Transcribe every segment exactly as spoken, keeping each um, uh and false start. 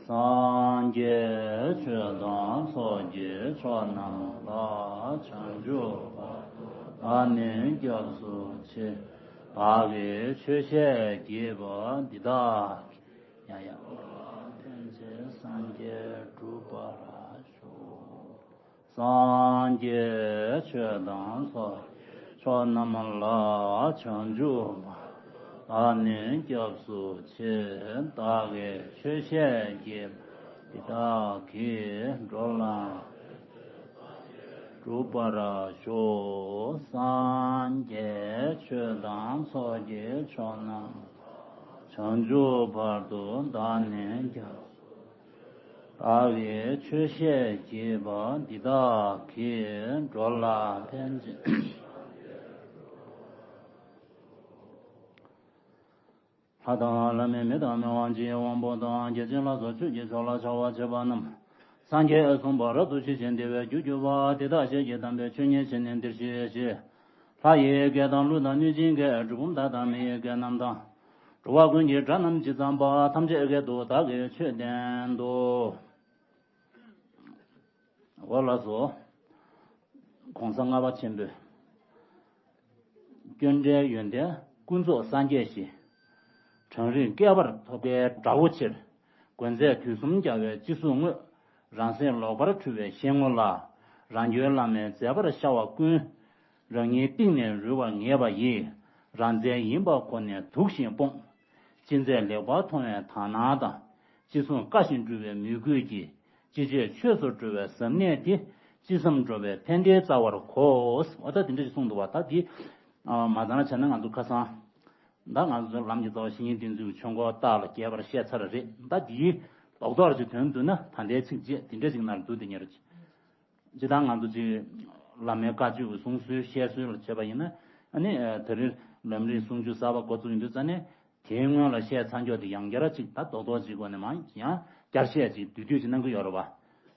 སངས་རྒྱས་ཆོས་དང་ཚོགས་ཀྱི་མཆོག་རྣམས་ལ། བྱང་ཆུབ་བར་དུ་བདག་ནི་སྐྱབས་སུ་མཆི། བདག་གིས་ཆོས་བཤད་བགྱིས་པ་འདི་དག་གིས། ཡང་ཡང་ཕན་ཕྱིར་སངས་རྒྱས་འགྲུབ་པར་ཤོག། སངས་རྒྱས་ཆོས་དང་ཚོགས་མཆོག་རྣམས་ལ། བྱང་ཆུབ་བར་དུ་བདག་ནི་སྐྱབས་སུ་མཆི། བདག་གིས་ཆོས་བཤད་བགྱིས་པ་འདི་དག་གིས། འགྲོ་ལ་འགྲུབ་པར་ཤོག། སངས་རྒྱས་ཆོས་དང་ཚོགས་ཀྱི་མཆོག་རྣམས། བྱང་ཆུབ་བར་དུ་བདག་ནི་སྐྱབས། བདག་གིས་ཆོས་བཤད་བགྱིས་པ་འདི་དག་གིས། འགྲོ་ལ་ཕན་ཕྱིར། ལྷ་དང་ལྷ་མིན་མི་དང་མི་དབང་ཆེ་དབང་པོ་དང་བརྒྱ་བྱིན་ལ་སོགས་ཆོས་ཀྱི་མཆོག་ལ་ཕྱག་འཚལ་བ་བྱས་པ་རྣམས། སངས་རྒྱས་གསུངས་པ་རབ་ཏུ་ཤེས་ཤིང་དེ་བས་རྒྱུར་གྱུར་པ། དེ་དག་ཤེས་བགྱིད་དམ་པའི་ཆོས་ཉིད་ཤེས་ནས་འདིར་གཤེགས་ཤིག། ལྷ་ཡི་སྐད་དང་ཀླུ་དང་གནོད་སྦྱིན་སྐད། གྲུལ་བུམ་དག་དང་མི་ཡི་སྐད་རྣམས་དང་། འགྲོ་བ་ཀུན་གྱི་སྒྲ་རྣམས་ཇི་ཙམ་པ། ཐམས་ཅད་སྐད་དུ་བདག་གིས་ཆོས་བསྟན་ཏོ། འོ་ལགས་སོ། གོང་ས་ལྔ་པ་ཆེན་པོས། སྐྱོན་བྲལ་ཡོན་ཏན་ཀུན་རྫོགས་སངས་རྒྱས་ཞེས། གྲངས་རིག་བསྐལ་པར་ཐོབ་པའི་དགྲ་བོ་ཆེར། འགོན་ཚད་དུས་གསུམ་རྒྱལ་བའི་སྤྱི་གཟུགས་དངོས། རང་སེམས་ལོག་པར་འཁྲུལ་བའི་ཤེས་ངོ་ལ། རང་རྒྱུད་བླ་མའི་མཛད་པར་ཤར་བ་ཀུན། རང་ཉིད་གཏིང་ནས་རུལ་བར་ངེས་པ་ཡིས། རང་རྩལ་ཡིན་པ་གོ་ནས་དུག་བཞིན་སྤོངས། ཅི་མཛད་ལེགས་པར་མཐོང་བའི་དག་སྣང་དང་། ཅི་གསུང་བཀའ་བཞིན་སྒྲུབ་པའི་མོས་གུས་ཀྱིས། ཅི་བྱེད་ཆོས་སུ་འགྲོ་བའི་ཟབ་གནད་དེ། ཅི་བསམ་འགྲུབ་པའི་ཕན་བདེའི་རྩ་བར་གོ། འོ་ད་དེ་འདྲ་ཞིག་གསུངས་འདུག་བ། ད་འདི་མ་ཚང་ན་བྱས་ན་ང་ཚོ་ཁ་སང་། ད་ང་ཚོ་ལམ་གྱི་རྩ་བ་བཤེས་གཉེན་བསྟེན་ཚུལ་གྱི་ཆོས་འཁོར་རྟགས་ལ་རྒྱས་པར་བཤད་ཚར་རེད། ད་འདིའི་རྡོག་རྡོག་ཅིག་དོན་བསྡུ་ན། ད་ལྟའི་ཚིགས་བཅད་འདི་འདྲ་ཞིག་ནང་ལ་འདུ་དེ་ཉེར་གཅིག། ཇི་ལྟར་ང་ཚོ་ཅིག་བླ་མའི་བཀའ་ཆོས་ཀྱི་གསུང་སྲོལ་བཤད་སྲོལ་ལ་བྱས་པ་ཡིན་ན། ཨ་ནི་ད་རེས་ལམ་རིམ་གསུང་ཆོས་གསར་པ་འགོ་བཙུགས་ཡིན་དུས་ཙ་ནས། དེའི་སྔོན་ལ་བཤད་ཚར་ཀྱོག་དེ་ཡང་བསྐྱར་ཅིག་ད་རྡོག་རྡོག་ཅིག་སྒོ་ནས་མ་ཡང་བསྐྱར་བཤད་ཅིག་བསྡུས་བསྡུས་ཅིག་གནང་གི་ཡོད་རེད་བ།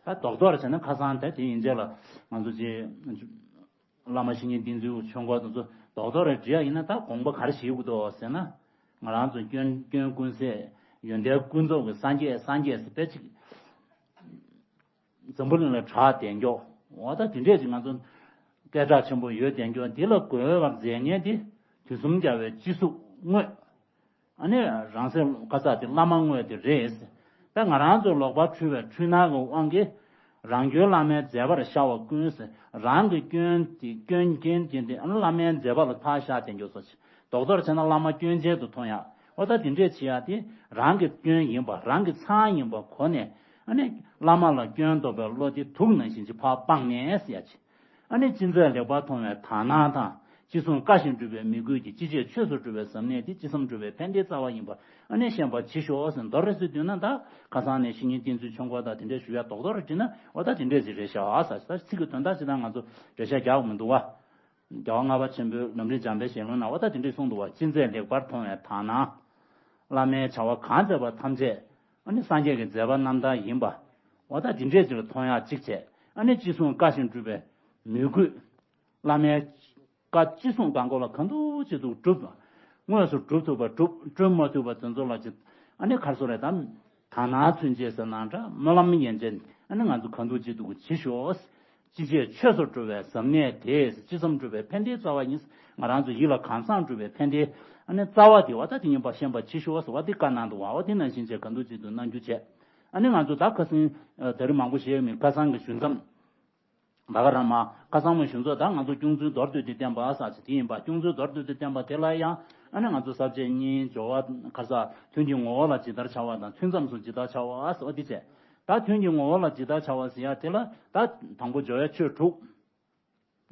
ད་རྡོག་རྡོག་བྱས་ན་ཁ་སང་དེ་དེ་ཡིན་རྗེས་ལ་ང་ཚོ་ཅིག་བླ་མ་བཤེས་གཉེན་བསྟེན་ཚུལ་ཆོས་འཁོར་དེ་ཚོ་རྡོག་རྡོག་རེ་འབྲི་ཡ་ཡིན་ན། ད་དགོངས་པ་ག་རེ་བཞེས་དགོས་འདུག་ཟེར་ན། ང་རང་ཚོ་སྐྱོན་སྐྱོན་ཀུན་ཟད་ཡོན་ཏན་ཀུན་རྫོགས་ཀྱི་སངས་རྒྱས་སངས་རྒྱས་ཟེར་དཔེ་ཅིག་འཛམ་བུ་གླིང་ལ་གྲགས་བསྡད་མགྱོགས། འོ་ད་དེ་འདྲས་ཅིག་ང་ཚོ་སྐད་གྲགས་ཆེན་པོ་ཡོད་བསྡད་མགྱོགས། འདི་ལ་རྒོལ་བར་མཛད་མཁན་དེ་དུས་གསུམ་རྒྱལ་བའི་སྤྱི་གཟུགས་དངོས། ཨ་ནི་རང་སེམས་ཁ་ཚ་དེ་བླ་མ་དངོས་དེ་རེད། ད་ང་རང་ཚོ་ལོག་པར་འཁྲུལ་བའི་འཁྲུལ་སྣང་གི་དབང་གིས། རང་རྒྱུད་བླ་མའི་མཛད་པར་ཤར་བ་ཀུན། རང་གི་སྐྱོན་དེ་སྐྱོན་རྐྱེན་དེ་འདི་ཨ་ནི་བླ་མའི་མཛད་པ་ལ་ཕར་བཞག་བསྡད་མགྱོགས་སོ། རྡོག་རྡོག་བྱས་ན་བླ་མ་སྐྱོན་ཅན་དུ་མཐོང་ཡག། འོ་ད་དེ་འདྲས་བྱེད་ཡག་དེ་རང་གི་སྐྱོན་ཡིན་པ། རང་གི་མཚང་ཡིན་པ་གོ་ནས། ཨ་ནི་བླ་མ་ལ་སྐྱོན་འདོགས་པའི་བློ་དེ་དུག་ནང་བཞིན་གྱི་ཕར་སྤངས་ནས་ཟེར་ཡག་ཅིག། ཨ་ནི་ཅི་མཛད་ལེགས་པར་མཐོང་བའི་དག་སྣང་དང་། ཅི་གསུང་བཀའ་བཞིན་སྒྲུབ་པའི་མོས་གུས་ཀྱིས། ཅི་བྱེད་ཆོས་སུ་འགྲོ་བའི་ཟབ་གནད་དེ། ཅི་བསམ་འགྲུབ་པའི་ཕན་བདེའི་རྩ་བ་ཡིན་པ། ཨ་ནི་ཤེས་པར་བྱེད་ཤོག་ཟེར། མདོར་རེ་ཟེར་བསྡུས་ན། ད་ཁ་སང་ནས་བཤེས་གཉེན་བསྟེན་ཚུལ་ཆོས་འཁོར་དང་དེ་འདྲས་ཞུ་ཡ་རྡོག་རྡོག་རེ་བྲིས་ན། འོ་ད་དེ་འདྲས་ཅིག་རེད་ཤག་ཨ་ཟེར། ད་ཚིག་གི་དོན་དག་ཅིག་ད་ང་ཚོ་འགྲེལ་བཤད་རྒྱག་དགོས་མི་འདུག་བ། རྒྱལ་བ་ལྔ་པ་ཆེན་པོའི་ལམ་རིམ་འཇམ་དཔལ་ཞལ་ལུང་ནང་འོ་ད་དེ་འདྲས་གསུངས་འདུག་བ། ཅི་མཛད་ལེགས་པར་མཐོང་བའི་དག་སྣང་། བླ་མའི་བྱ་བ་གང་མཛད་པ་ཐམས་ཅད། ཨ་ནི་སངས་རྒྱས་ཀྱི་མཛད་པ་རྣམ་དག་ཡིན་པ། འོ་ད་དེ་འདྲས་ཅིག་ལ་མཐོང་ཡག་ཅིག་བྱས། ཨ་ནི་ཅི་གསུང་བཀའ་བཞིན་སྒྲུབ་པའི་མོས་གུས། བླ་མའི་བཀའ་ཅི་གསུང་གང་གོ་ལ་གང་འདུག་ཅི་འདུག་སྒྲུབ། དངོས་སུ་སྒྲུབ་ཐུབ་པ་སྒྲུབ། སྒྲུབ་མ་ཐུབ་པ་དེ་ཚོ་ལ་ཅི། ཨ་ནི་ག་རེ་ཟེར་རེད་དམ། དག་སྣང་ཚུན་ཆད་ཟེར་ན་འདྲ། སྨོན་ལམ་ཡན་ཆད། ཨ་ནི་ང་ཚོ་གང་འདུག་ཅི་འདུག་བྱེད་ཤོག། ཅི་བྱེད་ཆོས་སུ་འགྲོ་བའི་ཟབ་གནད་དེ། ཅི་བསམ་འགྲུབ་པའི་ཕན་བདེའི་རྩ་བ་ཡིན། ང་རང་ཚོ་ཡིད་ལ་གང་བསམ་འགྲུབ་པའི་ཕན་བདེ། ཨ་ནི་རྩ་བ་དེ་བ་ད་དེ་ཡིན་པ་ཤེས་པར་བྱེད་ཤོག་ཟེར་བ་དེ་བཀའ་གནང་འདུག་བ། འོ་དེ་ནང་བཞིན་བྱས་གང་འདུག་ཅི་འདུག་གནང་རྒྱུ་བྱས། ཨ་ནི་ང་ཚོ་ད་ཁ་སང་ད་རེས་མང་པོ་བཤད་མི། ཁ་སང་གི་ཞུ་མཚམས། ད་ག་རང་མ་ཁ་སང་མ་ཞུ་ཚོད་ད་ང་ཚོ་སྐྱོང་ཚུལ་མདོར་བསྡུས་ཏེ་བསྟན་པ་ཟེར་ཅིག་དེ་ཡིན་པ། སྐྱོང་ཚུལ་མདོར་བསྡུས་ཏེ་བསྟན་པ་དེ་ལ་ཡང་ཨ་ནི་ང་ཚོ་ས་བཅད་གཉིས། སྦྱོར་བ་ག་རེ་ཟེར། ཐུན་གྱི་ངོ་བོ་ལ་ཇི་ལྟར་བྱ་བ་དང་། ཐུན་མཚམས་སུ་ཇི་ལྟར་བྱ་བ་ཟེར་བ་དེ་བྱས། ད་ཐུན་གྱི་ངོ་བོ་ལ་ཇི་ལྟར་བྱ་བ་ཟེར་ཡ་དེ་ལ། ད་དང་པོ་སྦྱོར་བའི་ཆོས་དྲུག།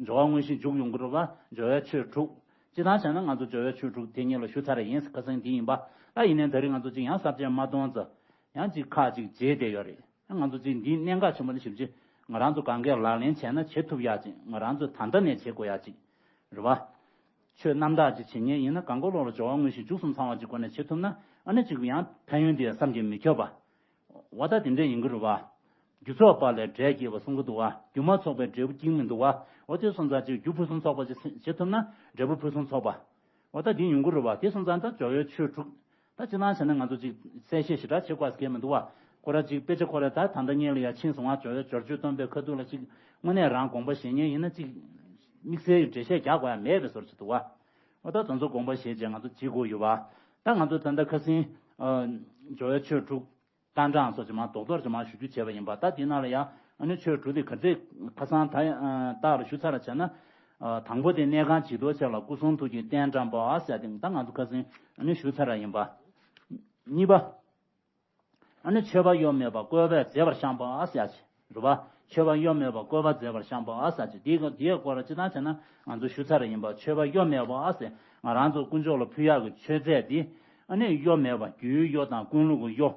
སྦྱོར་བ་དངོས་གཞི་འཇུག་ཡོང་གི་རེད་བ། སྦྱོར་བའི་ཆོས་དྲུག། སྤྱིར་བཏང་བྱས་ན་ང་ཚོ་སྦྱོར་བའི་ཆོས་དྲུག་དེ་སྔོན་ལ་ཞུ་ཚར་རེད། ཡིན་ཁ་སང་དེ་ཡིན་པ། ད་ཡིན་ནའི་ད་རེས་ང་ཚོ་ཅིག་ཡང་ས་བཅད་མ་སྟོང་ཙམ། ཡང་ཅིག་ཁག་ཅིག་བརྗེས་བསྡད་ཡོད་རེད། ང་ཚོ་ཅིག་འདིའི་གནད་འགག་ཆེན་པོ་ནི་ཞིབ་ཅིག་ང་རང་ཚོ་གང་གས་ལག་ལེན་བྱས་ན་བྱེད་ཐུབ་ཡག་ཅིག། ང་རང་ཚོ་ད་ལྟ་ནས་བྱེད་དགོས་ཡག་ཅིག་རེད་བ། ཆོས་རྣམ་དག་ཅིག་བྱེད་མཁན་ཡིན་ན། གང་གོ་ལོག་ལ་སྦྱོར་བ་དངོས་གཞི་འཇུག་གསུམ་ཚང་བ་ཅིག་སྒོ་ནས་བྱེད་ཐུབ་ན། ཨ་ནི་ཅིག་ཡང་ཕན་ཡོན་དེ་བསམ་གྱིས་མི་ཁྱབ་པ། འོ་ད་དེ་འདྲས་ཡིན་གྱི་རེད་བ། རྒྱུ་ཚོགས་པ་ལས་འབྲས་སྐྱེས་པ་གསུང་གི་འདུག་བ། རྒྱུ་མ་ཚོགས་པའི་འབྲས་བུ་སྐྱེ་གི་མི་འདུག་བ། འོ་དེ་སོང་ཙང་ཅིག་རྒྱུ་ཕུན་སུམ་ཚོགས་པ་ཅིག་བྱེད་ཐུབ་ན་འབྲས་བུ་ཕུན་སུམ་ཚོགས་པ། འོ་ད་དེ་ཡོང་གི་རེད་བ། དེ་སོང་ཙང་ད་སྦྱོར་བའི་ཆོས་དྲུག། ད་སྤྱིར་བཏང་བྱས་ན་ང་ཚོ་ཅིག་གསལ་བཤད་ཞེ་དྲག་བྱེད་དགོས་ཀྱི་མི་འདུག་བ། ཁོ་ར་ཅིག་དཔེ་ཆ་ཁོ་ར་ད་ད་ལྟ་ཉིད་ལ་ཡ་ཕྱིན་སོང་བ། ཇོ་བོ་འབྱོར་བཅུ་སྟོན་པའི་ཁ་ཐུག་ལ་ཅིག་དངོས་གནས་རང་དགོངས་པ་བཞེས་མཁན་ཡིན་ན་ཅིག་དམིགས་བསལ་གྱི་འགྲེལ་བཤད་རྒྱག་དགོས་ཡ་མེད་པའི་བཟོ་ཅིག་འདུག་བ། འོ་ད་དེ་ཚོ་དགོངས་པ་བཞེས་བྱས་ང་ཚོ་བྱེད་དགོས་ཡོད་བ། ད་ང་ཚོ་ད་ལྟ་ཁ་སང་ཇོ་བོའི་ཆོས་དྲུག་རྟ་གྲངས་སོགས་ཅིག་མ་རྡོག་རྡོག་ཅིག་མ་ཞུ་རྒྱུ་བྱས་པ་ཡིན་པ། ད་དེ་ནང་ལ་ཡ་ཨ་ནི་ཆོས་དྲུག་དེ་ག་ཚོད་ཁ་སང་ད་ལྟ་ལ་ཞུ་ཚར་བྱས་ན། དང་པོ་དེ་གནས་ཁང་བྱི་དོར་ཆེ་ལ་སྐུ་གསུང་ཐུགས་ཀྱི་རྟེན་བཀྲམ་པ་ཟེར་ཏེ་ད་ང་ཚོ་ཁ་སང་ཨ་ནི་ཞུ་ཚར་ཡིན་པ། གཉིས་པ། ཨ་ནི་མཆོད་པ་གཡོ་མེད་པ་བཀོད་པས་མཛེས་པར་བཤམས་པ་ཟེར་ཅིག་རེད་པ། མཆོད་པ་གཡོ་མེད་པ་བཀོད་པ་མཛེས་པར་བཤམས་པ་ཟེར་ཅིག་དེའི་དེའི་སྐོར་ལ་སྤྱིར་བཏང་བྱས་ན་ང་ཚོ་ཞུ་ཚར་ཡིན་པ། མཆོད་པ་གཡོ་མེད་པ་ཟེར་ང་རང་ཚོ་དཀོན་མཆོག་ལ་ཕུལ་ཡག་གི་མཆོད་རྫས་འདི་ཨ་ནི་གཡོ་མེད་པ། རྒྱུའི་གཡོ་དང་ཀུན་སློང་གི་གཡོ།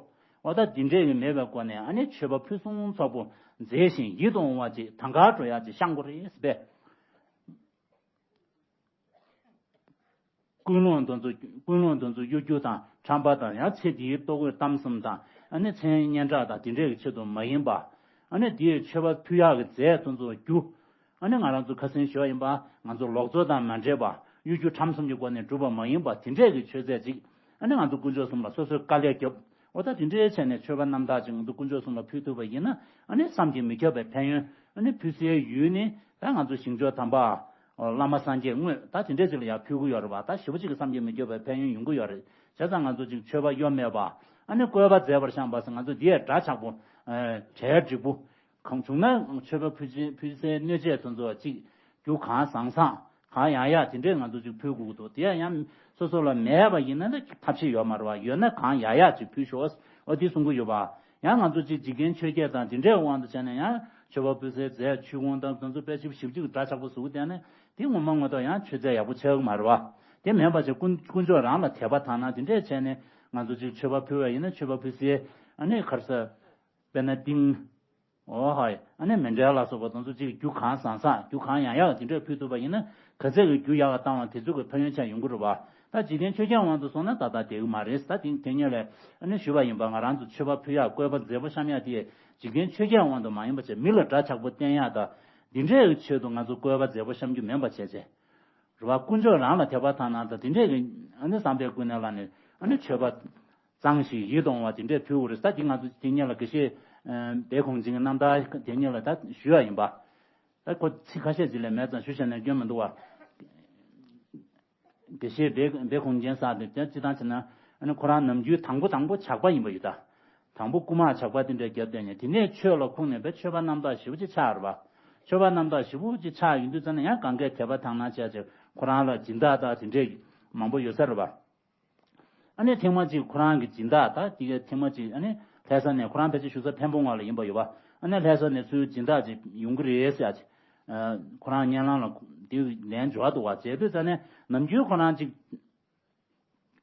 འོ་ད་འདི་འདྲས་ཀྱི་མེད་པའི་སྒོ་ནས་ཨ་ནི་མཆོད་པ་ཕུན་སུམ་ཚོགས་པོ་མཛེས་ཤིང་ཡིད་དུ་འོང་བ་ཅིག་དང་ག་འགྲོ་ཡག་ཅིག་བཤམས་དགོས་རེད་པས། ཀུན་སློང་དེ་ཚོ་ཀུན་སློང་དེ་ཚོ་གཡོ་སྒྱུ་དང་ཁྲམ་པ་དང་། ཡང་ཚེ་འདིའི་ལྟོ་གོས་གཏམ་གསུམ་དང་ཨ་ནི་མཚན་སྙན་གྲགས་དང་དེ་འདྲས་ཀྱི་ཆེད་དུ་མ་ཡིན་པ། ཨ་ནི་དེའི་མཆོད་པ་ཕུལ་ཡག་གི་རྫས་དེ་ཚོ་རྒྱུ་ཨ་ནི་ང་རང་ཚོ་ཁ་སང་ཞུས་པ་ཡིན་པ། ང་ཚོ་ལོག་འཚོ་དང་མ་འདྲེས་པ། གཡོ་སྒྱུ་ཁྲམ་གསུམ་གྱི་སྒོ་ནས་གྲུབ་པ་མ་ཡིན་པ། དེ་འདྲས་ཀྱི་མཆོད་རྫས་ཅིག་ཨ་ནི་ང་ཚོ་དཀོན་མཆོག་གསུམ་ལ་སོ་སོས་དཀའ་ལས་བརྒྱབ། འོ་ད་དེ་འདྲའི་ཆ་ནས་མཆོད་པ་རྣམ་དག་ཅིག་ང་ཚོ་དཀོན་མཆོག་གསུམ་ལ་ཕུལ་ཐུབ་པ་ཡིན་ན་ཨ་ནི་བསམ་གྱིས་མི་ཁྱབ་པའི་ཕན་ཡོན། ཨ་ནི་ཕུལ་སའི་ཡུལ་ནི་ད་ང་ཚོ་ཞིང་མཆོག་དམ་པ། བླ་མ་སངས་རྒྱས་དངོས་ད་དེ་འདྲའི་ཅིག་ལ་ཡང་ཕུལ་གྱི་ཡོད་རེད་པ། ད་ཞེ་པོ་ཅིག་གི་བསམ་གྱིས་མི་ཁྱབ་པའི་ཕན་ཡོན་ཡོང་གི་ཡོད་རེད། བྱས་ཙང་ང་ཚོ་ཅིག་མཆོད་པ་གཡོ་མེད་པ། ཨ་ནི་བཀོད་པ་མཛེས་པར་བཤམས་པ་ཟེར་ང་ཚོ་འདི་ཡས་འདྲ་ཆགས་པོ། གྲལ་འགྲིག་པོ། གང་བྱུང་ན་མཆོད་པ་ཕུལ་ཕུལ་སའི་སྣོད་ཆས་དེ་ཚོ་ཅིག་རྒྱུ་གང་བཟང་བཟང་གང་ཡག་ཡག་དེ་འདྲས་ང་ཚོ་ཅིག་ཕུལ་དགོས་ཀྱི་འདུག་དེ་ཡང་ཡང་སོ་སོ་ལ་མེད་པ་ཡིན་ན་ད་ཐབས་ཤེས་ཡོད་མ་རེད་པ། ཡོད་ན་གང་ཡག་ཡག་ཅིག་ཕུལ་ཤོག་འོ་དེ་གསུང་གི་ཡོད་པ། ཡང་ང་ཚོ་ཅིག་འཇིག་རྟེན་ཆོས་བརྒྱད་དང་དེ་འདྲའི་དབང་དུ་བྱས་ནས་ཡང་མཆོད་པ་ཕུལ་སའི་རྫས་མཆོད་ཀོང་དང་དེ་ཚོ་དཔེ་ཞིབ་ཞིབ་ཅིག་འདྲ་ཆགས་པོ་བཟོ་གི་བསྡད་ན་དེ་ངོ་མ་ངོ་ཐོག་ཡང་མཆོད་རྫས་ཡག་པོ་ཆགས་ཀྱི་མ་རེད་པ། དེ་མིན་པ་ཅིག་དཀོན་དཀོན་མཆོག་རང་ལ་དད་པ་དག་སྣང་དེ་འདྲས་བྱས་ནས་ང་ཚོ་ཅིག་མཆོད་པ་ཕུལ་བ་ཡིན་ན་མཆོད་པ་ཕུལ་སའི་ཨ་ནི་ག་རེ་ཟེར། དཔེར་ན་ཏིང་། འོ་ཧོ། ཨ་ནི་མཎྜལ་ལ་སོགས་པ་དེ་ཚོ་ཅིག་རྒྱུ་གང་བཟང་བཟང་རྒྱུ་གང་ཡག་ཡག་དེ་འདྲས་ཕུལ་ཐུབ་པ་ཡིན་ན་ག་ཚད་ཀྱི་རྒྱུ་ཡག་ག་བཏང་བ་དེ་ཚོ་གི་ཕན་ཡོན་ཆེ་ཡོང་གི་རེད་པ། ད་འཇིག་རྟེན་ཆོས་བརྒྱད་དབང་དུ་སོང་ན་ད་ལྟ་བསྡད་ཀྱི་མ་རེད། ད་དེ་དེ་ཉིད་ལས་ཨ་ནི་ཞུས་པ་ཡིན་པ། ང་རང་ཚོ་མཆོད་པ་ཕུལ་ཡག་བཀོད་པ་མཛེས་པོ་བཤམས་ཡག་དེ་འཇིག་རྟེན་ཆོས་བརྒྱད་དབང་དུ་མ་ཡིན་པ་བྱས་མི་ལ་འདྲ་ཆགས་པོ་བསྟན་ཡག་དང་འདི་འདྲའི་ཆེད་དུ་ང་ཚོ་བཀོད་པ་མཛེས་པོ་བཤམས་རྒྱུ་མིན་པ་བྱས་བྱས། རེད་པ། དཀོན་མཆོག་རང་ལ་དད་པ་དག་སྣང་དང་དེ་འདྲས་ཀྱི་ཨ་ནི་བསམ་པའི་ཀུན་ནས་བསླངས་ནས་ཨ་ནི་མཆོད་པ་གཙང་ཞིང་ཡིད་དུ་འོང་བ་དེ་འདྲས་ཕུལ་དགོས་རེད། ད་དེ་ང་ཚོ་དེ་ཉིད་ལ་དགེ་བཤེས་སྦས་གོང་ཆེན་གྱི་རྣམ་ཐར་དེ་ཉིད་ལ་ད་ཞུ་ཡ་ཡིན་པ། ད་ཁོ་ཚིག་ཁ་ཤས་ཅིག་ལས་མེད་ཙང་ཞུ་བྱས་ནས་སྐྱོན་མི་འདུག་བ། དགེ་བཤེས་སྦས་སྦས་གོང་ཆེན་ཟེར་དེ་དེ་སྤྱིར་བཏང་བྱས་ན་ཨ་ནི་ཁོ་རང་ནམ་རྒྱུན་དང་པོ་དང་པོ་ཇག་པ་ཡིན་པ་ཡོད་ད། དང་པོ་རྐུ་མ་ཇག་པ་དེ་འདྲས་བརྒྱབ་བསྡད་ནས་དེ་ནས་ཆོས་ལ་ཁུངས་ནས་དཔེ་མཆོད་པ་རྣམ་དག་ཞེ་པོ་ཅིག་ཆགས་རེད་པ། མཆོད་པ་རྣམ་དག་ཞེ་པོ་ཅིག་ཆགས་ཡོང་དུས་ཙམ་ནས་ཡང་གང་གས་དད་པ་དག་སྣང་བྱས་བྱས་ཁོ་རང་ལ་སྦྱིན་བདག་དང་དེ་འདྲས་མང་པོ་ཡོད་ས་རེད་པ། ཨ་ནི་ཐེངས་མ་གཅིག་ཁོ་རང་གི་སྦྱིན་བདག་དང་དེ་གས་ཐེངས་མ་གཅིག་ཨ་ནི་ལྷ་ས་ནས་ཁོ་རང་ཕལ་ཆེར་བཞུགས་ས་འཕན་པོ་ངོས་ལ་ཡིན་པ་ཡོད་པ། ཨ་ནི་ལྷ་ས་ནས་ཚུར་སྦྱིན་བདག་ཅིག་ཡོང་གི་རེད་ཟེར་ཡ་ཅིག་ཁོ་རང་སྙན་ལམ་ལ་དེ་ལན་འབྱོར་འདུག་བ། བྱས་དུས་ཙམ་ནས་ནམ་རྒྱུན་ཁོ་རང་གཅིག་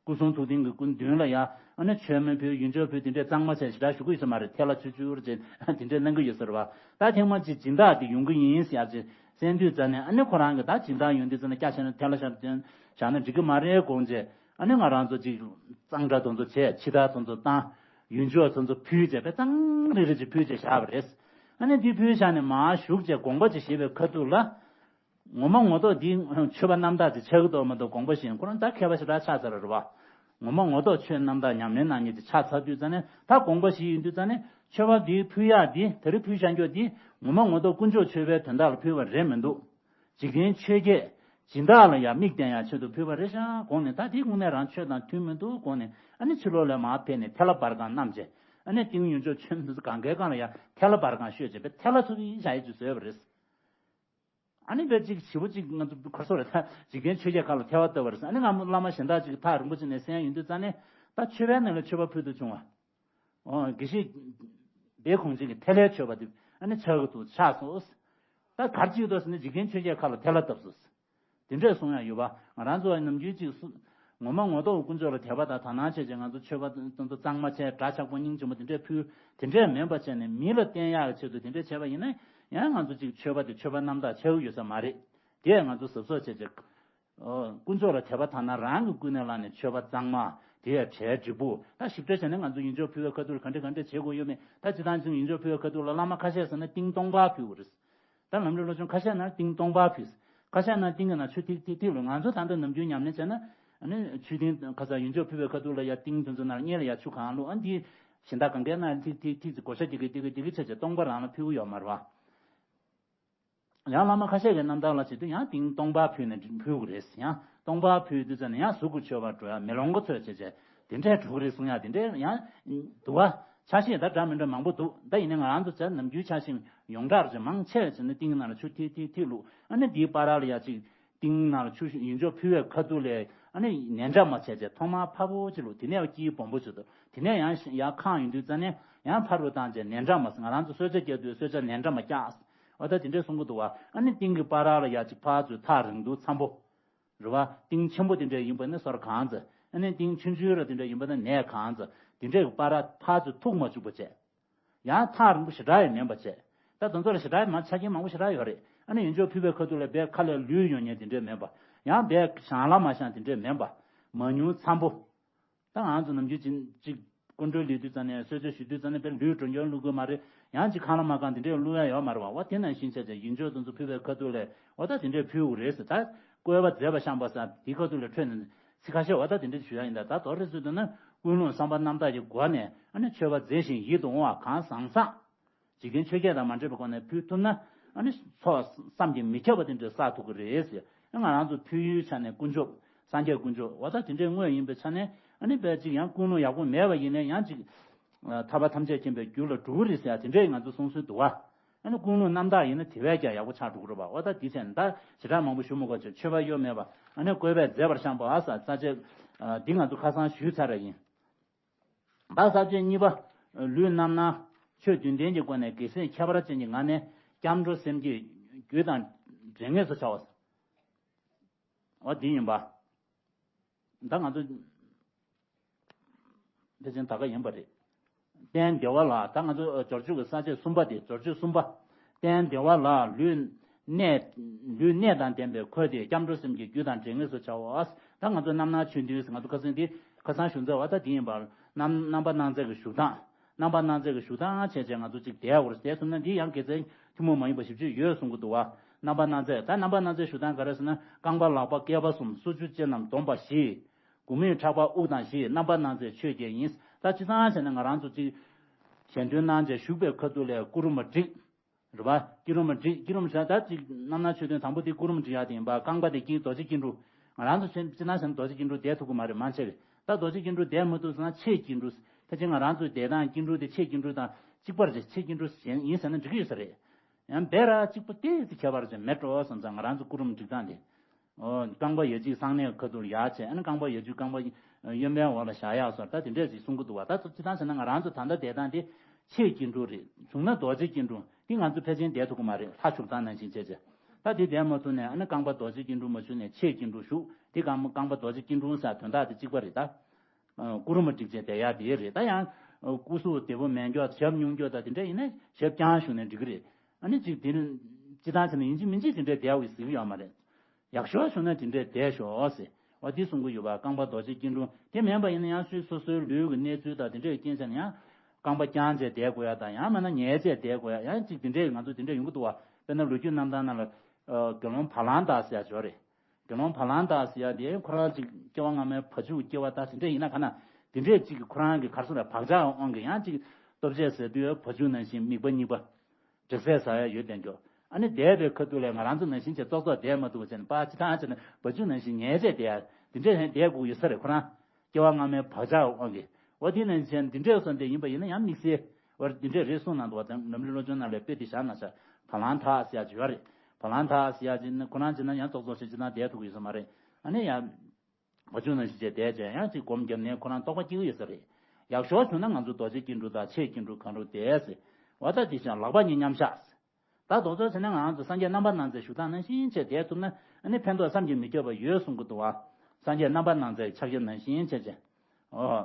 སྐུ་གསུང་ཐུགས་རྟེན་གྱི་སྐུ་མདུན་ལ་ཡ་ཨ་ནི་མཆོད་མེ་ཕུལ་ཡོན་མཆོད་ཕུལ་དེ་འདྲས་གཙང་མ་བྱས་ཞེ་དྲག་ཞུ་གི་ཡོད་ས་མ་རེད། ཐལ་བ་ཆུར་ཆུར་བྱས་དེ་འདྲས་གནང་གི་ཡོད་ས་རེད་བ། ད་ཐེངས་མ་གཅིག་སྦྱིན་བདག་དེ་ཡོང་གི་ཡིན་ཟེར་ཡ་ཅིག་གསན་དུས་ཙམ་ནས་ཨ་ནི་ཁོ་རང་གི་ད་སྦྱིན་བདག་ཡོང་དུས་ཙམ་ནས་སྐྱ་བཞག་ན་ཐལ་བ་བཞག་བཞག་ན་འགྲིག་གི་མ་རེད་དགོངས་བྱས། ཨ་ནི་ང་རང་ཚོ་ཅིག་གཙང་སྦྲ་དེ་ཚོ་བྱས། ཕྱི་དར་དེ་ཚོ་བཏང་། ཡོན་མཆོད་དེ་ཚོ་ཕུལ་བྱས་དཔེ་གཙང་རིང་རིང་ཅིག་ཕུལ་བྱས་བཞག་པ་རེད། ཨ་ནི་དེ་ཕུལ་བཞག་ནས་མར་བཞུགས་བྱས་དགོངས་པ་ཅིག་བཞེས་པའི་ཁ་ཐུག་ལ། ངོ་མ་ངོ་ཐོག་འདི་མཆོད་པ་རྣམ་དག་ཅིག་ཆགས་ཀྱི་འདུག་མ་གཏོགས་དགོངས་པ་བཞེས་ཁོ་རང་ད་མཁས་པ་ཞེ་དྲག་ཆགས་ཚར་རེད་བ། ངོ་མ་ངོ་ཐོག་ཆོས་རྣམ་དག་ཉམས་ལེན་གནང་མཁན་ཅིག་ཆགས་ཚར་དུས་ཙམ་ནས་ད་དགོངས་པ་བཞེས་ཡོང་དུས་ཙམ་ནས་མཆོད་པ་འདི་ཕུལ་ཡག་འདི་དེ་རིང་ཕུལ་བཞག་རྒྱུ་འདི་ངོ་མ་ངོ་ཐོག་དཀོན་མཆོག་མཆོད་པའི་དོན་དག་ལ་ཕུལ་བ་རེད་མི་འདུག་འཇིག་རྟེན་ཆོས་བརྒྱད་སྦྱིན་བདག་ལ་ཡང་མིག་བསྟན་ཡག་ཆེད་དུ་ཕུལ་བ་རེད་ཤག་དགོངས་ནས། ད་དེ་དངོས་གནས་རང་ཆོས་དང་མཐུན་མི་འདུག་དགོངས་ནས། ཨ་ནི་ཕྱི་ལོགས་ལ་མར་ཕེབས་ནས་ཐལ་བ་འབར་གང་བསྣམས་བྱས། ཨ་ནི་ཏིང་ཡོན་མཆོད་མཆོད་མི་འདུག་གང་གའི་སྒང་ལ་ཡང་ཐལ་བ་འབར་གང་ཤོད་བྱས་པས་ཐལ་བ་ཚུར་བཞག་ཡས་ཅིག་བཟོས་པ་རེད། ཨ་ནི་དཔེ་གཅིག་ཞེ་པོ་གཅིག་ང་ཚོ་ག་རེ་ཟེར་རེད། ད་འཇིག་རྟེན་ཆོས་བརྒྱད་ཁག་ལ་ཐལ་བ་བཏབ་པ་རེད། ཨ་ནི་སྔ་མོ་བླ་མ་གཞན་དག་ཅིག་ཐག་རིང་པོ་ཅིག་ནས་གསན་ཡོང་དུས་ཙམ་ནས་ད་མཆོད་པའི་ནང་ལ་མཆོད་པ་ཕུལ་དུ་བྱུང་བ། ཨོ་དགེ་བཤེས་སྦས་གོང་ཆེན་གྱི་ཐལ་བའི་མཆོད་པ་དེ་ཨ་ནི་ཆགས་ཀྱི་འདུག་ཆགས་སོང་། ད་ག་རེ་བྱེད་ཀྱི་འདུག་ཟེར་ན་འཇིག་རྟེན་ཆོས་བརྒྱད་ཁག་ལ་ཐལ་བ་བཏབ་སོང་། དེ་འདྲས་གསུང་ཡ་ཡོད་པ། ང་རང་ཚོ་ནམ་རྒྱུན་གཅིག་སུ་ངོ་མ་ངོ་ཐོག་དཀོན་མཆོག་ལ་དད་པ་དང་དག་སྣང་བྱས་བྱས་ང་ཚོ་མཆོད་པ་དེ་ཚོ་གཙང་མ་བྱས་སྒྲ་ཆགས་པོ་སྙིང་རྗེ་མོ་དེ་འདྲས་ཕུལ། དེ་འདྲས་མིན་པ་བྱས་ནས་མི་ལ་བསྟན་ཡག་གི་ཆེད་དུ་དེ་འདྲས་བྱས་པ་ཡིན་ན་ཡང་ང་ཚོ་གཅིག་མཆོད་པ་དེ་མཆོད་པ་རྣམ་དག་ཆགས་ཀྱི་ཡོད་ས་མ་རེད། དེ་ང་ཚོ་གཟབ་གཟབ་བྱས་བྱས། ཨོ། དཀོན་མཆོག་ལ་དད་པ་དག་སྣང་རང་གི་ཀུན་ནས་བསླངས་ནས་མཆོད་པ་གཙང་མ་དེ་ཡང་གྲལ་འགྲིག་པོ། ད་ཞིབ་ཕྲ་བྱས་ན་ང་ཚོ་ཡོན་མཆོད་ཕུལ་བའི་ཁ་ཐུག་ལ་ག་འདྲ་ག་འདྲ་བྱེད་དགོས་ཡོད་མེད། ད་སྤྱིར་བཏང་ཅིག་ཡོན་མཆོད་ཕུལ་བའི་ཁ་ཐུག་ལ་བླ་མ་ཁ་ཤས་ཟེར་ན་ཏིང་སྟོང་པ་ཕུལ་བ་རེད། ད་ལམ་རིམ་བློ་སྦྱོང་ཁ་ཤས་ན་ཏིང་སྟོང་པ་ཕུལ། ཁ་ཤས་ན་ཏིང་གི་ནང་ཆུ་ཐིགས་ཐིགས་ཐིགས་བླུགས། ང་ཚོ་ད་ལྟ་ནམ་རྒྱུན་ཉམས་ལེན་བྱས་ན་ཨ་ནི་ཆུ་ཏིང་ཁ་ས་ཡོན་མཆོད་ཕུལ་བའི་ཁ་ཐུག་ལ་ཡ་ཏིང་དེ་ཚོ་ནང་སྔོན་ལ་ཡ་ཆུ་གང་བླུགས། ཨ་འདི་ གཞན་དག་གང་གའི་ནང་ཐིག་ཐིག་ཐིག་ཅིག་བགོ་བཤའ་རྒྱག་གི་རྒྱག་གི་རྒྱག་གི་བྱས་བྱས་སྟོང་པ་རང་ལ་ཕུལ་གི་ཡོད་མ་རེད་བ། ཡང་བླ་མ་ཁ་ཤས་ཀྱི་རྣམ་ཐར་ལ་བྱེད་དུས་ཡང་ཏིང་སྟོང་པ་ཕུལ་ནས་ཕུལ་དགོས་རེད། ཡང་སྟོང་པ་ཕུལ་དུས་ཙམ་ནས་ཡང་གཟུགས་ཀྱི་མཆོད་པ་འགྲོ་ཡ་མེ་ལོང་གི་ཚོད་བྱེད་བྱས་དེ་འདྲས་འགྲོ་གི་རེད་གསུང་ཡ་དེ་འདྲས་ཡང་འདུག་བ། ཆ་ཤས་ད་འདྲ་མི་འདྲ་མང་པོ་འདུག་ད་ཡིན་ནའི་ང་རང་ཚོ་བྱས་ནམ་རྒྱུན་ཆ་ཤས་ཡོངས་གྲགས་རེད། མང་ཆེ་བ་བྱས་ན་ཏིང་ནང་ལ་ཆུ་ཐིག་ཐིག་ཐིག་བླུགས། ཨ་ནི་དེའི་བར་ལ་ཡ་ཅིག་ཏིང་ནང་ལ་ཆུ་ཡིད་འཇོག་ཕུལ་བའི་ཁ་ཐུག་ལ་ཨ་ནི་ནས་འདྲ་མ་བྱས་བྱས་ཐོག་མར་ཕ་བོ་ཅིག་བླུགས། དེ་ནས་དཀྱིལ་སྦོམ་པོ་ཅིག་བླུགས། དེ་ནས་ཡང་ཡར་ཁེངས་ཡོང་དུས་ཙམ་ནས་ཡང་ཕ་རུ་བཏང་བྱས་ནས་འདྲ་མ། ང་རང་ཚོ་གསོལ་ཇ་བརྒྱབ་དུས་གསོལ་ཇ་ནས་འདྲ་མ་བརྒྱབ། འོ་ད་དེ་འདྲས་གསུང་གི་འདུག་བ། ཨ་ནི་ཏིང་གི་བར་ལ་ཡ་ཅིག་ཕར་ཚུར་ཐག་རིང་འདུག་མཚམས་པོ། རེད་བ། ཏིང་ཆེན་པོ་དེ་འདྲ་ཡིན་པ་ནི་སོར་གང་ཙམ། ཨ་ནི་ཏིང་ཆུང་ཆུང་ར་དེ་འདྲ་ཡིན་པ་ནི་ནས་གང་ཙམ། དེ་འདྲའི་བར་ཕར་ཚུར་ཐུག་མ་བཅུག་པ་བྱས། ཡང་ཐག་རིང་པོ་ཞེ་དྲག་ཡང་མིན་པ་བྱས། ད་དེ་ཚོ་ལ་ཞེ་དྲག་མ་ཆ་རྐྱེན་མང་པོ་ཞེ་དྲག་ཡོད་རེད། ཨ་ནི་ཡིད་འཇོག་ཕུལ་བའི་ཁ་ཐུག་ལ་དཔེ་ཁ་ལས་ལུད་ཡོང་མཁན་དེ་འདྲས་མིན་པ། ཡང་དཔེ་བཞེངས་ལ་མ་བཞེངས་དེ་འདྲས་མིན་པ། མང་ཉུང་འཚམ་པོ། ད་ང་ཚོ་ནམ་རྒྱུན་ཅིག་ཅིག་སྐུ་མགྲོན་སླེབས་དུས་ཙམ་ནས་གསོལ་ཇ་ཞུ་དུས་ཙམ་ནས་དཔེ་ལུས་འགྲོ་འགྲོ་བླུག་དགོས་མ་རེད། ཡང་ཅིག་ཁང་གླ་མ་གང་དེ་འདྲས་བླུག་ཡ་ཡོད་མ་རེད་བ། འོ་དེ་ནང་བཞིན་བྱས་བྱས་ཡིད་འཇོག་དེ་ཚོ་ཕུལ་བའི་ཁ་ཐུག་ལ་འོ་ད་དེ་འདྲས་ཕུལ་དགོས་རེད་ཟེར། ད་བཀོད་པ་མཛེས་པ་བཤམས་པ་ཟེར་དེའི་ཁ་ཐུག་ལ་འཕྲོས་ནས་ཚིག་ཁ་ཤས་འོ་ད་དེ་འདྲས་ཞུ་ཡ་ཡིན། ད་ད་དོ་རེ་ཟེར་དུས་ན་ཀུན་སློང་བསམ་པ་རྣམ་དག་གི་སྒོ་ནས་ཨ་ནི་མཆོད་པ་མཛེས་ཤིང་ཡིད་དུ་འོང་བ་གང་བཟང་བཟང་། འཇིག་རྟེན་ཆོས་བརྒྱད་དང་མ་འདྲེས་པའི་སྒོ་ནས་ཕུལ་ཐུབ་ན་ཨ་ནི་ཚོགས་བསམ་གྱིས་མི་ཁྱབ་པ་དེ་འདྲ་བསགས་ཐུབ་ཀྱི་རེད་ཟེར། ང་རང་ཚོ་ཕུལ་ཡུལ་ཆ་ནས་དཀོན་མཆོག་སངས་རྒྱས་དཀོན་མཆོག་འོ་ད་དེ་འདྲའི་དངོས་ཡིན་པའི་ཆ་ནས་ཨ་ནི་དཔེ་ཅིག་ཡང་ཀུན་སློང་ཡག་པོ་མེད་པ་ཡིན་ནའི་ཡང་ཅིག་ཐར་པ་ཐམས་ཅད་མཁྱེན་པའི་རྒྱུ་ལ་འགྲོ་གི་རེད་ཟེར་ཡ་དེ་འདྲའི་ང་ཚོ་གསུང་སྲོལ་འདུག་བ། ཨ་ནི་ཀུན་སློང་རྣམ་དག་ཡིན་ན་དེ་བས་ཀྱང་ཡག་པོ་ཆགས་འགྲོ་གི་རེད་བ། འོ་ད་དེ་བྱས་ན་ད་ཞེ་དྲག་མང་པོ་ཞུ་མི་དགོས་ཅིག་མཆོད་པ་གཡོ་མེད་པ་ཨ་ནི་བཀོད་པས་མཛེས་པར་བཤམས་པ་ཨ་ས་ས་བཅད་འདི་ང་ཚོ་ཁ་སང་ཞུས་ཚར་བ་ཡིན། ད་ས་བཅད་གཉིས་པ། ལུས་རྣམ་སྣང་ཆོས་བདུན་ལྡན་གྱི་སྒོ་ནས་དགེ་སེམས་ཁྱད་པར་ཅན་གྱི་ངང་ནས་སྐྱབས་འགྲོ་སེམས་བསྐྱེད་རྒྱུ་དང་འབྲེལ་ངེས་སུ་བྱ་བ། འོ་འདི་ཡིན་པ། ད་ང་ཚོ་དེ་བཞིན་ད་ག་ཡིན་པ་རེད། རྟེན་བདེ་བ་ལ་ད་ང་ཚོ་སྦྱོར་བཅུ་གི་ས་བཅད་གསུམ་པ་དེ་སྦྱོར་བཅུ་གསུམ་པ། རྟེན་བདེ་བ་ལ་ལུས་གནད་ལུས་གནད་དང་ལྡན་པའི་འཁོར་དེ་སྐྱབས་འགྲོ་སེམས་བསྐྱེད་རྒྱུ་དང་འབྲེལ་ངེས་སུ་བྱའོ། ད་ང་ཚོ་རྣམ་སྣང་ཆོས་བདུན་ང་ཚོ་ཁ་སང་འདི་ཁ་སང་ཞུ་མཛད་པ་ད་འདི་ཡིན་པར་རྣམ་རྣམ་པར་སྣང་མཛད་ཀྱི་བཞུགས་སྟངས། རྣམ་པར་སྣང་མཛད་ཀྱི་བཞུགས་སྟངས་བྱས་བྱས་ང་ཚོ་གཅིག་བསྡད་དགོས་རེད། བསྡད་ཐུབ་ན་འདི་ཡང་དགེ་མཚན་ཐུན་མོང་མ་ཡིན་པ་ཞེ་པོ་ཅིག་ཡོད་གསུང་གི་འདུག་བ། རྣམ་པར་སྣང་མཛད་ད་རྣམ་པར་སྣང་མཛད་བཞུགས་སྟངས་ག་རེ་ཟེར་ན་རྐང་པ་ལག་པ་སྐེད་པ་གསུམ་སོ་བཅུ་ཅན་རྣམས་བསྡོམས་པ་བཞི། གུང་མོས་ཕྲག་པ་དབུགས་དང་བཞི་རྣམ་པར་སྣང་མཛད་ཆོས་བརྒྱད་ཡིན། ད་སྤྱིར་བཏང་བྱས་ན་ང་རང་ཚོ་གཅིག་གཞན་དོན་གནང་བྱས་བཞུགས་པའི་ཁ་ཐུག་ལས་སྐུ་རུ་མ་བསྒྲིགས། རེད་པ། སྐྱིལ་ཀྲུང་མ་བསྒྲིགས། སྐྱིལ་ཀྲུང་མ་བསྒྲིགས་ད་ཅིག་རྣམ་སྣང་ཆོས་བདུན་དང་པོ་དེ་སྐུ་རུ་མ་བསྒྲིགས་ཡག་དེ་ཡིན་པ། རྐང་པ་དེ་དཀྱིལ་རྡོ་རྗེ་སྐྱིལ་ཀྲུང་། ང་རང་ཚོ་ཆེ་སྤྱིར་བཏང་བྱས་ན་རྡོ་རྗེ་སྐྱིལ་ཀྲུང་བསྡད་ཐུབ་ཀྱི་མ་རེད་མང་ཆེ་བས། ད་རྡོ་རྗེ་སྐྱིལ་ཀྲུང་བསྡད་མ་ཐུབ་སོང་ན་ཕྱེད་སྐྱིལ་ཀྲུང་། ཕལ་ཆེར་ང་རང་ཚོའི་བསྡད་སྟངས་སྐྱིལ་ཀྲུང་དེ་ཕྱེད་སྐྱིལ་ཀྲུང་དང་གཅིག་པ་རེད། ཕྱེད་སྐྱིལ་ཀྲུང་ཡིན་ཟེར་ན་འགྲིག་གི་ཡོད་ས་རེད། ཡང་འབད་ར་གཅིག་པ་ཏོག་ཙམ་ཁྱད་པར་ཅིག་མེད་འགྲོ་བསམ་ཙང་ང་རང་ཚོ་སྐུ་རུ་མ་བསྒྲིགས་སྟངས་དེ། ཨོ། རྐང་པ་ཡ་གཅིག་གསང་གནས་ཁ་ཐུག་ལ་ཡར་བྱས། ཨ་ནི་རྐང་པ་ཡ་གཅིག་རྐང་པ་གཡོན་པའི་འོག་ལ་བཞག་ཡག་སོགས་ད་དེ་འདྲས་ཅིག་གསུང་གི་འདུག་བ། ད་སྤྱིར་བཏང་བྱས་ན་ང་རང་ཚོ་ད་ལྟ་བསྡད་སྟངས་དེ་ཕྱེད་སྐྱིལ་ཀྲུང་རེད། བྱུང་ན་རྡོ་རྗེ་སྐྱིལ་ཀྲུང་། འདི་ང་ཚོ་ཕལ་ཆེར་བསྡད་ཐུབ་ཀྱི་མ་རེད། ལྷ་བཞུགས་སྟངས་ནང་བཞིན་བྱས་བྱས། ད་དེ་བསྡད་མ་ཐུབ་ནས་ཨ་ནི་རྐང་པ་རྡོ་རྗེ་སྐྱིལ་ཀྲུང་མ་བཞུགས་ནས་ཕྱེད་སྐྱིལ་ཀྲུང་བཞུགས། དེ་རྐང་རྐང་པ་རྡོ་རྗེ་སྐྱིལ་ཀྲུང་ཟེར་དོན་དག་དེ་གཅིག་པ་རེད་ད། ཨ། སྐུ་རུ་མ་བསྒྲིགས་བྱས་བསྡད་ཡག་དེ་རེད། ད་ཡང་སྐུ་གཟུགས་བདེ་པོ་མེད་མཁན་ཞབས་སྙུང་སྐྱོ་དང་དེ་འདྲ་ཡིན་ན་ཞབས་བརྐྱངས་བཞུགས་ནས་འགྲིག་གི་རེད། ཨ་ནི་གཅིག་དེ་ནི་སྤྱིར་བཏང་བྱས་ན་ཡིན་གཅིག་མིན་གཅིག་དེ་འདྲའི་བསྡད་ཡག་གི་གཟིགས་ཡོད་མ་རེད། ཡག་ཤོས་བྱུང་ན་དེ་འདྲའི་བསྡད་ཤོག་ཟེར་བ་འདི་གསུང་གི་ཡོད་པ། རྐང་པ་རྡོ་རྗེ་སྐྱིལ་ཀྲུང་དེ་མིན་པ་ཡིན་ན་ཡང་སོ་སོའི་ལུས་ཀྱི་གནས་ཚུལ་དང་དེ་འདྲའི་རྐྱེན་བྱས་ན་ཡང་རྐང་པ་བརྐྱངས་བྱས་བསྡད་དགོས་ཡ་དང་ཡང་མིན་ན་ཉལ་བྱས་བསྡད་དགོས་ཡ་ཡང་གཅིག་དེ་འདྲའི་ང་ཚོ་དེ་འདྲ་ཡོང་གི་འདུག་བ། དཔེར་ན་ལོ་རྒྱུས་རྣམ་ཐར་ནང་ལ་དགེ་སློང་བ་ལང་ཏ་ཟེར་ཡ་ཅིག་ཡོད་རེད། དགེ་སློང་བ་ལང་ཏ་ཟེར་ཡ་དེ་ཁོ་རང་ཅིག་སྐྱེ་བ་སྔ་མའི་བ་ཕྱུགས་སྐྱེ་བ་ད་དེ་འདྲ་ཡིན་ན་ག་ན་དེ་འདྲས་ཅིག་ཁོ་རང་གི་གར་སོང་ར་བག་ཆགས་དབང་གིས་ཡང་ཅིག་ལྟོ་ཆས་ཟ་དུས་བ་ཕྱུགས་ནང་བཞིན་མིད་པ་གཉིས་པ། དྲེག་ཟས་ཟ་ཡ་ཡོད་དེ་འགྱོ། ཨ་ནི་བསྡད་པའི་ཁ་ཐུག་ལ་ང་རང་ཚོ་ནང་བཞིན་བྱས་ཙོག་ཙོག་བསྡད་མ་ཐུབ་པ་བྱས་ནས་པ་ཅི་ཐང་བྱས་ནས་བ་ཕྱུགས་ནང་བཞིན་ཉལ་བྱས་བསྡད་ཡ་དེ་འདྲས་ཧན་བསྡད་དགོས་ཡོད་ས་རེད་ཁོ་རང་། སྐྱེ་བ་སྔ་མའི་བག་ཆགས་དབང་གིས། འོ་དེ་ནང་བཞིན་འདི་འདྲས་སོང་དེ་ཡིན་པ་ཡིན་ན་ཡང་དམིགས་བསལ་བར་འདི་འདྲས་རེད་གསུངས་གནང་འདུག་བ། དང་ལམ་རིམ་བློ་སྦྱོང་ནང་ལ་དཔེ་དེ་བཞག་ན་ཤ་བ་ལང་ཐག་ཟེར་ཡ་ཅིག་ཡོད་རེད། བ་ལང་ཐག་ཟེར་ཡ་ཅིག་ནི་ཁོ་རང་ཅིག་ན་ཡང་ཙོག་ཙོག་ཞིག་ཅིག་ན་བསྡད་ཐུབ་ཀྱི་ཡོད་ས་མ་རེད། ཨ་ནི་ཡང་བ་ཕྱུགས་ནང་བཞིན་བྱས་བསྡད་བྱས་ཡང་ཅིག་སྒོམ་བརྒྱབ་ནས་ཁོ་རང་རྟོགས་པ་སྐྱེ་གི་ཡོད་ས་རེད། ཡག་ཤོས་བྱུང་ན་ང་ཚོ་རྡོ་རྗེ་སྐྱིལ་ཀྲུང་དང་ཕྱེད་སྐྱིལ་ཀྲུང་གང་རུང་བསྡད་ཟེར་བ། ད་དེ་བཞིན་ལག་པ་གཉིས་མཉམ་བཞག་ཟེར། ད་དེ་ཚོ་བྱས་ན་ང་རང་ཚོ་སངས་རྒྱས་རྣམ་པར་སྣང་མཛད་བཞུགས་སྟངས་ནང་བཞིན་བྱས་བསྡད་ཐུབ་ན་ཨ་ནི་ཕན་ཐོགས་བསམ་གྱིས་མི་ཁྱབ་པ་ཡོད་གསུང་གི་འདུག་བ། སངས་རྒྱས་རྣམ་པར་སྣང་མཛད་ཕྱག་རྒྱ་ནང་བཞིན་བྱས་བྱས། ཨོ།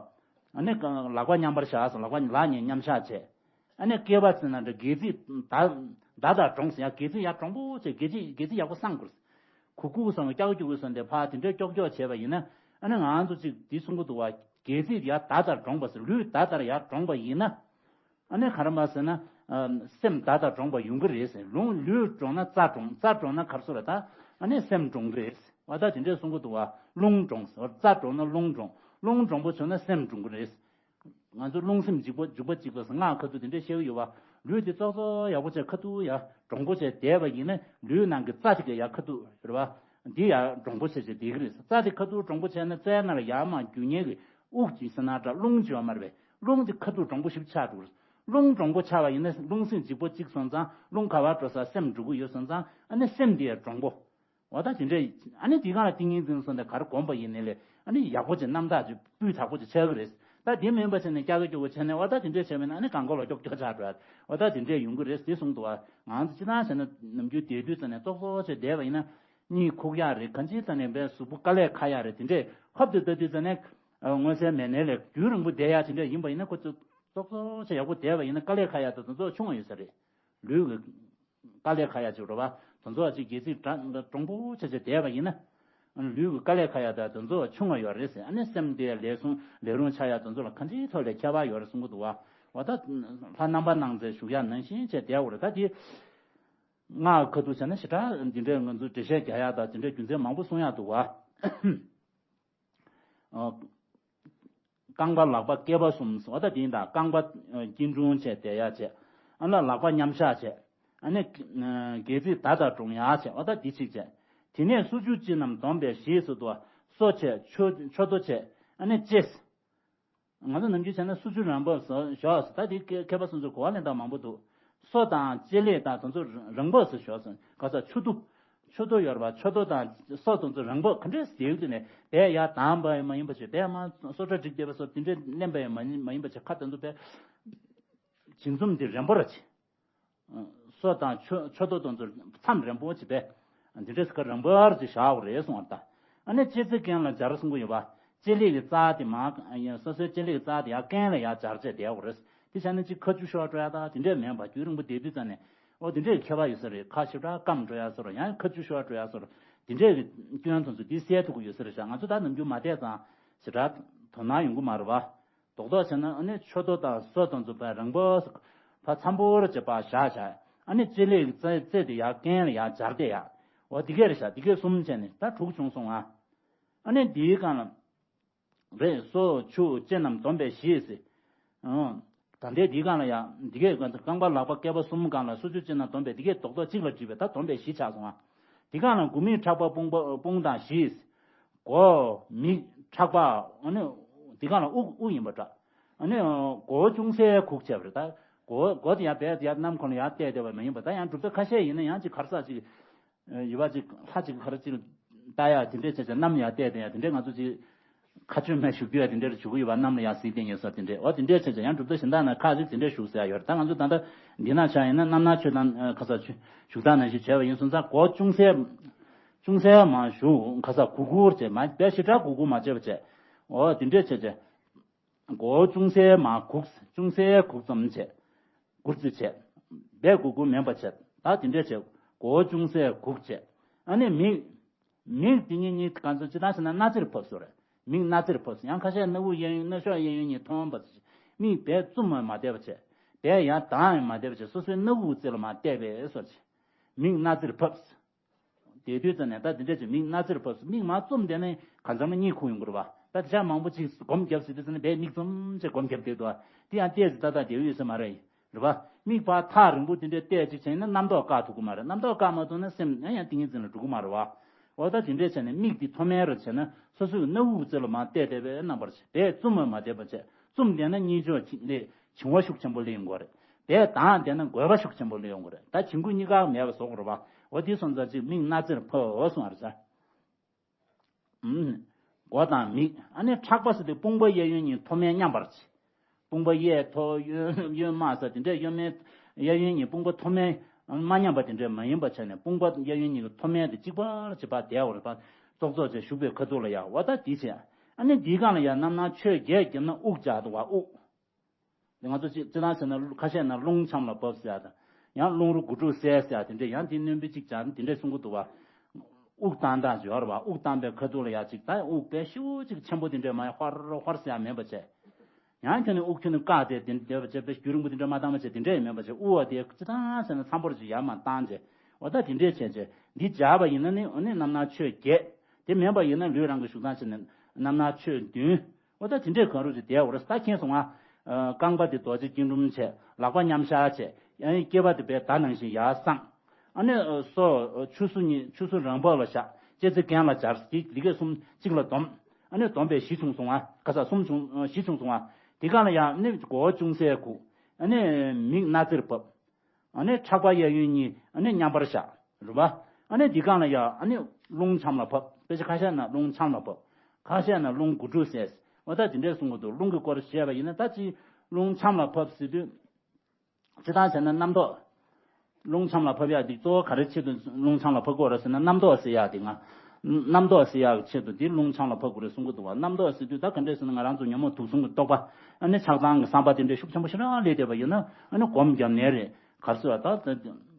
ཨ་ནི་ལག་པ་མཉམ་པར་བཞག་སོང་། ལག་པ་ལག་གཉིས་མཉམ་བཞག་བྱས། ཨ་ནི་སྐེད་པ་ཚིགས་ན་འདྲ་སྒལ་ཚིགས་མདའ་མདའ་དང་འདྲ་ཟེར་ཡ་སྒལ་ཚིགས་ཡར་དྲང་པོ་བྱས་སྒལ་ཚིགས་སྒལ་ཚིགས་ཡག་པོ་བསྲང་དགོས། གུག་གུག་སོང་ཀྱག་ཀྱུག་སོང་དེ་ཕར་དེ་འདྲའི་ཀྱོག་ཀྱོག་བྱས་པ་ཡིན་ན་ཨ་ནི་ང་ཚོ་གཅིག་འདི་གསུང་གི་འདུག་བ། སྒལ་ཚིགས་ཡར་མདའ་ལྟར་འདྲོངས་པ་ཟེར། ལུས་མདའ་ལྟར་ཡར་འདྲོངས་པ་ཡིན་ན། ཨ་ནི་ག་རེ་མ་ཟེར་ན། ཨ། སེམས་མདའ་ལྟར་འདྲོངས་པ་ཡོང་གི་རེད་ཟེར། ལུས་ལུས་འདྲོངས་ན་རྩ་འདྲོངས། རྩ་འདྲོངས་ན་ག་རེ་ཟེར་ད། ཨ་ནི་སེམས་འདྲོངས་གི་རེད་ཟེར། འོ་ད་དེ་འདྲས་གསུང་གི་འདུག་བ། རླུང་འདྲོངས་ཟེར། རྩ་འདྲོངས་ན་རླུང་འདྲོངས། རླུང་འདྲོངས་པོ་བྱུང་ན་སེམས་འདྲོངས་གི་རེད་ཟེར། ང་ཚོ་རླུང་སེམས་འཇུག་པ་འཇུག་པ་གཅིག་པ་སྔགས་ཁ་ཐུག་དེ་འདྲས་བཤད་ཀྱི་ཡོད་པ། ལུས་དེ་ཙོག་ཙོག་ཡག་པོ་བྱས་ཁ་ཐུག་ཡ་འདྲོང་པོ་བྱས་བསྡད་པ་ཡིན་ན་ལུས་ནང་གི་རྩ་དེ་ག་ཡ་ཁ་ཐུག་རེད་པ། འདི་ཡ་འདྲོང་པོ་བྱས་བྱས་བསྡད་ཀྱི་རེད། རྩ་དེ་ཁ་ཐུག་འདྲོང་པོ་བྱས་ན་རྩའི་ནང་ལ་ཡར་མར་རྒྱུག་མཁན་གྱི་དབུགས་ཀྱི་ཟེར་ན་འདྲ་རླུང་བྱེད་པ་མ་རེད་པས། རླུང་དེ་ཁ་ཐུག་འདྲོང་པོ་ཞིག་ཆགས་འགྲོ་གི་རེད། རླུང་འདྲོང་པོ་ཆགས་པ་ཡིན་ན་རླུང་སེམས་འཇིག་པ་གཅིག་སོང་ཙང་རླུང་ག་བར་འགྲོ་ས་སེམས་འགྲོ་གི་ཡོད་སོང་ཙང་ཨ་ནི་སེམས་དེ་ཡ་འདྲོང་པོ། འོ་ད་དེ་འདྲས། ཨ་ནི་དེའི་སྒང་ལ་ཏིང་ངེ་འཛིན་སོང་ནས་ག་རེ་བསྒོམ་པ་ཡིན་ནའི་ལས་ཨ་ནི་ཡག་པོ་ཅིག་རྣམ་དག་ཅིག་སྤུས་དག་པོ་ཅིག་ཆགས་ཀྱི་རེད། ད་དེ་མིན་པ་བྱས་ནས་སྐྱ་ཀ་སྐྱོ་བོ་བྱས་ནས་འོ་ད་དེ་འདྲས་བྱས་པ་ཡིན་ན་ཨ་ནི་གང་གོ་ལ་སྐྱོ་སྐྱོ་ཆགས་འགྲོ་ཡ། འོ་ད་དེ་འདྲས་ཡོང་གི་རེད་དེ་གསུངས་འདུག་བ། ང་ཚོ་སྤྱིར་བཏང་བྱས་ན་ནམ་རྒྱུན་བསྡད་དུས་ཙམ་ནས་ཏོག་ཙོག་ཅིག་བསྡད་པ་ཡིན་ན་གཉིད་ཁུག་ཡག་རེད། གང་ཅིའི་ཐད་ནས་བས་གཟུགས་པོ་དཀའ་ལས་ཁག་ཡག་རེད། དེ་འདྲས་ཧོབ་ཏེ་ལྟ་དུས་ཙམ་ནས་མངོན་གསལ་མེད་ནའི་ལས་རྒྱུན་རིང་པོ་བསྡད་ཡག་དེ་འདྲས་ཡིན་པ་ཡིན་ན་ཁོ་ཚོ་ཏོག་ཙོག་ཅིག་ཡག་པོ་བསྡད་པ་ཡིན་ན་དཀའ་ལས་ཁག་ཡག་དང་དེ་ཚོ་ཆུང་བ་ཡོད་ས་རེད། ལུས་ཀྱི་དཀའ་ལས་ཁག་ཡག་ཅིག་རེད་པ། དེ་ཚོ་ཅིག་སྒལ་ཚིགས་འདྲ་འདྲོང་པོ་བྱས་བྱས་བསྡད་པ་ཡིན་ན། ལུས་ཀྱི་དཀའ་ལས་ཁག་ཡག་དང་དེ་ཚོ་ཆུང་བ་ཡོད་རེད་ཟེར། ཨ་ནི་སེམས་དེ་ལས་སོང་ལས་རུང་ཆགས་ཡག་དེ་ཚོ་ལ་གང་ཅིའི་ཐོག་ལས་ཁྱད་པར་ཡོད་རེད་གསུང་གི་འདུག་བ། འོ་ད་ལྷ་རྣམ་པར་སྣང་མཛད་བཞུགས་ཡག་ནང་བཞིན་བྱས་བསྡད་དགོས་རེད། ད་དེ་སྔགས་ཁ་ཐུག་བྱས་ན་ཞེ་དྲག་འདི་འདྲའི་ང་ཚོ་འགྲེལ་བཤད་རྒྱག་ཡག་དང་དེ་འདྲའི་རྒྱུ་མཚན་མང་པོ་གསུང་ཡག་འདུག་བ། རྐང་པ་ལག་པ་སྐེད་པ་གསུམ་ཟེར་བ་ད་དེ་ཡིན་ད། རྐང་པ་སྐྱིལ་ཀྲུང་བྱས་བསྡད་ཡག་བྱས། ཨ་ལ་ལག་པ་མཉམ་བཞག་བྱས། ཨ་ནི་སྒལ་ཚིགས་ད་ལྟ་དྲུང་ཡག་བྱས་བ་ད་འདི་གཅིག་བྱས། དེ་ནས་སོ་བཅུ་གཅིག་རྣམས་བསྡོམས་པས་བཞི་ཟེར་དུ་བ། སོ་བྱས་མཆུ་མཆུ་ཏོ་བྱས། ཨ་ནི་ལྕེ། ང་ཚོ་ནམ་རྒྱུན་བྱས་ན་སོ་བཅུ་རང་བབས་སུ་ཞོག་ཟེར། ད་དེ་མཁས་པ་སོ་སོའི་གོ་བ་ལེན་སྟངས་མང་པོ་འདུག། སོ་དང་ལྕེ་ལེ་དང་དེ་ཚོ་རང་བབས་སུ་ཞོག་ཟེར། ག་ས་མཆུ་ཏོ། མཆུ་ཏོ་ཡོད་རེད་པ། མཆུ་ཏོ་དང་སོ་དེ་ཚོ་རང་བབས་ག་འདྲས་ཟེར་དུས་ནས་བས་ཡར་ལྡང་པ་ཡང་མ་ཡིན་པ་བྱས། བས་མར་སོ་ཁྲ་བསྒྲིགས་བསྡད་པ་སོགས་དེ་འདྲས་མནན་པ་ཡང་མ་ཡིན་མ་ཡིན་པ་བྱས། ཁ་དེ་ཚོ་བས་འབྱེད་འཛུམ་དེ་རན་པོ་ར་བྱས། སོ་དང་མཆུ་མཆུ་ཏོ་དེ་ཚོ་མཚམས་རན་པོ་བྱས་པས། འདི་འདྲས་ཁ་རན་པོ་ར་ཅིག་བཞག་དགོས་རེད་གསུངས་པ་རེད་ད། ཨ་ནི་ལྕེ་རྩེ་རྐན་ལ་སྦྱར་གསུང་གི་ཡོད་པ། ལྕེ་ལེ་གི་རྩ་དེ་མར་སོ་སོའི་ལྕེ་ལེ་གི་རྩ་དེ་ཡར་རྐན་ལ་ཡར་སྦྱར་བྱས་བསྡད་དགོས་རེད། དེ་བྱས་ན་ཅིག་ཁ་ཆུ་ཤོར་འགྲོ་ཡག་ད་དེ་འདྲས་མེད་པ། རྒྱུན་རིང་པོ་བསྡད་དུས་ཙམ་ནས་ཨོ་དེ་འདྲས་ཁྱད་པར་ཡོད་ས་རེད། ཁ་ཞེ་དྲག་སྐམ་འགྲོ་ཡག་བཟོ་འདྲ། ཡང་ཁ་ཆུ་ཤོར་འགྲོ་ཡག་བཟོ་འདྲ། དེ་འདྲས་ཀྱི་སྐྱོན་དེ་ཚོ་དེ་སེལ་ཐུབ་ཀྱི་ཡོད་ས་རེད་ཤག། ང་ཚོ་ད་ནམ་རྒྱུན་མ་བལྟས་ཙང་ཞེ་དྲག་དོ་སྣང་ཡོང་གི་མ་རེད་པ། རྡོག་རྡོག་བྱས་ན་ཨ་ནི་མཆུ་ཏོ་དང་སོ་དེ་ཚོ་ཕར་རིང་པོ་ཕར་འཚམ་པོ་ར་བྱས་ཕར་བཞག་བཞག། ཨ་ནི་ལྕེ་ལེ་གི་རྩ་རྩེ་དེ་ཡར་རྐན་ལ་ཡར་སྦྱར་བསྡད་ཡག། འོ་དེ་གས་རེད་ཤག། དེ་གས་གསུམ་བྱས་ནས་ད་དྲུག་བྱུང་སོང་ང་། ཨ་ནི་དེའི་སྒང་ལ། རེད། སོ་མཆུ་ལྕེ་རྣམས་བསྡོམས་པས་བཞི་ཟེར། ཨང་། ད་ལྟའི་འདིའི་སྒང་ལ་ཡང་འདི་གས་རྐང་པ་ལག་པ་སྐེད་པ་གསུམ་སྒང་ལ་སོ་མཆུ་ལྕེ་རྣམས་བསྡོམས་པས་འདི་གས་རྡོག་རྡོག་གཅིག་ལ་བསྒྲིལ་བས་ད་བསྡོམས་པས་བཞི་ཆགས་སོང་ང་། འདི་སྒང་ལ་དགུ་མིག་ཕྲག་པ་དཔུང་པ་དཔུང་དང་བཞི། མགོ་མིག་ཕྲག་པ་ཨ་ནི་འདི་སྒང་ལ་དབུགས་དབུགས་ཡིན་པ་འདྲ། ཨ་ནི་མགོ་བོ་ཅུང་ཟད་གུག་བྱས་པ་རེད་ད། མགོ་མགོ་དེ་ཡར་བལ་ཡར་གནམ་ཁོང་ལ་ཡར་གཏད་བསྡད་པ་མ་ཡིན་པ། ད་ཡང་གྲུབ་མཐའ་ཁ་ཤས་ཡིན་ན་ཡང་ཅིག་ག་རེ་ཟེར་ཅིག་ཡུལ་བ་ཅིག་ལྷ་ཅིག་ག་རེ་ཅིག་ལྟ་ཡག་དེ་འདྲས་བྱས་བྱས་གནམ་ཡར་བལྟས་བསྡད་ཡག་དེ་འདྲས། ང་ཚོ་ཅིག་མཁའ་སྤྱོད་མ་བཞུགས་རྒྱུ་ཡག་དེ་འདྲས་བྱུག་གི་ཡོད་པ། གནམ་ལ་ཡར་གཟིགས་བསྡད་ཡོད་ས་དེ་འདྲས། འོ་དེ་འདྲས་བྱས་བྱས་ཡང་གྲུབ་མཐའ་གཞན་དག་ན་ཁག་ཅིག་དེ་འདྲས་བཞུགས་ཟེར་ཡག་ཡོད་རེད། ད་ང་ཚོ་ད་ལྟ་འདི་ན་ཆ་ཡིན་ན་རྣམ་སྣང་ཆོས་དང་ཁ་ས་ཆོས་བཞུགས་སྟངས་ནང་བཞིན་བྱས་པ་ཡིན་སོང་ཙང་མགོ་ཅུང་ཟད་ཅུང་ཟད་མར་བཞུགས། ཁ་ས་གུག་གུག་བྱས་མ་བས་ཞེ་དྲག་གུག་གུག་མ་བྱས་པ་བྱས། འོ་དེ་འདྲས་བྱས་བྱས། མགོ་ཅུང་ཟད་མར་གུག་ཅུང་ཟད་གུག་ཙམ་བྱས། གུར་རྩི་བྱས། བས་གུག་གུག་མིན་པ་བྱས། ད་དེ་འདྲས་བྱས། མགོ་ཅུང་ཟད་གུག་བྱས། ཨ་ནི་མིག་མིག་དེ་གཉིས་གཉིས་གང་ཚོད་ཅི་ལྟར་ཟེར་ན་སྣ་རྩེར་ཕབ་སོང་རེད། མིག་སྣ་རྩེར་ཕབ་སོང་། ཡང་ཁ་ཤས་སྣ་བུག་གཡས་གཡོན་སྣ་གཤོག་གཡས་གཡོན་གཉིས་མཐོང་བ་བྱས། མིག་བས་བཙུམ་མ་མ་བསྡད་པ་བྱས། བས་ཡར་ལྡང་ཡང་མ་བསྡད་པ་བྱས། སོ་སོའི་སྣ་བུག་རྩེ་ལ་མར་བལྟས་པས་སོ་བྱས། མིག་སྣ་རྩེར་ཕབ། དེ་དུས་ཙམ་ནས་ད་དེ་འདྲ་ཅིག་མིག་སྣ་རྩེར་ཕབ་སོང་། མིག་མར་བཙུམ་བསྡད་ན་གང་འཚམ་ལ་གཉིད་ཁུག་ཡོང་གི་རེད་པ། ད་དེ་ཆ་མང་པོ་ཅིག་སྒོམ་བརྒྱབ་ཟེར་དུས་ཙམ་ནས་བས་མིག་བཙུམ་བྱས་སྒོམ་བརྒྱབ་བསྡད་འདུག་པ། དེ་ཡང་བལྟས་ཟིན་ཏག་ཏག་བསྡད་ཡོད་ས་མ་རེད། རེད་པ། མིག་ཕར་ཐག་རིང་པོ་དེ་འདྲ་བལྟས་ཅིག་བྱས་ན་རྣམ་རྟོག་བཀག་ཐུབ་ཀྱི་མ་རེད། རྣམ་རྟོག་བཀག་མ་ཐུབ་ན་སེམས་ཡང་ཡང་ཏིང་ངེ་འཛིན་ལ་འགྲོ་གི་མ་རེད་པ། འོ་ད་དེ་འདྲས་བྱས་ནས་མིག་དེ་མཐོ་དམན་རུ་བྱས་ན་སོ་སོའི་སྣ་བུག་རྩེ་ལ་མར་བལྟས་བསྡད་པའི་རྣམ་པར་བྱས། བས་བཙུམ་པ་མ་བསྡད་པ་བྱས། བཙུམ་བསྡད་ན་གཉིད་ཆོག་ལས་འབྱུང་བ་ཤུགས་ཆེན་པོ་སླེབས་ཡོང་གི་རེད། བས་ལྡང་བསྡད་ན་རྒོད་པ་ཤུགས་ཆེན་པོ་སླེབས་ཡོང་གི་རེད། ད་བྱིང་རྒོད་གཉིས་ཀ་མེད་པ་བཟོ་དགོས་རེད་པ། འོ་དེ་སོང་ཙང་ཅིག་མིག་སྣ་རྩེར་ཕབ་སོང་བ་རེད་ཟེར། ཨུམ། མགོ་དང་མིག་ཨ་ནི་ཕྲག་པ་ཟེར་དུས་དཔུང་པ་གཡས་གཡོན་གཉིས་མཐོ་དམན་མཉམ་པར་བྱེད། དཔུང་པ་གཡས་མཐོ་གཡོན་གཡོན་དམའ་ཟེར་དེ་འདྲས་གཡོན་དམན། གཡས་གཡོན་གཉིས་དཔུང་པ་མཐོ་དམན་དམའ་མཉམ་པ་དེ་འདྲས་མ་ཡིན་པ་བྱས་ནས་དཔུང་པ་གཡས་གཡོན་གཉིས་ཀྱི་མཐོ་དམན་དེ་གཅིག་པར་བྱེད་པ་བསྡད་པ་རེད་པ། ཙོག་ཙོག་བྱས་བཞུགས་པའི་ཁ་ཐུག་ལ་ཡ་འོ་ད་དེ་བྱས། ཨ་ནི་འདིའི་སྒང་ལ་ཡ་རྣམ་སྣང་ཆོས་བརྒྱད་བརྒྱབ་ན་དབུགས་འཇགས་འདུག་པ། དབུགས། ང་ཚོ་སྤྱི་སྤྱི་བཏང་ཟེར་ན་ཁ་ཤས་ན་རླུང་ཆམ་ལ་བབས་ཟེར་ཡ་དང་། ཡང་རླུང་རོ་དགུ་ཕྲུགས་བསལ་ཟེར་ཡ་དེ་འདྲས། ཡང་དེ་སྣོན་པ་གཅིག་བྱས་དེ་འདྲས་གསུང་གི་འདུག་པ། དབུགས་བཏང་སྟངས་ཡོད་རེད་པ། དབུགས་བཏང་པའི་ཁ་ཐུག་ལ་ཡ་གཅིག་ད་དབུགས་དཔེ་ཤུགས་གཅིག་ཆེན་པོ་དེ་འདྲས་མ་ཡ་ཧོར་ཧོར་ཟེར་ཡ་མེད་པ་བྱས། ཡང་ཁྱོན་ནས་དབུགས་ཁྱོན་ནས་བཀག་སྟེ་དེ་འདྲས་བྱས་དཔེ་རྒྱུན་རིང་པོ་དེ་འདྲས་མ་བཏང་པ་བྱས་དེ་འདྲས་ཡང་མེད་པ་བྱས། དབུགས་པ་དེ་སྤྱི་བཏང་ཟེར་ན་འཚམ་པོ་ཅིག་ཡར་མར་བཏང་བྱས། འོ་ད་དེ་འདྲས་བྱས་བྱས་འདི་འཇགས་པ་ཡིན་ན་ནི་འོ་ནི་རྣམ་སྣང་ཆོས་བརྒྱད། དེ་མིན་པ་ཡིན་ན་ལུས་རང་གི་བཞུགས་སྟངས་བྱས་ནས་རྣམ་སྣང་ཆོས་བདུན། འོ་ད་དེ་འདྲས་གང་རུང་ཅིག་བསྡད་འོ་རེད། ད་མཁྱེན་སོང་ང་། རྐང་པ་དེ་རྡོ་རྗེ་སྐྱིལ་ཀྲུང་བྱས། ལག་པ་མཉམ་བཞག་བྱས། ཨ་ནི་སྐེད་པ་དེ་བས་ད་ནང་བཞིན་ཡར་བསྲང་། ཨ་ནི་སོ་ཆུ་སོ་གཉིས་ཆུ་སོ་རང་བབས་ལ་བཞག་ལྕེ་རྩེ་གྱེན་ལ་སྦྱར། འདི་འདི་གས་གསུམ་གཅིག་ལ་བསྡོམས། ཨ་ནི་བསྡོམས་པས་བཞི་བྱུང་སོང་ང་། ག་ས་གསུམ་བྱུང་བཞི་བྱུང་སོང་ང་། འདི་ག་ལ་ཡང་ཨ་ནི་མགོ་བོ་ཅུང་ཟད་སྒུར། ཨ་ནི་མིག་སྣ་རྩེར་བབས། ཨ་ནི་ཕྲག་པ་གཡས་གཡོན་གཉིས་ཨ་ནི་མཉམ་པར་བཞག་རེད་པ། ཨ་ནི་འདི་ག་ལ་ཡང་ཨ་ནི་རླུང་ཆམ་ལ་ཕབ། དཔེ་ཆ་ཁ་ཤས་ན་རླུང་ཆམ་ལ་ཕབ། ཁ་ཤས་ན་རླུང་དགུ་ཕྲུགས་ཟེར། འོ་ད་འདི་འདྲས་གསུང་གི་འདུག་རླུང་གི་སྐོར་བཤད་པ་ཡིན་ན་ད་ཅི་རླུང་ཆམ་ལ་ཕབ་ཟེར་དུས། སྤྱིར་བཏང་བྱས་ན་རྣམ་རྟོག་རླུང་ཆམ་ལ་ཕབ་ཡག་འདི་གཙོ་བོ་ག་རེ་ཆེད་དུ་རླུང་ཆམ་ལ་ཕབ་དགོས་རེད་ཟེར་ན། རྣམ་རྟོག་སེལ་ཡག་འདི་ང་། རྣམ་རྟོག་སེལ་ཡག་ཆེད་དུ་འདི་རླུང་ཆམ་ལ་ཕབ་དགོས་རེད་གསུང་གི་འདུག་བ། རྣམ་རྟོག་ཟེར་དུས་ད་ག་འདྲས་ཟེར་ན་ང་རང་ཚོ་ཉོན་མོངས་དུག་གསུམ་གྱི་རྟོག་པ། ཨ་ནི་ཆགས་སྡང་གི་བསམ་པ་དེ་འདྲས་ཤུགས་ཆེན་པོ་ཞེ་དྲག་སླེབས་བསྡད་པ་ཡིན་ན། ཨ་ནི་སྒོམ་བརྒྱབ་ནའི་རེད། ག་རེ་ཟེར་བ་ད།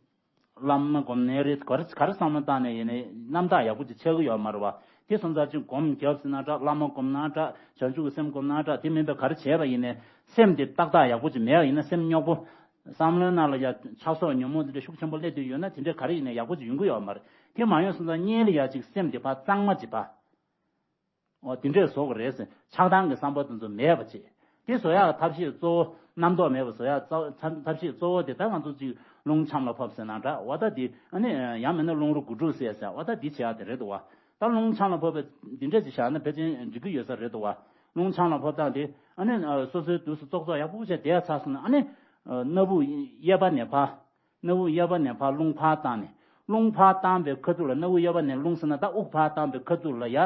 བླ་མ་སྒོམ་ནའི་རེད། ག་རེ་ག་རེ་བསམ་བློ་བཏང་ནའི་ཡིན་ནའི་རྣམ་དག་ཡག་པོ་ཅིག་ཆགས་ཀྱི་ཡོད་མ་རེད་བ། དེ་སོང་ཙང་ཅིག་སྒོམ་བརྒྱབ་ཟེར་ན་འདྲ། བླ་མ་སྒོམ་ན་འདྲ། བྱང་ཆུབ་ཀྱི་སེམས་སྒོམ་ན་འདྲ། དེ་མིན་པའི་ག་རེ་བྱས་པ་ཡིན་ནའི་སེམས་དེ་ཏག་ཏག་ཡག་པོ་ཅིག་མེད་པ་ཡིན་ན། སེམས་རྙོག་པོ། བསམ་བློའི་ནང་ལ་ཡ་ཆགས་སོགས་ཉོན་མོངས་དེ་འདྲ་ཤུགས་ཆེན་པོ་སླེབས་བསྡད་ཡོད་ན་དེ་འདྲ་ག་རེ་ཡིན་ནའི་ཡག་པོ་ཅིག་ཡོང་གི་ཡོད་མ་རེད། དེ་མ་ཡོང་སོང་ཙང་སྔོན་ལ་ཡ་ཅིག་སེམས་དེ་ཕར་གཙང་མ་ཅིག་ཕར། འོ་དེ་འདྲས་བཟོ་དགོས་རེད་ཟེར། ཆགས་སྡང་གི་བསམ་པ་དེ་ཚོ་མེད་པ་བྱེད། དེ་བཟོ་ཡག་ཐབས་ཤེས་གཙོ་བོ། རྣམ་རྟོག་མེད་པ་བཟོ་ཡག་རྩ་བ་ཐབས་ཤེས་གཙོ་བོ་དེ་ད་ང་ཚོ་ཅིག་རླུང་ཆམ་ལ་ཕབ་ཟེར་ན་འདྲ། འོ་ད་འདི་ཨ་ནི་ཡང་མིན་ན་རླུང་རོ་དགུ་ཕྲུགས་ཟེར་ཟེར། འོ་ད་འདི་བྱེད་ཡག་དེ་རེད་འདུག་བ། ད་རླུང་ཆམ་ལ་ཕབ་པའི་འདི་འདྲས་ཅིག་བཞག་ན་ཕལ་ཆེར་འགྲིག་གི་ཡོད་ས་རེད་འདུག་བ། རླུང་ཆམ་ལ་ཕབ་སྟངས་དེ་ཨ་ནི་སོ་སོའི་དུས་སུ་ཙོག་ཙོག་ཡག་པོ་བྱས་བསྡད་ཚར་སོང་ན། ཨ་ནི་སྣ་བུག་གཡས་པ་ནས་ཕར། སྣ་བུག་གཡས་པ་ནས་ཕར་རླུང་ཕར་བཏང་ནས། རླུང་ཕར་བཏང་པའི་ཁ་ཐུག་ལ། སྣ་བུག་གཡས་པ་ནས་རླུང་ཟེར་ན་ད་དབུགས་ཕར་བཏང་པའི་ཁ་ཐུག་ལ་ཡ།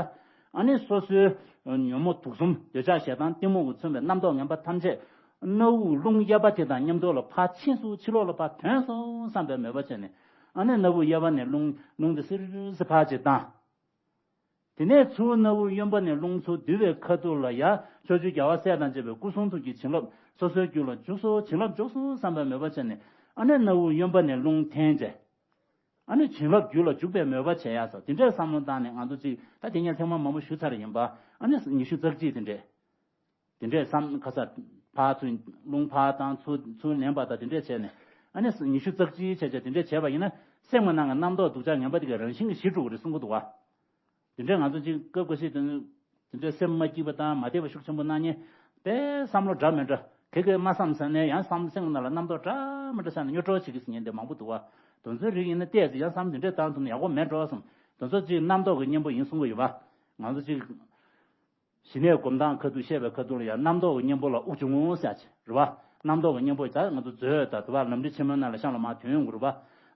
ཨ་ནི་སོ་སོའི་ཉོན་མོངས་དུག་གསུམ། འདོད་ཆགས་ཞེ་སྡང་གཏི་མུག་གིས་མཚོན་པའི་རྣམ་རྟོག་ངན་པ་ཐམས་ཅད། སྣ་བུག་རླུང་གཡས་པ་དེ་དང་མཉམ་དུ་ལ་ཕར་ཕྱིན་སོང་། ཕྱི་ལོགས་ལ་ཕར་ཐོན་སོང་བསམ་པའི་མོས་པ་བྱས་ནས། ཨ་ནི་སྣ་བུག་གཡས་པ་ནས་རླུང་རླུང་དེ་སིར་སིར་ཕར་ཅིག་བཏང་། དེ་ནས་ཚུར་སྣ་བུག་གཡོན་པ་ནས་རླུང་ཚུར་བསྡུ་བའི་ཁ་ཐུག་ལ་ཡ། ཕྱོགས་བཅུའི་རྒྱལ་བ་སྲས་དང་བཅས་པའི་སྐུ་གསུང་ཐུགས་ཀྱི་བྱིན་རླབས་སོ་སོའི་རྒྱུད་ལ་འཇུག་སོང་། བྱིན་རླབས་འཇུག་སོང་བསམ་པའི་མོས་པ་བྱས་ནས། ཨ་ནི་སྣ་བུག་གཡོན་པ་ནས་རླུང་འཐེན་བྱས། ཨ་ནི་བྱིན་རླབས་རྒྱུད་ལ་འཇུག་པའི་མོས་པ་བྱེད་ཡག་སོགས་དེ་འདྲའི་བསམ་བློ་བཏང་ནས། ང་ཚོ་ཅིག་ད་དེ་སྔ་ཐེངས་མ་མང་པོ་ཞུས་ཚར་ཡིན་པ། ཨ་ནི་ཉི་ཤུ་རྩ་གཅིག་དེ་འདྲས། དེ་འདྲས་བསམ། ཁ་ས་ཕར་ཚུར་རླུང་ཕར་བཏང་། ཚུར་ཚུར་ལེན་པ་དང་དེ་འདྲས་བྱས་ནས། ཨ་ནི་ཉི་ཤུ་རྩ་གཅིག་བྱས་བྱས་དེ་འདྲས་བྱས་པ་ཡིན་ན། སེམས་ཀྱི་ནང་གི་རྣམ་རྟོག་སྡུག་ཅག་ངན་པ་དེ་གའི་རང་བཞིན་གྱིས་ཞི་འགྲོ་གི་རེད་གསུང་གི་འདུག་བ། དེ་འདྲས་ང་ཚོ་ཅིག་སྐབས་འགའ་ཞིག་དེ་འདྲས་སེམས་མ་སྐྱིད་པ་དང་མ་བདེ་བ་ཤུགས་ཆེན་པོ་གནང་མཁན་དཔེ་བསམ་བློ་འདྲ་མི་འདྲ་ག་གེ་མ་བསམ་ཟེར་ནས། ཡང་བསམ། སེམས་ཀྱི་ནང་ལ་རྣམ་རྟོག་འདྲ་མི་འདྲ་ཟེར་ནས་རྙོག་དྲ་བྱེད་ཀྱི་ཟེར་མཁན་དེ་མང་པོ་འདུག་བ། དེ་ཚོའི་རིགས་ཡིན་ན་བལྟས་ཚེ་ཡང་བསམ། དེ་འདྲས་བཏང་ཐུབ་ན་ཡག་པོ་མེད་འགྲོ་བསམ། དེ་ཚོ་ཅིག་རྣམ་རྟོག་གི་གཉེན་པོ་ཡིན་གསུང་གི་ཡོད་པ། ང་ཚོ་ཅིག་ཞི་གནས་སྒོམ་སྟངས་ཁ་ཐུག་བཤད་པའི་ཁ་ཐུག་ལ་ཡང་རྣམ་རྟོག་གི་གཉེན་པོ་ལ་དབུགས་འབྱུང་ངོ་ཟེར་ཡག་ཅིག་རེད་བ། རྣམ་རྟོག་གི་གཉེན་པོ་ད་ང་ཚོ་མཛོད་དང་དུ་བ་ལམ་རིམ་ཆེན་མོའི་ནང་ལ་གཤམ་ལ་མར་ཐོན་ཡོང་གི་རེད་བ།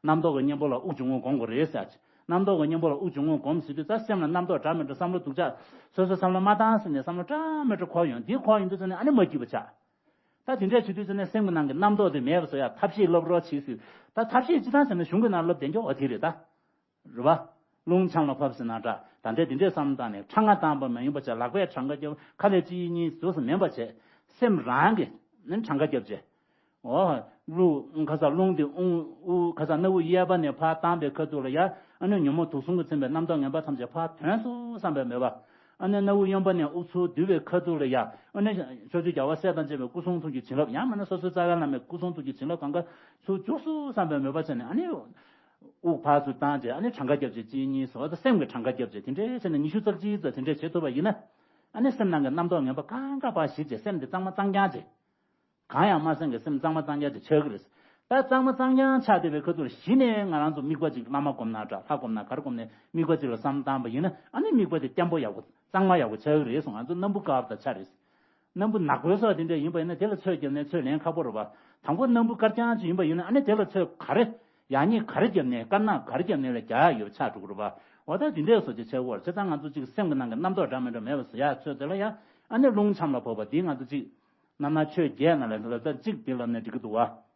རྣམ་རྟོག་གི་གཉེན་པོ་ལ་དབུགས་འབྱུང་ངོ་སྒོམ་དགོས་རེད་ཟེར་ཡག་ཅིག་རྣམ་རྟོག་གི་གཉེན་པོ་ལ་དབུགས་འབྱུང་ངོ་སྒོམ་ཟེར་དུས། ད་སེམས་ལ་རྣམ་རྟོག་འདྲ་མི་འདྲ། བསམ་བློ་སྡུག་ཅག་སོ་སོའི་བསམ་བློ་མ་བཏང་ཟེར་ནས་བསམ་བློ་འདྲ་མི་འདྲ་འཁོར་ཡོང་། འདི་འཁོར་ཡོང་དུས་ཙམ་ནས་ཨ་ནི་མ་སྐྱིད་པ་ཆགས། ད་དེ་འདྲས་བྱེད་དུས་ཙམ་ནས་སེམས་ཀྱི་ནང་གི་རྣམ་རྟོག་དེ་མེད་པ་བཟོ་ཡག་ཐབས་ཤེས་སློབ་རོགས་བྱེད་ཟེར། ད་ཐབས་ཤེས་སྤྱིར་བཏང་ཟེར་ན་གཞུང་གི་ནང་སློབ་བསྡད་རྒྱུ་འོ་དེ་རེད་ད། རེད་བ། རླུང་ཆམ་ལ་ཕབ་ཟེར་ན་འདྲ། ད་ལྟའི་འདི་འདྲས་བསམ་བཏང་ནས་གྲངས་ཀ་བཏང་པ་མ་ཡིན་པ་བྱས། ལག་པས་གྲངས་ཀ་རྒྱབ། ཁ་ལས་གཅིག་གཉིས་ཟུག་ཟེར་མིན་པ་བྱས། སེམས་རང་གིས་ནི་གྲངས་ཀ་རྒྱབ་བྱས། འོ། རླུང་ཁ་ས་རླུང་དེ་དབུགས་དབུགས་ཁ་ས་སྣ་བུག་གཡས་པ་ནས་ཕར་བཏང་པའི་ཁ་ཐུག་ལ་ཡ། ཨ་ནི་ཉོན་མོངས་དུག་གསུམ་གྱིས་མཚོན་པའི་རྣམ་རྟོག་ངན་པ་ཐམས་ཅད་ཕར་ཐོན་སོང་བསམ་པའི་མོས་པ། ཨ་ནི་སྣ་བུག་གཡོན་པ་ནས་དབུགས་ཚུར་བསྡུ་བའི་ཁ་ཐུག་ལ་ཡ། ཨ་ནི་ཕྱོགས་བཅུའི་རྒྱལ་བ་སྲས་དང་བཅས་པའི་སྐུ་གསུང་ཐུགས་ཀྱི་བྱིན་རླབས། ཡང་མིན་ན་སོ་སོའི་རྩ་བའི་བླ་མའི་སྐུ་གསུང་ཐུགས་ཀྱི་བྱིན་རླབས་གང་ག་ཚུར་འཇུག་སོང་བསམ་པའི་མོས་པ་བྱས་ནས། ཨ་ནི། དབུགས་ཕར་ཚུར་བཏང་བྱས། ཨ་ནི་གྲངས་ཀ་རྒྱབ་བྱས། གཅིག་གཉིས་ཟེར་བ་དང་སེམས་ཀྱི་གྲངས་ཀ་རྒྱབ་བྱས། དེ་འདྲའི་བྱས་ནས་ཉི་ཤུ་རྩ་གཅིག་ཙམ་དེ་འདྲས་བྱེད་ཐུབ་པ་ཡིན་ན། ཨ་ནི་སེམས་ནང་གི་རྣམ་རྟོག་ངན་པ་གང་ག་ཕར་ཞི་བྱས། སེམས་དེ་གཙང་མ་གཙང་རྐྱང་བྱས། གང་ཡང་མ་སེམས་ཀྱི་སེམས་གཙང་མ་གཙང་རྐྱང་ཅིག་ཆགས་ཀྱི་རེད། ད་གཙང་མ་གཙང་རྐྱང་ཆགས་བསྡད་པའི་ཁ་ཐུག་ལ་གཞི་ནས་ང་རང་ཚོ་དམིགས་པ་ཅིག། བླ་མ་སྒོམ་ན་འདྲ། ལྷ་སྒོམ་ན་ག་རེ་སྒོམ་ནས་དམིགས་པ་ཅིག་ལ་བསམ་བཏང་པ་ཡིན་ན། ཨ་ནི་དམིགས་པ་དེ་བརྟན་པོ་ཡག་པོ་གཙང་མ་ཡག་པོ་ཆགས་ཀྱི་རེད་གསུངས། ང་ཚོ་སྣམ་བུ་དཀར་པོ་དང་ཆ་རེད། སྣམ་བུ་ནག་པོའི་སོགས་དེ་འདྲ་ཡིན་པ་ཡིན་ན། དེ་ལ་ཚོད་བརྒྱབ་ནས་ཚོད་ལེན་ཁག་པོ་རེད་པ། དང་པོ་སྣམ་བུ་དཀར་རྐྱང་ཅིག་ཡིན་པ་ཡིན་ན། ཨ་ནི་དེ་ལ་ཚོད་ག་རེ། ཡག་ཉེས་ག་རེ་བརྒྱབ་ནས། དཀར་ནག་ག་རེ་བརྒྱབ་ནས་ལ་རྒྱག་ཡག་ཡོད་ཆགས་འགྲོ་གི་རེད་པ། འོ་ད་དེ་འདྲས་བཟོ་ཅིག་བྱེད་དགོས་རེད། བྱས་ཙང་ང་ཚོ་ཅིག་སེམས་ཀྱི་ནང་གི་རྣམ་རྟོག་འདྲ་མི་འདྲ་མེད་པ་བཟོ་ཡག་ཚོད་དེ་ལ་ཡ། ཨ་ནི་རླུང་ཆམ་ལ་ཕབ་པ་འདི་ང་ཚོ་ཅིག་རྣམ་སྣང་ཆོས་བརྒྱད་ནང་ལ་ལ་ད་གཅིག་འདི་ལབ་ན་འགྲིག་གི་འདུག་བ།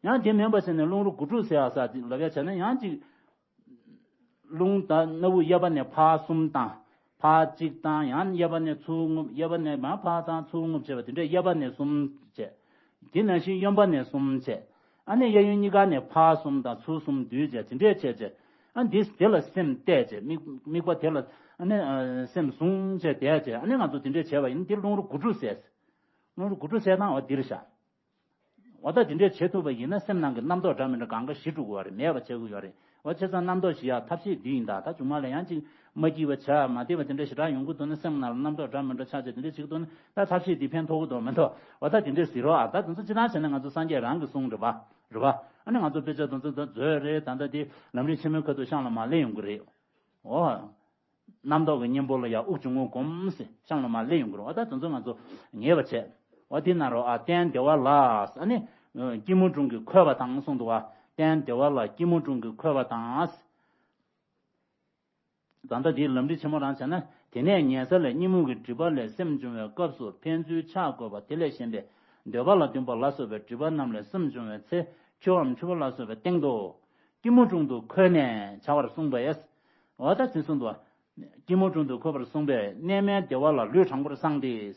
ཡང་དེ་མིན་པ་བྱས་ནས་རླུང་རོ་དགུ་ཕྲུགས་ཟེར་ཡག་ས་ལབ་ཡག་བྱས་ན། ཡང་ཅིག་རླུང་ད་སྣ་བུག་གཡས་པ་ནས་ཕར་གསུམ་བཏང་། ཕར་གཅིག་བཏང་། ཡང་གཡས་པ་ནས་ཚུར་རྔུབ། གཡས་པ་ནས་མར་ཕར་བཏང་། ཚུར་རྔུབ་བྱས་པ་དེ་འདྲས། གཡས་པ་ནས་གསུམ་བྱས། དེ་ནང་བཞིན་གཡོན་པ་ནས་གསུམ་བྱས། ཨ་ནི་གཡས་གཡོན་གཉིས་ཀ་ནས་ཕར་གསུམ་དང་ཚུར་གསུམ་བསྡུས་བྱས། དེ་འདྲས་བྱས་བྱས། ཨ་འདི་དེ་ལ་སེམས་གཏད་བྱས། དམིགས་དམིགས་པ་དེ་ལ་ཨ་ནི་ཨ་སེམས་བཟུང་བྱས་བསྡད་བྱས། ཨ་ནི་ང་ཚོ་དེ་འདྲས་བྱས་པ་ཡིན་ན་དེ་རླུང་རོ་དགུ་ཕྲུགས་ཟེར། རླུང་རོ་དགུ་ཕྲུགས་ཟེར་སྟངས་འོ་འདིར་བཞག་འོ་ད་དེ་འདྲས་བྱེད་ཐུབ་པ་ཡིན་ན་སེམས་ནང་གི་རྣམ་རྟོག་འདྲ་མི་འདྲ་གང་ག་ཞི་འགྲོ་གི་ཡོད་རེད། མེད་པ་བྱེད་དགོས་ཡོད་རེད། འོ་བྱས་ཙང་རྣམ་རྟོག་ཞི་ཡག་ཐབས་ཤེས་འདི་ཡིན་ད། ད་མཇུག་མ་ལ་ཡང་ཅིག་མ་སྐྱིད་པ་བྱ་མ་བདེ་བ་དེ་འདྲ་ཞེ་དྲག་ཡོང་གི་འདུག་ན། སེམས་ནང་ལ་རྣམ་རྟོག་འདྲ་མི་འདྲ་ཆགས་བྱས་དེ་འདྲ་བྱེད་ཀྱི་འདུག་ན། ད་ཐབས་ཤེས་འདི་ཕན་ཐོགས་ཀྱི་འདུག་མི་འདུག་འོ་ད་དེ་འདྲ་ཟེར་རོགས་ཨ། ད་དེ་ཚོ་ཅི་ལྟར་བྱས་ན་ང་ཚོ་སངས་རྒྱས་རང་གི་གསུང་རེད་པ། རེད་པ། ཨ་ནི་ང་ཚོ་དཔེ་ཆ་དེ་ཚོ་ད་མཛོད་རེད། ད་ལྟ་དེ་ལམ་རིམ་ཆེན་མོའི་ཁ་ཐུག་གཤམ་ལ་མར་སླེབས་ཡོང་གི་རེད། འོ། རྣམ་རྟོག་གི་གཉེན་པོ་ལ་ཡང་དབུགས་འབྱུང་རྔུབ་སྒོམ་ཟེར་གཤམ་ལ་མར་སླེབས་ཡོང་གི་རེད་པ། ད་དེ་ཚོ་ང་ཚོ་ངེས་པ་བྱས། འོ་དེ་ན་རོ་ཨ། རྟེན་བདེ་བ་ལ། ཨ་ནི་སྐྱིལ་མོ་ཀྲུང་གིས་འཁོད་པ་དང་གསུངས་འདུག་པ། རྟེན་བདེ་བ་ལ་སྐྱིལ་མོ་ཀྲུང་གིས་འཁོད་པ་དང་། ད་ལྟ་འདིའི་ལམ་རིམ་ཆེན་མོ་རང་བྱས་ན། དེ་ནས་ཉལ་ས་ལས་གཉིད་རྨུགས་ཀྱི་སྒྲིབ་པ་ལས་སེམས་བྱུང་བའི་སྐབས་སུ་ཕན་ཚུན་ཆགས་དགོས་པ་དེ་ལས་གཞན་པའི་འདོད་པ་ལ་འདུན་པ་ལ་སོགས་པའི་སྒྲིབ་པ་རྣམས་ལས་སེམས་བྱུང་བའི་ཚེ་ཆུའམ་ཆུ་བུར་ལ་སོགས་པའི་སྟེང་དུ་སྐྱིལ་མོ་ཀྲུང་དུ་འཁོད་ནས་བྱ་བར་གསུངས་པས། འོ་ད་ཅི་གསུངས་འདུག་སྐྱིལ་མོ་ཀྲུང་དུ་འཁོད་པར་གསུངས་པས་གནས་མལ་བདེ་བ་ལ་ལུས་དྲང་པོར་བསྲངས་ཏེ།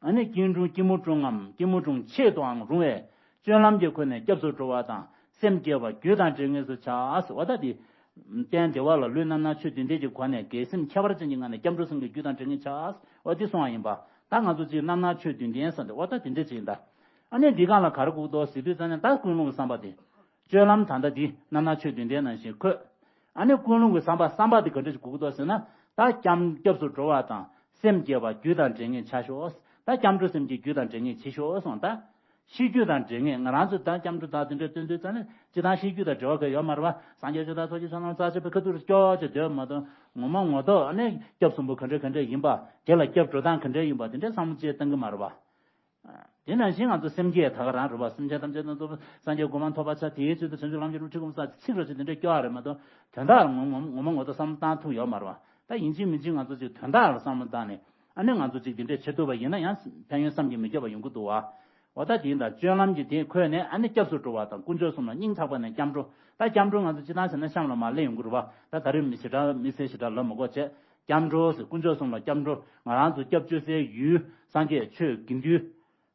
ཨ་ནི་སྐྱིལ་ཀྲུང་སྐྱིལ་མོ་ཀྲུང་ངམ་སྐྱིལ་མོ་ཀྲུང་ཆེད་དུའང་རུང་བས་སྤྱོད་ལམ་གྱི་སྒོ་ནས་སྐྱབས་སུ་འགྲོ་བ་དང་སེམས་བསྐྱེད་པ་རྒྱུ་དང་འབྲས་ངེས་སུ་བྱ། འོ་ད་དེ། རྟེན་བདེ་བ་ལ་ལུས་རྣམ་སྣང་ཆོས་བདུན་ལྡན་གྱི་སྒོ་ནས་དགེ་སེམས་ཁྱད་པར་ཅན་གྱི་ངང་ནས་སྐྱབས་འགྲོ་གསུམ་གྱི་རྒྱུ་དང་འབྲས་ངེས་བྱ། འོ་དེ་གསུངས་པ་ཡིན་པ། ད་ང་ཚོ་གཅིག་རྣམ་སྣང་ཆོས་བདུན་ལྡན་ཟེར་ཏེ་འོ་ད་དེ་འདྲ་ཅིག་ཡིན་ད། ཨ་ནི་འདི་སྒང་ལ་ག་རེ་དགོས་འདུག་ཟེར་དུས་ཙམ་ནས་ད་ཀུན་སློང་གི་བསམ་པ་དེ། སྤྱོད་ལམ་ད་ལྟ་འདི་རྣམ་སྣང་ཆོས་བདུན་ལྡན་ནང་བཞིན་འཁོད། ཨ་ནི་ཀུན་སློང་གི་བསམ་པ་བསམ་པ་དེ་ག་འདྲ་ཞིག་དགོས་ཀྱི་འདུག་ཟེར་ན། ད་སྐྱབས་སྐྱབས་སུ་འགྲོ་བ་དང་སེམས་བསྐྱེད་པ་རྒྱུ་དང་འབྲས་ངེས་བྱ་ཤོག་ད་སྐྱབས་འགྲོ་སེམས་བསྐྱེད་རྒྱུ་དང་འབྲས་ངེས་བྱེད་ཤོག་གསུངས། ད་ཤེས་རྒྱུ་དང་འབྲས་ངེས་ང་རང་ཚོ་ད་སྐྱབས་འགྲོ་དང་དེ་འདྲ་སྟོན་དུས་ཙམ་ནས་སྤྱིར་བཏང་ཤེས་རྒྱུ་དང་འབྲེལ་བ་ག་ཡོད་མ་རེད་པ། སངས་རྒྱས་ཆོས་དང་ཚོགས་ཀྱི་མཆོག་རྣམས་རྩ་ཆེ་བའི་ཁ་ཐུག་རུ་སྐྱོ་ཅེས་འདོད་མ་གཏོགས་ངོ་མ་ངོ་ཐོག་ཨ་ནི་སྐྱབས་གསུམ་པོ་ག་འདྲ་ག་འདྲ་ཡིན་པ། དེ་ལ་སྐྱབས་འགྲོ་སྟངས་ག་འདྲ་ཡིན་པ་དེ་འདྲའི་བསམ་བློ་ཅིག་གཏང་གི་མ་རེད་པ། དེ་ནང་བཞིན་ང་ཚོ་སེམས་བསྐྱེད་ད་ག་རང་རེད་པ། སེམས་ཅན་ཐམས་ཅད་སྣ་ཚོགས་སངས་རྒྱས་གོ་འཕང་ཐོབ་པར་བྱ། དེའི་ཚུལ་དུ་བྱང་ཆུབ་ལམ་གྱི་སློབ་ཁྲིད་སྒོམ་ས་ཚིག་རོ་ཅིག་དེ་འདྲའི་སྐྱོ་བ་རེད་མ་གཏོགས་དོན་དག་ལ་ངོ་ངོ་ངོ་མ་ངོ་ཐོག་བསམ་བློ་བཏང་ཐུབ་ཡོད་མ་རེད་པ། ད་ཡིན་གཅིག་མིན་གཅིག་ང་ཚོ་ཅིག་དོན་དག་ལ་བསམ་བློ་བཏང་ནས་ཨ་ནི་ང་ཚོ་ཅིག་དེ་འདྲའི་བྱེད་ཐུབ་པ་ཡིན་ན་ཡང་ཕན་ཡོན་བསམ་གྱིས་མི་ཁྱབ་པ་ཡོང་གི་འདུག་བ། འོ་ད་དེ་ཡིན་ད་སྤྱོད་ལམ་གྱི་དེ་འཁོད་ནས་ཨ་ནི་སྐྱབས་སུ་འགྲོ་བ་དང་དཀོན་མཆོག་གསུམ་ལ་སྙིང་ཐག་པ་ནས་སྐྱབས་འགྲོ། ད་སྐྱབས་འགྲོ་ང་ཚོ་སྤྱིར་བཏང་བྱས་ན་གཤམ་ལ་མར་སླེབས་ཡོང་གི་རེད་བ། ད་ད་རེས་མི་ཞེ་དྲག་མི་སེར་ཞེ་དྲག་ལབ་མ་དགོས་བྱས། སྐྱབས་འགྲོ་ཟེར་དཀོན་མཆོག་གསུམ་ལ་སྐྱབས་འགྲོ། ང་རང་ཚོ་སྐྱབས་བཅོལ་སའི་ཡུལ་སངས་རྒྱས་ཆོས་དགེ་འདུན།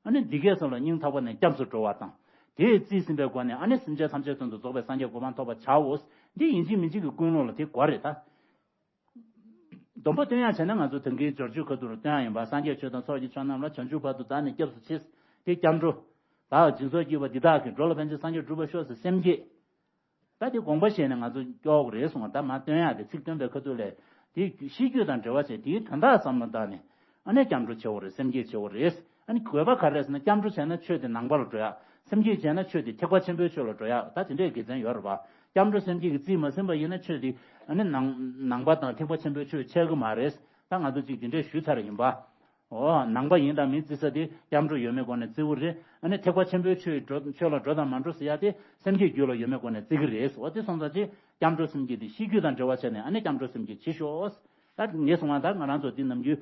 ཨ་ནི་འདི་གས་གསུམ་ལ་སྙིང་ཐག་པ་ནས་སྐྱབས་སུ་འགྲོ་བ་དང་། དེས་རྩིས་ཟིན་པའི་སྒོ་ནས་ཨ་ནི་སེམས་ཅན་ཐམས་ཅད་དོན་དུ་རྫོགས་པའི་སངས་རྒྱས་གོ་འཕང་ཐོབ་པར་བྱའོ། འདི་ཡིན་གཅིག་མིན་གཅིག་གི་ཀུན་སློང་ལ་དེ་གོ་རེད་ད། སྡོམ་པ་སྟོན་ཡག་བྱས་ན་ང་ཚོ་དེང་གི་སྦྱོར་ཆོས་ཁ་ཐུག་ལ་སྟོན་ཡག་ཡིན་པ། སངས་རྒྱས་ཆོས་དང་ཚོགས་ཀྱི་མཆོག་རྣམས་ལ། བྱང་ཆུབ་བར་དུ་བདག་ནི་སྐྱབས་སུ་མཆི། དེ་སྐྱབས་འགྲོ། བདག་སྦྱིན་སོགས་བགྱིས་པ་འདི་དག་གིས། འགྲོ་ལ་ཕན་ཕྱིར་སངས་རྒྱས་འགྲུབ་པར་ཤོག་ཟེར་སེམས་བསྐྱེད། ད་དེ་དགོངས་པ་བཞེས་ནས་ང་ཚོ་སྐྱོར་དགོས་རེད་གསུངས་པ། ད་མར་སྟོན་ཡག་དེ་ཚིག་སྟོན་པའི་ཁ་ཐུག་ལས། དེ་ཤེས་རྒྱུད་དང་འབྲེལ་བ་བྱས་དེའི་དོན་དག་བསམ་བློ་བཏང་ནས་ཨ་ནི་སྐྱབས་འགྲོ་བྱེད་དགོས་རེད། སེམས་བསྐྱེད་བྱེད་དགོས་རེད། ཨ་ནི་དགོས་པ་ག་རེ་རེད་ཟེར་ན་སྐྱབས་འགྲོ་བྱས་ན་ཆོས་དེ་ནང་པ་ལ་འགྲོ་ཡག་སེམས་བསྐྱེད་བྱས་ན་ཆོས་དེ་ཐེག་པ་ཆེན་པོའི་ཆོས་ལ་འགྲོ་ཡག་ད་དེ་འདྲའི་དགེ་མཚན་ཡོད་རེད་པ། སྐྱབས་འགྲོ་སེམས་བསྐྱེད་ཀྱིས་རྩིས་མ་ཟིན་པ་ཡིན་ན་ཆོས་དེ་ཨ་ནི་ནང་ནང་པ་དང་ཐེག་པ་ཆེན་པོའི་ཆོས་ཆགས་ཀྱི་མ་རེད། ད་ང་ཚོ་གཅིག་དེ་འདྲས་ཞུས་ཚར་ཡིན་པ། འོ། ནང་པ་ཡིན་དང་མིན་བརྩི་ས་དེ་སྐྱབས་འགྲོ་ཡོད་མེད་སྒོ་ནས་བརྩི་གི་རེད། ཨ་ནི་ཐེག་པ་ཆེན་པོའི་ཆོས་འགྲོ་ཆོས་ལ་འགྲོ་དང་མ་འགྲོ་ཟེར་ཡག་དེ་སེམས་བསྐྱེད་རྒྱུད་ལ་ཡོད་མེད་སྒོ་ནས་བརྩི་གི་རེད། འོ་དེ་སོང་ཙང་ཅི། སྐྱབས་འགྲོ་སེམས་བསྐྱེད་དེ་ཤེས་རྒྱུད་དང་འབྲེལ་བ་བྱས་ནས་ཨ་ནི་སྐྱབས་འགྲོ་སེམས་བསྐྱེད་བྱེད་ཤོག་ད་ངས་གསུངས་པ་ད་ང་རང་ཚོ་འདི་ནམ་རྒྱུན།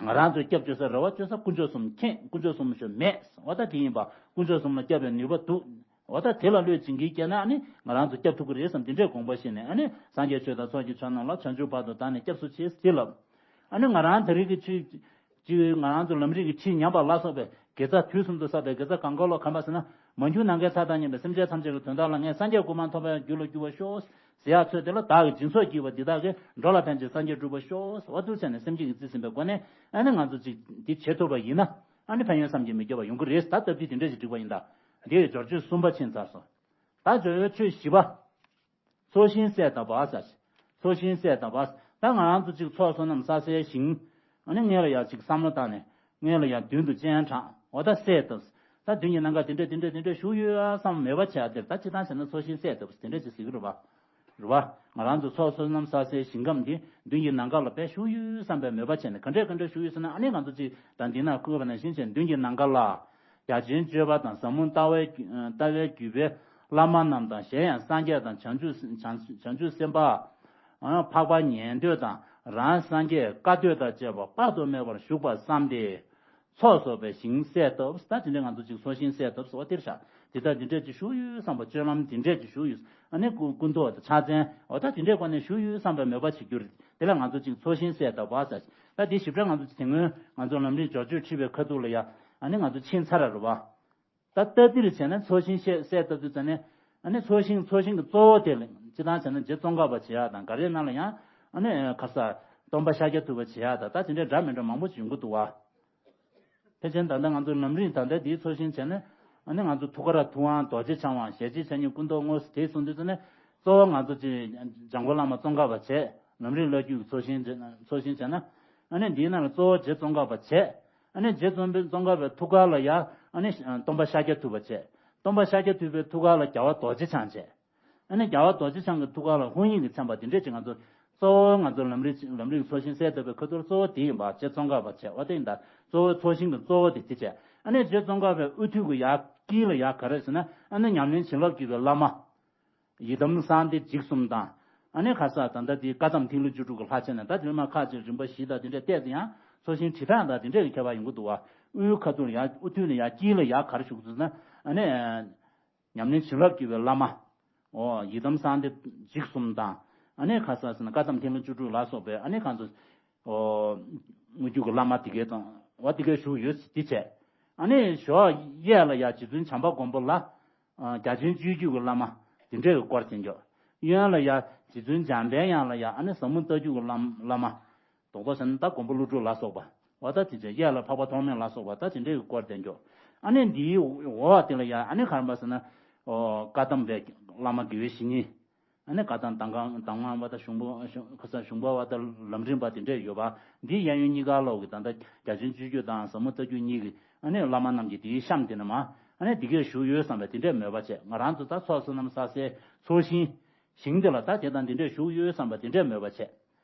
ང་རང་ཚོ་སྐྱབས་བཅོལ་ས་རེད་བ། བཅོལ་ས་དཀོན་མཆོག་གསུམ་མཁྱེན། དཀོན་མཆོག་གསུམ་ཞེས་མེད། འོ་ད་དེ་ཡིན་པ་དཀོན་མཆོག་གསུམ་ལ་སྐྱབས་པའི་ནུས་པ་འདུག་འོ་ད་དེ་ལ་བློས་བྱིན་གྱིས་བསྐྱེད་ན་ཨ་ནི་ང་རང་ཚོ་སྐྱབས་ཐུབ་ཀྱི་རེད་བསམ་འདི་འདྲའི་དགོངས་པ་བཞེས་ནས་ཨ་ནི་སངས་རྒྱས་ཆོས་དང་ཚོགས་ཀྱི་མཆོག་རྣམས་ལ། བྱང་ཆུབ་བར་དུ་བདག་ནི་སྐྱབས་སུ་མཆི་ཟེར་ལབ། ཨ་ནི་ང་རང་ད་རེས་ཀྱི་ཆོས། ཅིག་ང་རང་ཚོ་ལམ་རིམ་གྱི་ཁྲིད་ཉམས་པ་ལ་སོགས་པའི་དགེ་རྩ་དུས་གསུམ་དུ་བསགས་པའི་དགེ་རྩ་གང་ག་ལོ་གམ་པ་ཟེར་ན། མ་གྱུར་ནམ་མཁའི་མཐའ་དང་མཉམ་པའི་སེམས་ཅན་ཐམས་ཅད་ཀྱི་དོན་དག་ལ་ངས་སངས་རྒྱས་གོ་འཕང་ཐོབ་པའི་རྒྱུ་ལ་འགྱུར་བར་ཤོག་ཟེར་ཡག་ཚོད་དེ་ལ་བདག་གིས་སྦྱིན་སོགས་བགྱིས་པ་འདི་དག་གིས། འགྲོ་ལ་ཕན་ཕྱིར་སངས་རྒྱས་འགྲུབ་པར་ཤོག་འོ་འདུག་བྱས་ནས་སེམས་བསྐྱེད་ཀྱིས་རྩིས་ཟིན་པའི་སྒོ་ནས་ཨ་ནི་ང་ཚོ་ཅིག་འདི་བྱེད་ཐུབ་པ་ཡིན་ན། ཨ་ནི་ཕན་ཡོན་བསམ་གྱིས་མི་ཁྱབ་པ་ཡོང་གི་རེད། ད་སྟབས་བདེ་དེ་འདྲ་ཞིག་འགྲིག་པ་ཡིན་ད། འདི་ཡི་སྦྱོར་ཆོས་གསུམ་པ་ཕྱིན་ཚར་སོང་། ད་སྦྱོར་བའི་ཆོས་བཞི་པ། ཚོགས་ཞིང་གསལ་བཏབ་པ་ཟེར། ཚོགས་ཞིང་གསལ་བཏབ་པ། ད་ང་རང་ཚོ་གཅིག་ཚོགས་བསོད་ནམས་བསགས་སའི་ཞིང་། ཨ་ནི་སྔོན་ལ་ཡང་གཅིག་བསམ་བློ་བཏང་ནས། སྔོན་ལ་ཡང་མདུན་དུ་སྤྱན་དྲངས། འོ་ད་གསལ་བཏབ། ད་མདུན་གྱི་ནམ་མཁའ་དེ་འདྲས་དེ་འདྲས་དེ་འདྲས་བཞུགས་ཡོད་ཨ་བསམ་མོས་པ་བྱས་དེར་ད་སྤྱིར་བཏང་བྱས་ན་ཚོགས་ཞིང་གསལ་བཏབ་དེ་འདྲས་ཅིག་ཟེར་གི་རེད་པ། རེད་པ། ང་རང་ཚོ་ཚོགས་བསོད་ནམས་བསགས་སའི་ཞིང་ཁམས་འདི་མདུན་གྱི་ནམ་མཁའ་ལ་དཔེ་བཞུགས་ཡོད་བསམ་པའི་མོས་པ་བྱས་ནས་ག་འདྲས་ག་འདྲས་བཞུགས་ཡོད་ཟེར་ན། ཨ་ནི་ང་ཚོ་གཅིག་ད་འདི་ན་བཀོད་པ་ནང་བཞིན་བྱས་མདུན་གྱི་ནམ་མཁའ་ལ། བརྒྱ་བྱིན་བརྗོད་པ་དང་ཟབ་མོ་ལྟ་བའི་ལྟ་བའི་བརྒྱུད་པའི་བླ་མ་རྣམས་དང་། གཞན་ཡང་སངས་རྒྱས་དང་བྱང་ཆུབ་བྱང་བྱང་ཆུབ་སེམས་དཔའ། འཕགས་པ་ཉན་ཐོས་དང་རང་སངས་རྒྱས་བཀའ་སྡོད་དང་བཅས་པ་དཔག་ཏུ་མེད་པར་བཞུགས་པར་བསམས་ཏེ། ཚོགས་གསོག་པའི་ཞིང་གསལ་བཏབ། ད་དེ་འདྲས་ང་ཚོ་གཅིག་ཚོགས་ཞིང་གསལ་བཏབ་ཟེར་བ་དེར་བཞག་དེ་ལྟར་འདི་འདྲས་ཀྱི་བཞུགས་ཡོད་བསམ་པ། སྤྱོད་ལམ་འདི་འདྲས་ཀྱི་བཞུགས་ཡོད། ཨ་ནི་སྐུ་སྐུ་མདོག་དང་ཕྱག་མཚན། འོ་ད་དེ་འདྲས་སྒོ་ནས་བཞུགས་ཡོད་བསམ་པའི་མོས་པ་བྱེད་རྒྱུ་རེད། དེ་ལ་ང་ཚོ་གཅིག་ཚོགས་ཞིང་གསལ་བཏབ་པ་ཟེར། ད་དེ་ཞིབ་ཕྲ་ང་ཚོ་དེ་སྔོན་ང་ཚོ་ལམ་རིམ་སྦྱོར་ཆོས་ཁྲིད་པའི་ཁ་ཐུག་ལ་ཡ། ཨ་ནི་ང་ཚོ་ཕྱིན་ཚར་ར་རེད་པ། ད་སྟབས་བདེར་བྱས་ན་ཚོགས་ཞིང་གསལ་གསལ་བཏབ་དུས་ཙམ་ནས། ཨ་ནི་ཚོགས་ཞིང་ཚོགས་ཞིང་གི་གཙོ་བོ་དེ་ལ་སྤྱིར་བཏང་བྱས་ན་རྗེ་ཙོང་ཁ་པ་བྱེད་ཡག་དང་། འགའ་རེའི་ནང་ལ་ཡང་ཨ་ནི་ཁ་ས་སྟོན་པ་ཤཱཀྱ་ཐུབ་པ་བྱེད་ཡག་དང་། ད་དེ་འདྲའི་འདྲ་མི་འདྲ་མང་པོ་ཞིག་ཡོང་གི་འདུག་བ། ཕལ་ཆེར་ད་ལྟ་ང་ཚོ་ལམ་རིམ་ད་ལྟ་འདིའི་ཚོགས་ཞིང་བྱས་ན། ཨ་ནི་ང་ཚོ་ཐུགས་ཀར་ཐུབ་དབང་རྡོ་རྗེ་འཆང་དབང་ཞལ་གཅིག་ཕྱག་གཉིས་སྐུ་མདོག་སྔོ་ཟེར་དེ་གསུངས་དུས་ཙམ་ནས། གཙོ་བོ་ང་ཚོ་ཅིག་འཇམ་མགོན་བླ་མ་ཙོང་ཁ་པ་བྱས། ལམ་རིམ་བླ་བརྒྱུད་ཀྱི་ཚོགས་ཞིང་བྱས་ན། ཚོགས་ཞིང་བྱས་ན། ཨ་ནི་འདིའི་ནང་ལ་གཙོ་བོ་རྗེ་ཙོང་ཁ་པ་བྱས། ཨ་ནི་རྗེ་ཙོང་ཙོང་ཁ་པའི་ཐུགས་ཀ་ལ་ཡ། ཨ་ནི་སྟོན་པ་ཤཱཀྱ་ཐུབ་པ་བྱས། སྟོན་པ་ཤཱཀྱ་ཐུབ་པའི་ཐུགས་ཀ་ལ་རྒྱལ་བ་རྡོ་རྗེ་འཆང་བྱས། ཨ་ནི་རྒྱལ་བ་རྡོ་རྗེ་འཆང་གི་ཐུགས་ཀ་ལ་ཧཱུྃ་ཡིག་གིས་མཚན་པ་དེ་འདྲས་ཅིག་ང་ཚོ་གཙོ་བོ་ང་ཚོ་ལམ་རིམ་ལམ་རིམ་ཚོགས་ཞིང་གསལ་བཏབ་པའི་ཁ་ཐུག་གཙོ་བོ་དེ་ཡིན་པ། རྗེ་ཙོང་ཁ་པ་བྱས་པ་དེ་ཡིན་ད། གཙོ་བོ་ཚོགས་ཞིང་གི་གཙོ་བོ་དེ་དེ་བྱས། ཨ་ནི་རྗེ་ཙོང་ཁ་པའི་དབུ་ཐུད་ཀྱི་ཡར་དཀྱིལ་ལ་ཡ་ག་རེ་ཟེར་ན། ཨ་ནི་ཉམས་ལེན་བྱིན་རླབས་བརྒྱུད་པའི་བླ་མ། ཡི་དམ་གསང་བདེ་འཇིགས་གསུམ་དང་། ཨ་ནི་ཁ་ས་ད་ལྟ་དེ་བཀའ་གདམས་ཐིག་ལེ་བཅུ་དྲུག་གི་ལྷ་བྱས་ནས། ད་དེ་མ་ཁ་ཅིག་རིམ་པ་བཞི་དང་དེ་འདྲས་བལྟས་ཏེ་ཡང་ཚོགས་ཞིང་བྲི་སྟངས་དང་དེ་འདྲས་ཀྱི་ཁྱད་པར་ཡོང་གི་འདུག་བ། དབུའི་ཁ་ཐུག་ལ་ཡ། དབུ་ཐུད་ལ་ཡ་དཀྱིལ་ལ་ཡ་ག་རེ་བཞུགས་འདུག་ཟེར་ན། ཨ་ནི་ཉམས་ལེན་བྱིན་རླབས་བརྒྱུད་པའི་བླ་མ། ཨོ་ཡི་དམ་གསང་བདེ་འཇིགས་གསུམ་དང་། ཨ་ནི་ཁ་ས་ཟེར་ན་བཀའ་གདམས་ཐིག་ལེ་བཅུ་དྲུག་ལ་སོགས་པའི། ཨ་ནི་ཁ་ཚོ་ཨོ་དངོས་བརྒྱུད་ཀྱི་བླ་མ་དེ་གའི་དང་བ་དེ་གའི་བཞུགས་ཡོད་དེ་བྱས། ཨ་ནི་ཞོགས་གཡས་ལ་ཡ་རྗེ་བཙུན་བྱམས་པ་མགོན་པོ་ལ། ཨ་རྒྱ་ཆེན་སྤྱོད་བརྒྱུད་ཀྱི་བླ་མ་དེ་འདྲས་ཀྱི་སྐོར་དེ་འཇོག་གཡོན་ལ་ཡ་རྗེ་བཙུན་འཇམ་པའི་དབྱངས་ལ་ཡ། ཨ་ནི་ཟབ་མོ་ལྟ་བརྒྱུད་ཀྱི་བླ་བླ་མ། རྡོག་རྡོག་བྱས་ན་ད་མགོན་པོ་ཀླུ་སྒྲུབ་ལ་སོགས་པ། འོ་ད་དེ་བྱས། གཡས་ལ་འཕགས་པ་ཐོགས་མེད་ལ་སོགས་པ། ད་དེ་འདྲས་ཀྱི་སྐོར་དེ་འཇོག་ཨ་ནི་འདིའི་འོག་དེ་ལ་ཡ། ཨ་ནི་ག་རེ་ཡིན་པ་ཟེར་ན། ཨོ་བཀའ་གདམས་པའི་བླ་མ་དགེ་བའི་བཤེས་གཉེན། ཨ་ནི་བཀའ་གདམས་གདམས་ངག་གདམས་ངག་པ་དང་། གཞུང་པ། གཞུང་ཁ་ས་གཞུང་པ་བ་དང་། ལམ་རིམ་པ་དེ་འདྲས་ཡོད་པ། འདིའི་གཡས་གཡོན་གཉིས་ཀ་ལོགས་ཀྱི་ད་ལྟ་རྒྱ་ཆེན་སྤྱོད་བརྒྱུད་དང་ཟབ་མོ་ལྟ་བརྒྱུད་གཉིས་ཀྱི། ཨ་ནི་བླ་མ་རྣམས་ཀྱིས་དེའི་གཤམ་དེ་ན་མ། ཨ་ནི་དེ་གས་བཞུགས་ཡོད་བསམ་པའི་དེ་འདྲས་མོས་པ་བྱས། ང་རང་ཚོ་ད་ཚོགས་བསོད་ནམས་བསགས་སའི་ཚོགས་ཞིང་། ཞིང་དེ་ལ་ད་དེ་དང་དེ་འདྲས་བཞུགས་ཡོད་བསམ་པ་དེ་འདྲས་མོས་པ་བྱས།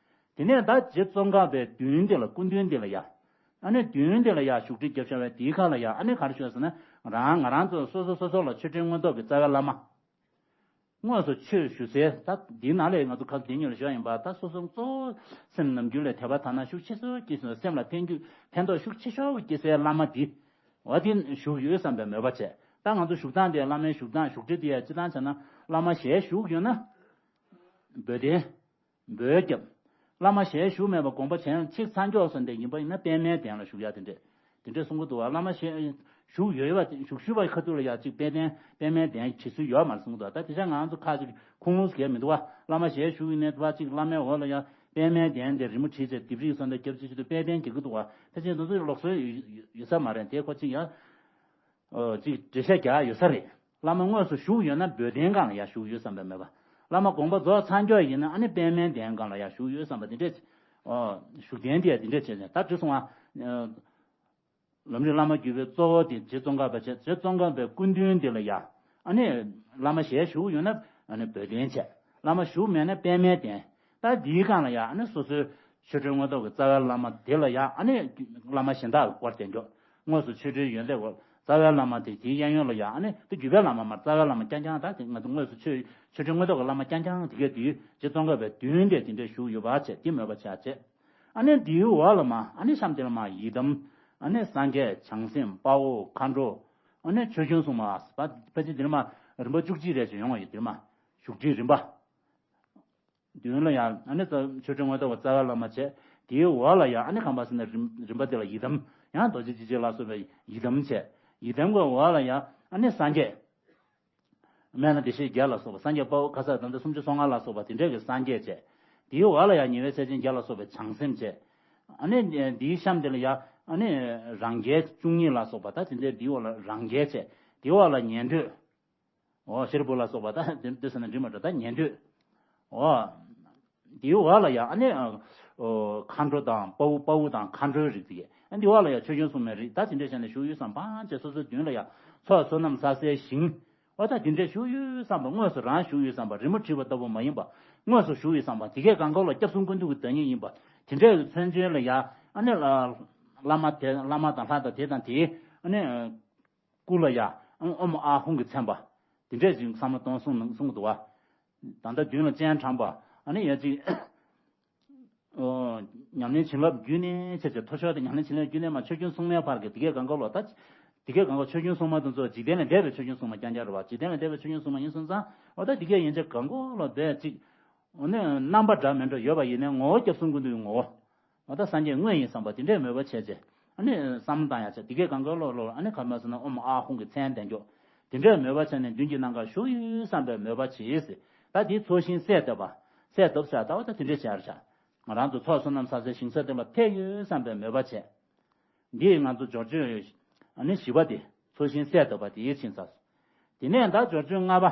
དེ་ནས་ད་རྗེ་ཙོང་ཁ་པའི་མདུན་དེ་ལ། སྐུ་མདུན་དེ་ལ་ཡ། ཨ་ནི་མདུན་དེ་ལ་ཡ་བཞུགས་ཁྲི་བརྒྱབ་བཞག་པའི་དེའི་ཁ་ལ་ཡ། ཨ་ནི་ག་རེ་ཞུ་ཟེར་ན། རང་ང་རང་ཚོ་སོ་སོ་སོ་སོ་ལ་ཆོས་འབྲེལ་མངོན་རྟོགས་ཀྱི་རྩ་བའི་བླ་མ། དངོས་སུ་ཆོས་ཞུ་སའི། ད་འདིའི་ནང་ལས་ང་ཚོ་ཁ་དེ་ཉིད་ལ་ཞུ་ཡ་ཡིན་པ། ད་སོ་སོ་གཙོ་བོ་སེམས་ནམ་རྒྱུན་ལས་དད་པ་དག་སྣང་ཤུགས་ཆེ་ཤོས་སྐྱེ་སོང་། སེམས་ལ་ཕན་རྒྱུ་ཕན་ཐོགས་ཤུགས་ཆེ་ཤོས་སྐྱེ་སའི་བླ་མ་འདི། འོ་དེ་བཞུགས་ཡོད་བསམ་པའི་མོས་པ་བྱས། ད་ང་ཚོ་བཞུགས་སྟངས་དེ། བླ་མའི་བཞུགས་སྟངས། བཞུགས་ཁྲི་དེ་ཡ་སྤྱིར་བཏང་བྱས་ན། བླ་མ་ཞལ་བཞུགས་ཡོད་ན་འབོལ་གདན། འབོལ་རྒྱབ། བླ་མ་ཞལ་བཞུགས་མེད་པ། དགོངས་པ་ཆེན་ཆེ་མཚམས་འཇོག་སོང་དེ་ཡིན་པ་ཡིན་ན། པདྨའི་གདན་ལ་བཞུགས་ཡ་དེ་འདྲས་དེ་འདྲས་གསུང་གི་འདུག་བ། བླ་མ་ཞལ་བཞུགས་ཡོད་པ། བཞུགས་བཞུགས་པའི་ཁ་ཐུག་ལ་ཡ་གཅིག་པད་གདན། པདྨའི་གདན་བྲིས་སྲོལ་ཡོད་མ་རེད་གསུང་གི་འདུག་བ། ད་དེ་ཆ་ང་ཚོ་ཁ་ཅིག་ཁུངས་ལུང་གས་མི་འདུག་བ། བླ་མ་ཞལ་བཞུགས་ཡིན་ནའི་བ། གཅིག་བླ་མའི་འོག་ལ་ཡ་པདྨའི་གདན་དེ་རི་མོ་བྲིས་བྱས། ལྡེབས་རིས་སོགས་འདྲ་རྒྱབ་བྱས་བྱས་དུས་པད་གདན་རྒྱག་གི་འདུག་བ། ཕལ་ཆེར་དེ་ཚོ་ལུགས་སྲོལ་ཡོད་ཡོད་ས་མ་རེད། དེ་ཁོ་གཅིག་ཡ། ཨོ་གཅིག་འགྲེལ་བཤད་རྒྱག་ཡོད་ས་རེད། བླ་མ་དངོས་སུ་བཞུགས་ཡོད་ན་འབོལ་གདན་སྒང་ལ་ཡ་བཞུགས་ཡོད་བསམ་པའི་མོས་པ། བླ་མ་དགོངས་པ་རྫོགས་མཚམས་འཇོག་ཡིན་ན། ཨ་ནི་པདྨའི་གདན་སྒང་ལ་ཡ་བཞུགས་ཡོད་བསམ་པ་དེ་འདྲས། ཨོ་བཞུགས་གདན་དེ་ཡ་དེ་འདྲས་བྱས་ནས། ད་འགྲིག་སོང་ང་། ལམ་རིམ་བླ་མ་བརྒྱུད་པའི་གཙོ་བོ་དེ་རྗེ་ཙོང་ཁ་པ་བྱས། རྗེ་ཙོང་ཁ་པའི་སྐུ་མདུན་དེ་ལ་ཡ། ཨ་ནི་བླ་མ་ཞལ་བཞུགས་ཡོད་ན་ཨ་ནི་འབོལ་གདན་བྱས། བླ་མ་བཞུགས་མེད་ན་པདྨའི་གདན། ད་འདིའི་སྒང་ལ་ཡ། ཨ་ནི་སོ་སོའི་ཆོས་འབྲེལ་མངོན་རྟོགས་ཀྱི་རྩ་བའི་བླ་མ་དེ་ལ་ཡ། ཨ་ནི་བླ་མ་གཞན་དག་གི་སྐོར་དེ་འཇོག་དངོས་སུ་ཆོས་འབྲེལ་ཡོན་ཏན་གྱི་རྩ་བའི་བླ་མ་དེ། དེའི་གཡས་གཡོན་ལ་ཡ། ཨ་ནི་དེ་བརྒྱུད་པའི་བླ་མ་མ། རྩ་བའི་བླ་མ་རྐྱང་རྐྱང་། ད་དེ་ང་ཚོ་དངོས་སུ་ཆོས་ཆོས་འབྲེལ་མངོན་རྟོགས་ཀྱི་བླ་མ་རྐྱང་རྐྱང་དེ་གས་དེའི་རྗེ་ཙོང་ཁ་པའི་མདུན་དེ་དེ་འདྲས་བཞུགས་ཡོད་པ་བྱས། དེ་མོས་པ་བྱས་བྱས། ཨ་ནི་དེའི་འོག་ལ་མ། ཨ་ནི་གཤམ་དེ་ལ་མ་ཡི་དམ། ཨ་ནི་སངས་རྒྱས། བྱང་སེམས། དཔའ་བོ། མཁའ་འགྲོ། ཨ་ནི་ཆོས་སྐྱོང་སྲུང་མ། ཕལ་ཆེར་དེ་ལ་མ་རིམ་པ་བཅུ་གཅིག་རེ་ཅིག་ཡོང་བ་ཡོད། དེ་ལ་མ་བཞུགས་ཁྲིའི་རིམ་པ། མདུན་ལ་ཡ། ཨ་ནི་ཆོས་འབྲེལ་མངོན་རྟོགས་པ་རྩ་བའི་བླ་མ་བྱས། དེའི་འོག་ལ་ཡ། ཨ་ནི་ག་རེ་ཡིན་ཟེར་ན། རིམ་རིམ་པ་དེ་ལ་ཡི་དམ། ཡང་རྡོ་རྗེ་འཇིགས་བྱེད་ལ་སོགས་པའི་ཡི་དམ་བྱས། ཡི་དམ་གྱི་འོག་ལ་ཡ། ཨ་ནི་སངས་རྒྱས། སྨན་བླ་བདེ་གཤེགས་བརྒྱད་ལ་སོགས་པ། སངས་རྒྱས་དཔའ་བོ། ཁ་ས་ད་ལྟ་སུམ་ཅུ་སོ་ལྔ་ལ་སོགས་པ་དེ་འདྲས་ཀྱི་སངས་རྒྱས་བྱས། དེའི་འོག་ལ་ཡ་ཉེ་བའི་སྲས་ཆེན་བརྒྱད་ལ་སོགས་པའི་བྱང་སེམས་བྱས། ཨ་ནི་འདིའི་གཤམ་དེ་ལ་ཡ། ཨ་ནི་རང་རྒྱལ་བཅུ་གཉིས་ལ་སོགས་པ། ད་དེ་འདྲས་དེའི་འོག་ལ་རང་རྒྱལ་བྱས། དེའི་འོག་ལ་ཉན་ཐོས། འོ་ཤེལ་བུ་ལ་སོགས་པ། ད་དེ་འདྲས་ཟེར་ན་འགྲིག་མ་འགྲིག་ད་ཉན་ཐོས། འོ། དེའི་འོག་ལ་ཡ། ཨ་ནི་ཨོ་མཁའ་འགྲོ་དང་། དཔའ་བོ། དཔའ་བོ་དང་མཁའ་འགྲོའི་རིགས་དེ་གས། ཨ་འདིའི་འོག་ལ་ཡ་ཆོས་སྐྱོང་སྲུང་མའི་རིགས། ད་དེ་འདྲས་བྱས་ནས་བཞུགས་ཡོད་བསམ་པ་བྱས། སོ་སོའི་མདུན་ལ་ཡ་ཚོགས་བསོད་ནམས་བསགས་སའི་ཞིང་། འོ་ད་དེ་འདྲས་བཞུགས་ཡོད་བསམ་པ། དངོས་སུ་རང་བཞུགས་ཡོད་བསམ་པ། རི་མོ་བྲིས་པ་ལྟ་བུ་མ་ཡིན་པ། དངོས་སུ་བཞུགས་ཡོད་བསམ་པ། དེ་གས་གང་ག་ལ་སྐྱབས་གསུམ་ཀུན་འདུས་ཀྱི་བདག་ཉིད་ཡིན་པ། དེ་འདྲས་ཀྱི་མཚོན་བྱེད་ལ་ཡ། ཨ་ནི་བླ་མ་དེ། བླ་མ་དང་ལྷ་དང་དེ་དང་དེའི། ཨ་ནི། སྐུ་ལ་ཡ། ཨོཾ་ཨཱཿཧཱུྃ་གིས་མཚན་པ། དེ་འདྲས་ཅིག་བསམ་བློ་གཏོང་གསུངས་གསུང་གི་འདུག་བ། ད་ལྟ་མདུན་ལ་སྤྱན་དྲངས་པ། ཨ་ནི་ཡ་ཅིག་ཨོ། ཉམས་ལེན་བྱིན་རླབས་བརྒྱུད་ནས་བྱས་བྱས། མཐོ་ཤོས་དེ་ཉམས་ལེན་བྱིན་རླབས་བརྒྱུད་ནས་མ། ཆོས་སྐྱོང་སྲུང་མའི་བར་གྱི་དེ་གས་གང་ག་ལོ། ད་དེ་གས་གང་ག་ཆོས་སྐྱོང་སྲུང་མ་དེ་ཚོ་འཇིག་རྟེན་ལས་འདས་པའི་ཆོས་སྐྱོང་སྲུང་མ་རྐྱང་རྐྱང་རེད་བ། འཇིག་རྟེན་ལས་འདས་པའི་ཆོས་སྐྱོང་སྲུང་མ་ཡིན་སོང་ཙང་། འོ་ད་དེ་གས་ཡན་ཆད་གང་ག་ལོ་དེ་ཅིག་འོ་ནི་རྣམ་པ་འདྲ་མི་འདྲ་ཡོད་པ་ཡིན་ནའི། ངོ་བོ་སྐྱབས་གསུམ་ཀུན་འདུས་ཀྱི་ངོ་བོ། འོ་ད་སངས་རྒྱས་དངོས་ཡིན་བསམ་པ་དེ་འདྲའི་མོས་པ་བྱས་བྱས། ཨ་ནི་བསམ་བློ་བཏང་ཡག་བྱས། དེ་གས་གང་ག་ལོ་ལོ། ཨ་ནི་ག་རེ་ཡིན་ཟེར་ན། ཨོཾ་ཨཱཿཧཱུྃ་གི་མཚན་དེ་འཇོག་དེ་འདྲའི་མོས་པ་བྱས་ནས་མདུན་གྱི་ནམ་མཁར་བཞུགས་ཡོད་བསམ་པའི་མོས་པ་བྱས་ཟེར། ད་དེའི་ཚོགས་ཞིང་གསལ་བཏབ་པ། གསལ་བཏབ་ཟེར། ད་འོ་ད་དེ་འདྲས་བྱས་རེད་བྱ། ང་རང་ཚོ་ཚོགས་བསོད་ནམས་བསགས་སའི་ཞིང་ས་དེ་ལ་ཕེབས་ཡོད་བསམ་པའི་མོས་པ་བྱས། འདི་ང་ཚོ་སྦྱོར་བཅོས། ཨ་ནི་བཞི་པ་དེ། ཚོགས་ཞིང་གསལ་བཏབ་པ་དེ་ཕྱིན་ཚར་སོང་། དེ་ནས་ད་སྦྱོར་བཅོས་ལྔ་པ།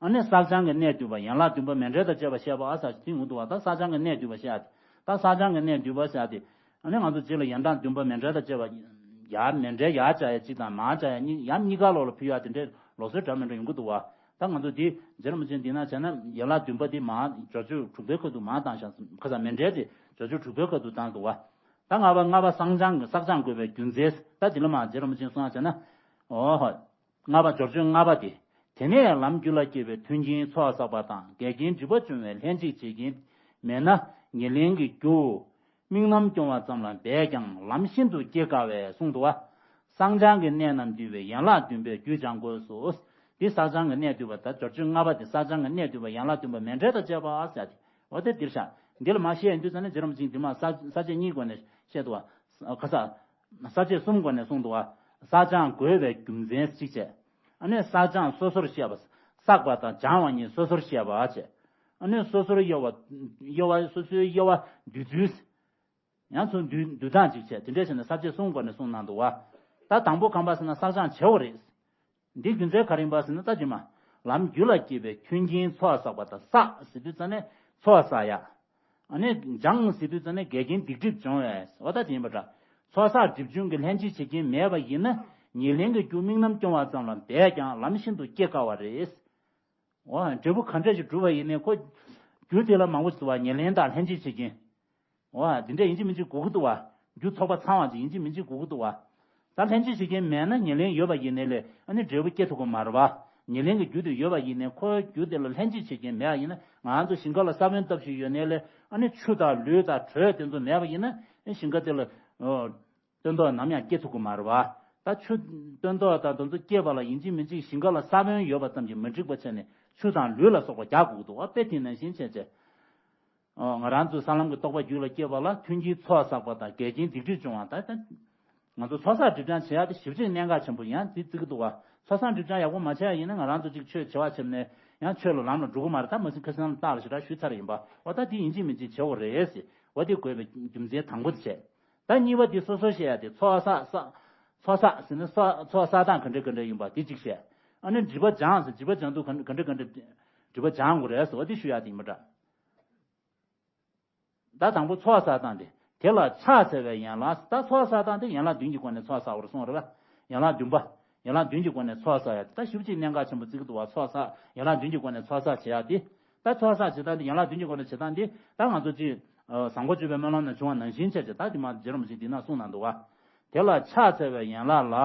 ཨ་ནི་བསགས་སྦྱང་གི་གནད་བསྡུས་པ། ཡན་ལག་བདུན་པ་མཎྜལ་དང་བཅས་པ་བཤད་པ་ཨ་ཟེར་ཅིག་ཡོང་གི་འདུག་བ། ད་བསགས་སྦྱང་གི་གནད་བསྡུས་པ་བཤད་དེ། ད་བསགས་སྦྱང་གི་གནད་བསྡུས་པ་ཟེར་དེ། ཨ་ནི་ང་ཚོ་རྗེས་ལ་ཡན་ལག་བདུན་པ་མཎྜལ་དང་བཅས་པ། ཡར་མཎྜལ་ཡར་བཅའ་ཡ་གཅིག་དང་མར་བཅའ་ཡ་གཉིས། ཡང་གཉིས་ཀ་ལོག་ལ་ཕུལ་ཡ་དེ་འདྲའི་ལུགས་སྲོལ་འདྲ་མི་འདྲ་ཡོང་གི་འདུག་བ། ད་ང་ཚོ་འདི་རྗེ་རིན་པོ་ཆེ་འདི་ན་བྱས་ན་ཡན་ལག་བདུན་པ་འདི་མར་སྦྱོར་སྤྱོད་དྲུག་པའི་ཁ་ཐུག་མར་བཏང་བཞག། ཁ་སང་མཎྜལ་དེ་སྦྱོར་སྤྱོད་དྲུག་པའི་ཁ་ཐུག་བཏང་འདུག་བ། ད་ལྔ་པ། ལྔ་པ་བསགས་སྦྱང་གི། བསགས་སྦྱང་དགོས་པའི་རྒྱུ་མཚན། ད་འདི་ལ་མར་རྗེ་རིན་པོ་ཆེས་གསུངས་པ་བྱས་ན། འོ་ཧོ། ལྔ་པ་སྦྱོར་སྤྱོད་ལྔ་པ་སྟེ། དེ་ནས་ལམ་རྒྱུད་ལ་སྐྱེས་པའི་མཐུན་རྐྱེན་ཚོགས་བསགས་པ་དང་འགལ་རྐྱེན་སྒྲིབ་པ་སྦྱོང་བའི་ལྷན་ཅིག་བྱེད་རྐྱེན་མེད་ན་ཉེར་ལེན་གྱི་རྒྱུ། དམིགས་རྣམ་སྐྱོང་བ་ཙམ་ལ་འབད་ཀྱང་ལམ་ཤིན་ཏུ་སྐྱེ་དཀའ་བས་གསུངས་འདུག་བ། བསགས་སྦྱང་གི་གནད་རྣམས་བསྡུས་པའི་ཡན་ལག་བདུན་པའི་རྒྱུད་སྦྱང་དགོས་སོ། འདི་བསགས་སྦྱང་གི་གནད་བསྡུས་པ། ད་སྦྱོར་སྤྱོད་ལྔ་པ་དེ། བསགས་སྦྱང་གི་གནད་བསྡུས་པ་ཡན་ལག་བདུན་པ་མཎྜལ་དང་བཅས་པ་ཟེར་ཏེ། འོ་དེ་འདིར་བཞག། འདི་ལ་མར་བཤད་ཡོང་དུས་ཙ་ནས་རྗེ་རིན་པོ་ཆེས་འདི་མར་ས་ས་བཅད་གཉིས་སྒོ་ནས་བཤད་འདུག་བ། ཁ་ས། ས་བཅད་གསུམ་སྒོ་ནས་གསུངས་འདུག་བ། བསགས་སྦྱང་དགོས་པའི་རྒྱུ་མཚན་གཅིག་བྱས། ཨ་ནི་བསགས་སྦྱང་སོ་སོར་བཤད་པ། བསགས་པ་དང་སྦྱང་བ་གཉིས་སོ་སོར་བཤད་པ་བྱས། ཨ་ནི་སོ་སོར་དབྱེ་བ། དབྱེ་བ། སོ་སོའི་དབྱེ་བ་འདུས་ཚུལ། ཡང་ཚུར་འདུས་འདུས་སྟངས་གཅིག་བྱས། དེ་འདྲ་བྱས་ནས་ས་བཅད་གསུམ་སྒོ་ནས་གསུངས་གནང་འདུག་བ། ད་དང་པོ་གང་པ་ཟེར་ན་བསགས་སྦྱང་བྱེད་དགོས་རེད། འདི་རྒྱུ་མཚན་ག་རེ་ཡིན་པ་ཟེར་ན། ད་རྗེས་མ་ལམ་རྒྱུད་ལ་སྐྱེས་པའི་མཐུན་རྐྱེན་ཚོགས་བསགས་པ་དང་། བསགས་ཟེར་དུས་ཙ་ནས་ཚོགས་བསགས་ཡ། ཨ་ནི་སྦྱང་ཟེར་དུས་ཙ་ནས་འགལ་རྐྱེན་སྡིག་སྒྲིབ་སྦྱོང་བས། འོ་ད་དེ་ཡིན་པ་འདྲ། ཚོགས་བསགས་སྒྲིབ་སྦྱོང་གི་ལྷན་ཅིག་བྱེད་རྐྱེན་མེད་པ་ཡིན་ན་ཉེར་ལེན་གྱི་རྒྱུ་དམིགས་རྣམ་སྐྱོང་བ་ཙམ་ལ་འབད་ཀྱང་ལམ་ཤིན་ཏུ་སྐྱེ་དཀའ་བ་རེད། འོ་འབྲས་བུ་ག་འདྲ་ཞིག་སྒྲུབ་པ་ཡིན་ནའི་ཁོ་རྒྱུ་དེ་ལ་མང་པོ་ཞིག་འདུག་བ། ཉེར་ལེན་དང་ལྷན་ཅིག་བྱེད་རྐྱེན། འོ་དེ་འདྲ་ཡིན་གཅིག་མིན་གཅིག་དགོས་ཀྱི་འདུག་བ། རྒྱུ་ཚོགས་པ་ཚང་བ་ཅིག་ཡིན་གཅིག་མིན་གཅིག་དགོས་ཀྱི་འདུག་བ། ད་ལྷན་ཅིག་བྱེད་རྐྱེན་མེད་ན་ཉེར་ལེན་ཡོད་པ་ཡིན་ནའི་ལས་ཨ་ནི་འབྲས་བུ་སྐྱེ་ཐུབ་ཀྱི་མ་རེད་བ། ཉེར་ལེན་གྱི་རྒྱུ་དེ་ཡོད་པ་ཡིན་ནའི་ཁོའི་རྒྱུ་དེ་ལ་ལྷན་ཅིག་བྱེད་རྐྱེན་མེད་པ་ཡིན་ན། ང་ཚོ་ཞིང་ཁ་ལ་ས་བོན་བཏབ་བཞིན་ཡོད་ནའི་ལས་ཨ་ནི་ཆུ་དང་ལུད་དང་དྲོད་དེ་ཚོ་མེད་པ་ཡིན་ན་ཨ་ཞིང་ཁ་དེ་ལ། ཨོ། སྟོན་ཐོག་ནམ་ཡང་སྐྱེ་ཐུབ་ཀྱི་མ་རེད་བ། ད་ཆུ་སྟོན་ཐོག་དང་དེ་ཚོ་སྐྱེས་པ་ལ་ཡིན་གཅིག་མིན་གཅིག་ཞིང་ཁ་ལ་ས་བོན་ཡོད་པ་ཙམ་གྱིས་མི་འགྲིག་པ་བྱས་ནས་ཆུ་དང་ལུད་ལ་སོགས་པ་རྒྱག་དགོས་ཀྱི་འདུག་བ། དཔེ་དེ་ནང་བཞིན་བྱས་བྱས། ཨོ། ང་རང་ཚོའི་ས་ལམ་གྱི་རྟོགས་པ་རྒྱུད་ལ་སྐྱེས་པ་ལ་མཐུན་རྐྱེན་ཚོགས་བསགས་པ་དང་འགལ་རྐྱེན་སྡིག་སྒྲིབ་སྦྱོང་བ། ད་ད་ང་ཚོ་ཚོགས་བསགས་སྒྲིབ་སྦྱང་བྱེད་ཡ་དེ་ཞེ་པོ་ཅིག་གནད་འགག་ཆེན་པོ་ཡང་དེ་བརྩི་གི་འདུག་བ། ཚོགས་བསགས་སྒྲིབ་སྦྱང་ཡག་པོ་མ་བྱས་ཡ་ཡིན་ན་ང་རང་ཚོ་ཅིག་ཆོས་བྱེད་པ་བྱས་ནས་ཡང་ཆོས་ལ་ལམ་ལ་འགྲོ་གི་མ་རེད། ད་མ་ཟིན་ཁ་སང་ལ་བརྟག་ལ་ཞེ་དྲག་ཞུས་ཚར་ཡིན་པ། འོ་ད་དེ་ཡིན་གཅིག་མིན་གཅིག་བྱེད་དགོས་རེད་ཟེར། འོ་དེ་དགོས་པའི་རྒྱུ་མཚན་དང་པོ་དེ་བྱས། ད་གཉིས་པ་དེ་སོ་སོ་བཤད་ཡ་དེ། ཚོགས་བསགས་བསགས། ཚོགས་བསགས་ཟེར་ན་ཚོགས་ཚོགས་བསགས་སྟངས་ག་འདྲ་ག་འདྲ་ཡིན་པ་དེ་གཅིག་བཤད། ཨ་ནི་སྒྲིབ་པ་སྦྱང་ཟེར། སྒྲིབ་པ་སྦྱང་དུས་ག་ག་འདྲ་ག་འདྲ་སྒྲིབ་པ་སྦྱང་དགོས་རེད་ཟེར། འོ་དེ་ཞུ་ཡ་དེ་ཡིན་པ་འདྲ། ད་དང་པོ་ཚོགས་བསགས་སྟངས་དེ། དེ་ལ་ཕྱག་འཚལ་བའི་ཡན་ལག། ད་ཚོགས་བསགས་སྟངས་དེ་ཡན་ལག་བདུན་གྱི་སྒོ་ནས་ཚོགས་བསགས་པར་གསུངས་རེད་པ། ཡན་ལག་བདུན་པ། ཡན་ལག་བདུན་གྱི་སྒོ་ནས་ཚོགས་བསགས་ཡ་དེ་ད་ཞེ་པོ་ཅིག་གནད་འགག་ཆེན་པོ་བརྩི་གི་འདུག་བ། ཚོགས་བསགས། ཡན་ལག་བདུན་གྱི་སྒོ་ནས་ཚོགས་བསགས་བྱེད་ཡ་དེ། ད་ཚོགས་བསགས་བྱེད་སྟངས་དེ། ཡན་ལག་བདུན་གྱི་སྒོ་ནས་བྱེད་སྟངས་དེ་ད་ང་ཚོ་ཅིག་བཟང་པོ་སྤྱོད་པའི་སྨོན་ལམ་ནས་བྱུང་བ་ནང་བཞིན་བྱས་བྱས། ད་དེ་མ་རྗེ་རིན་པོ་ཆེས་འདི་ན་གསུངས་གནང་འདུག་བ། དེ་ལ་ཕྱག་འཚལ་བའི་ཡན་ལག་ལ།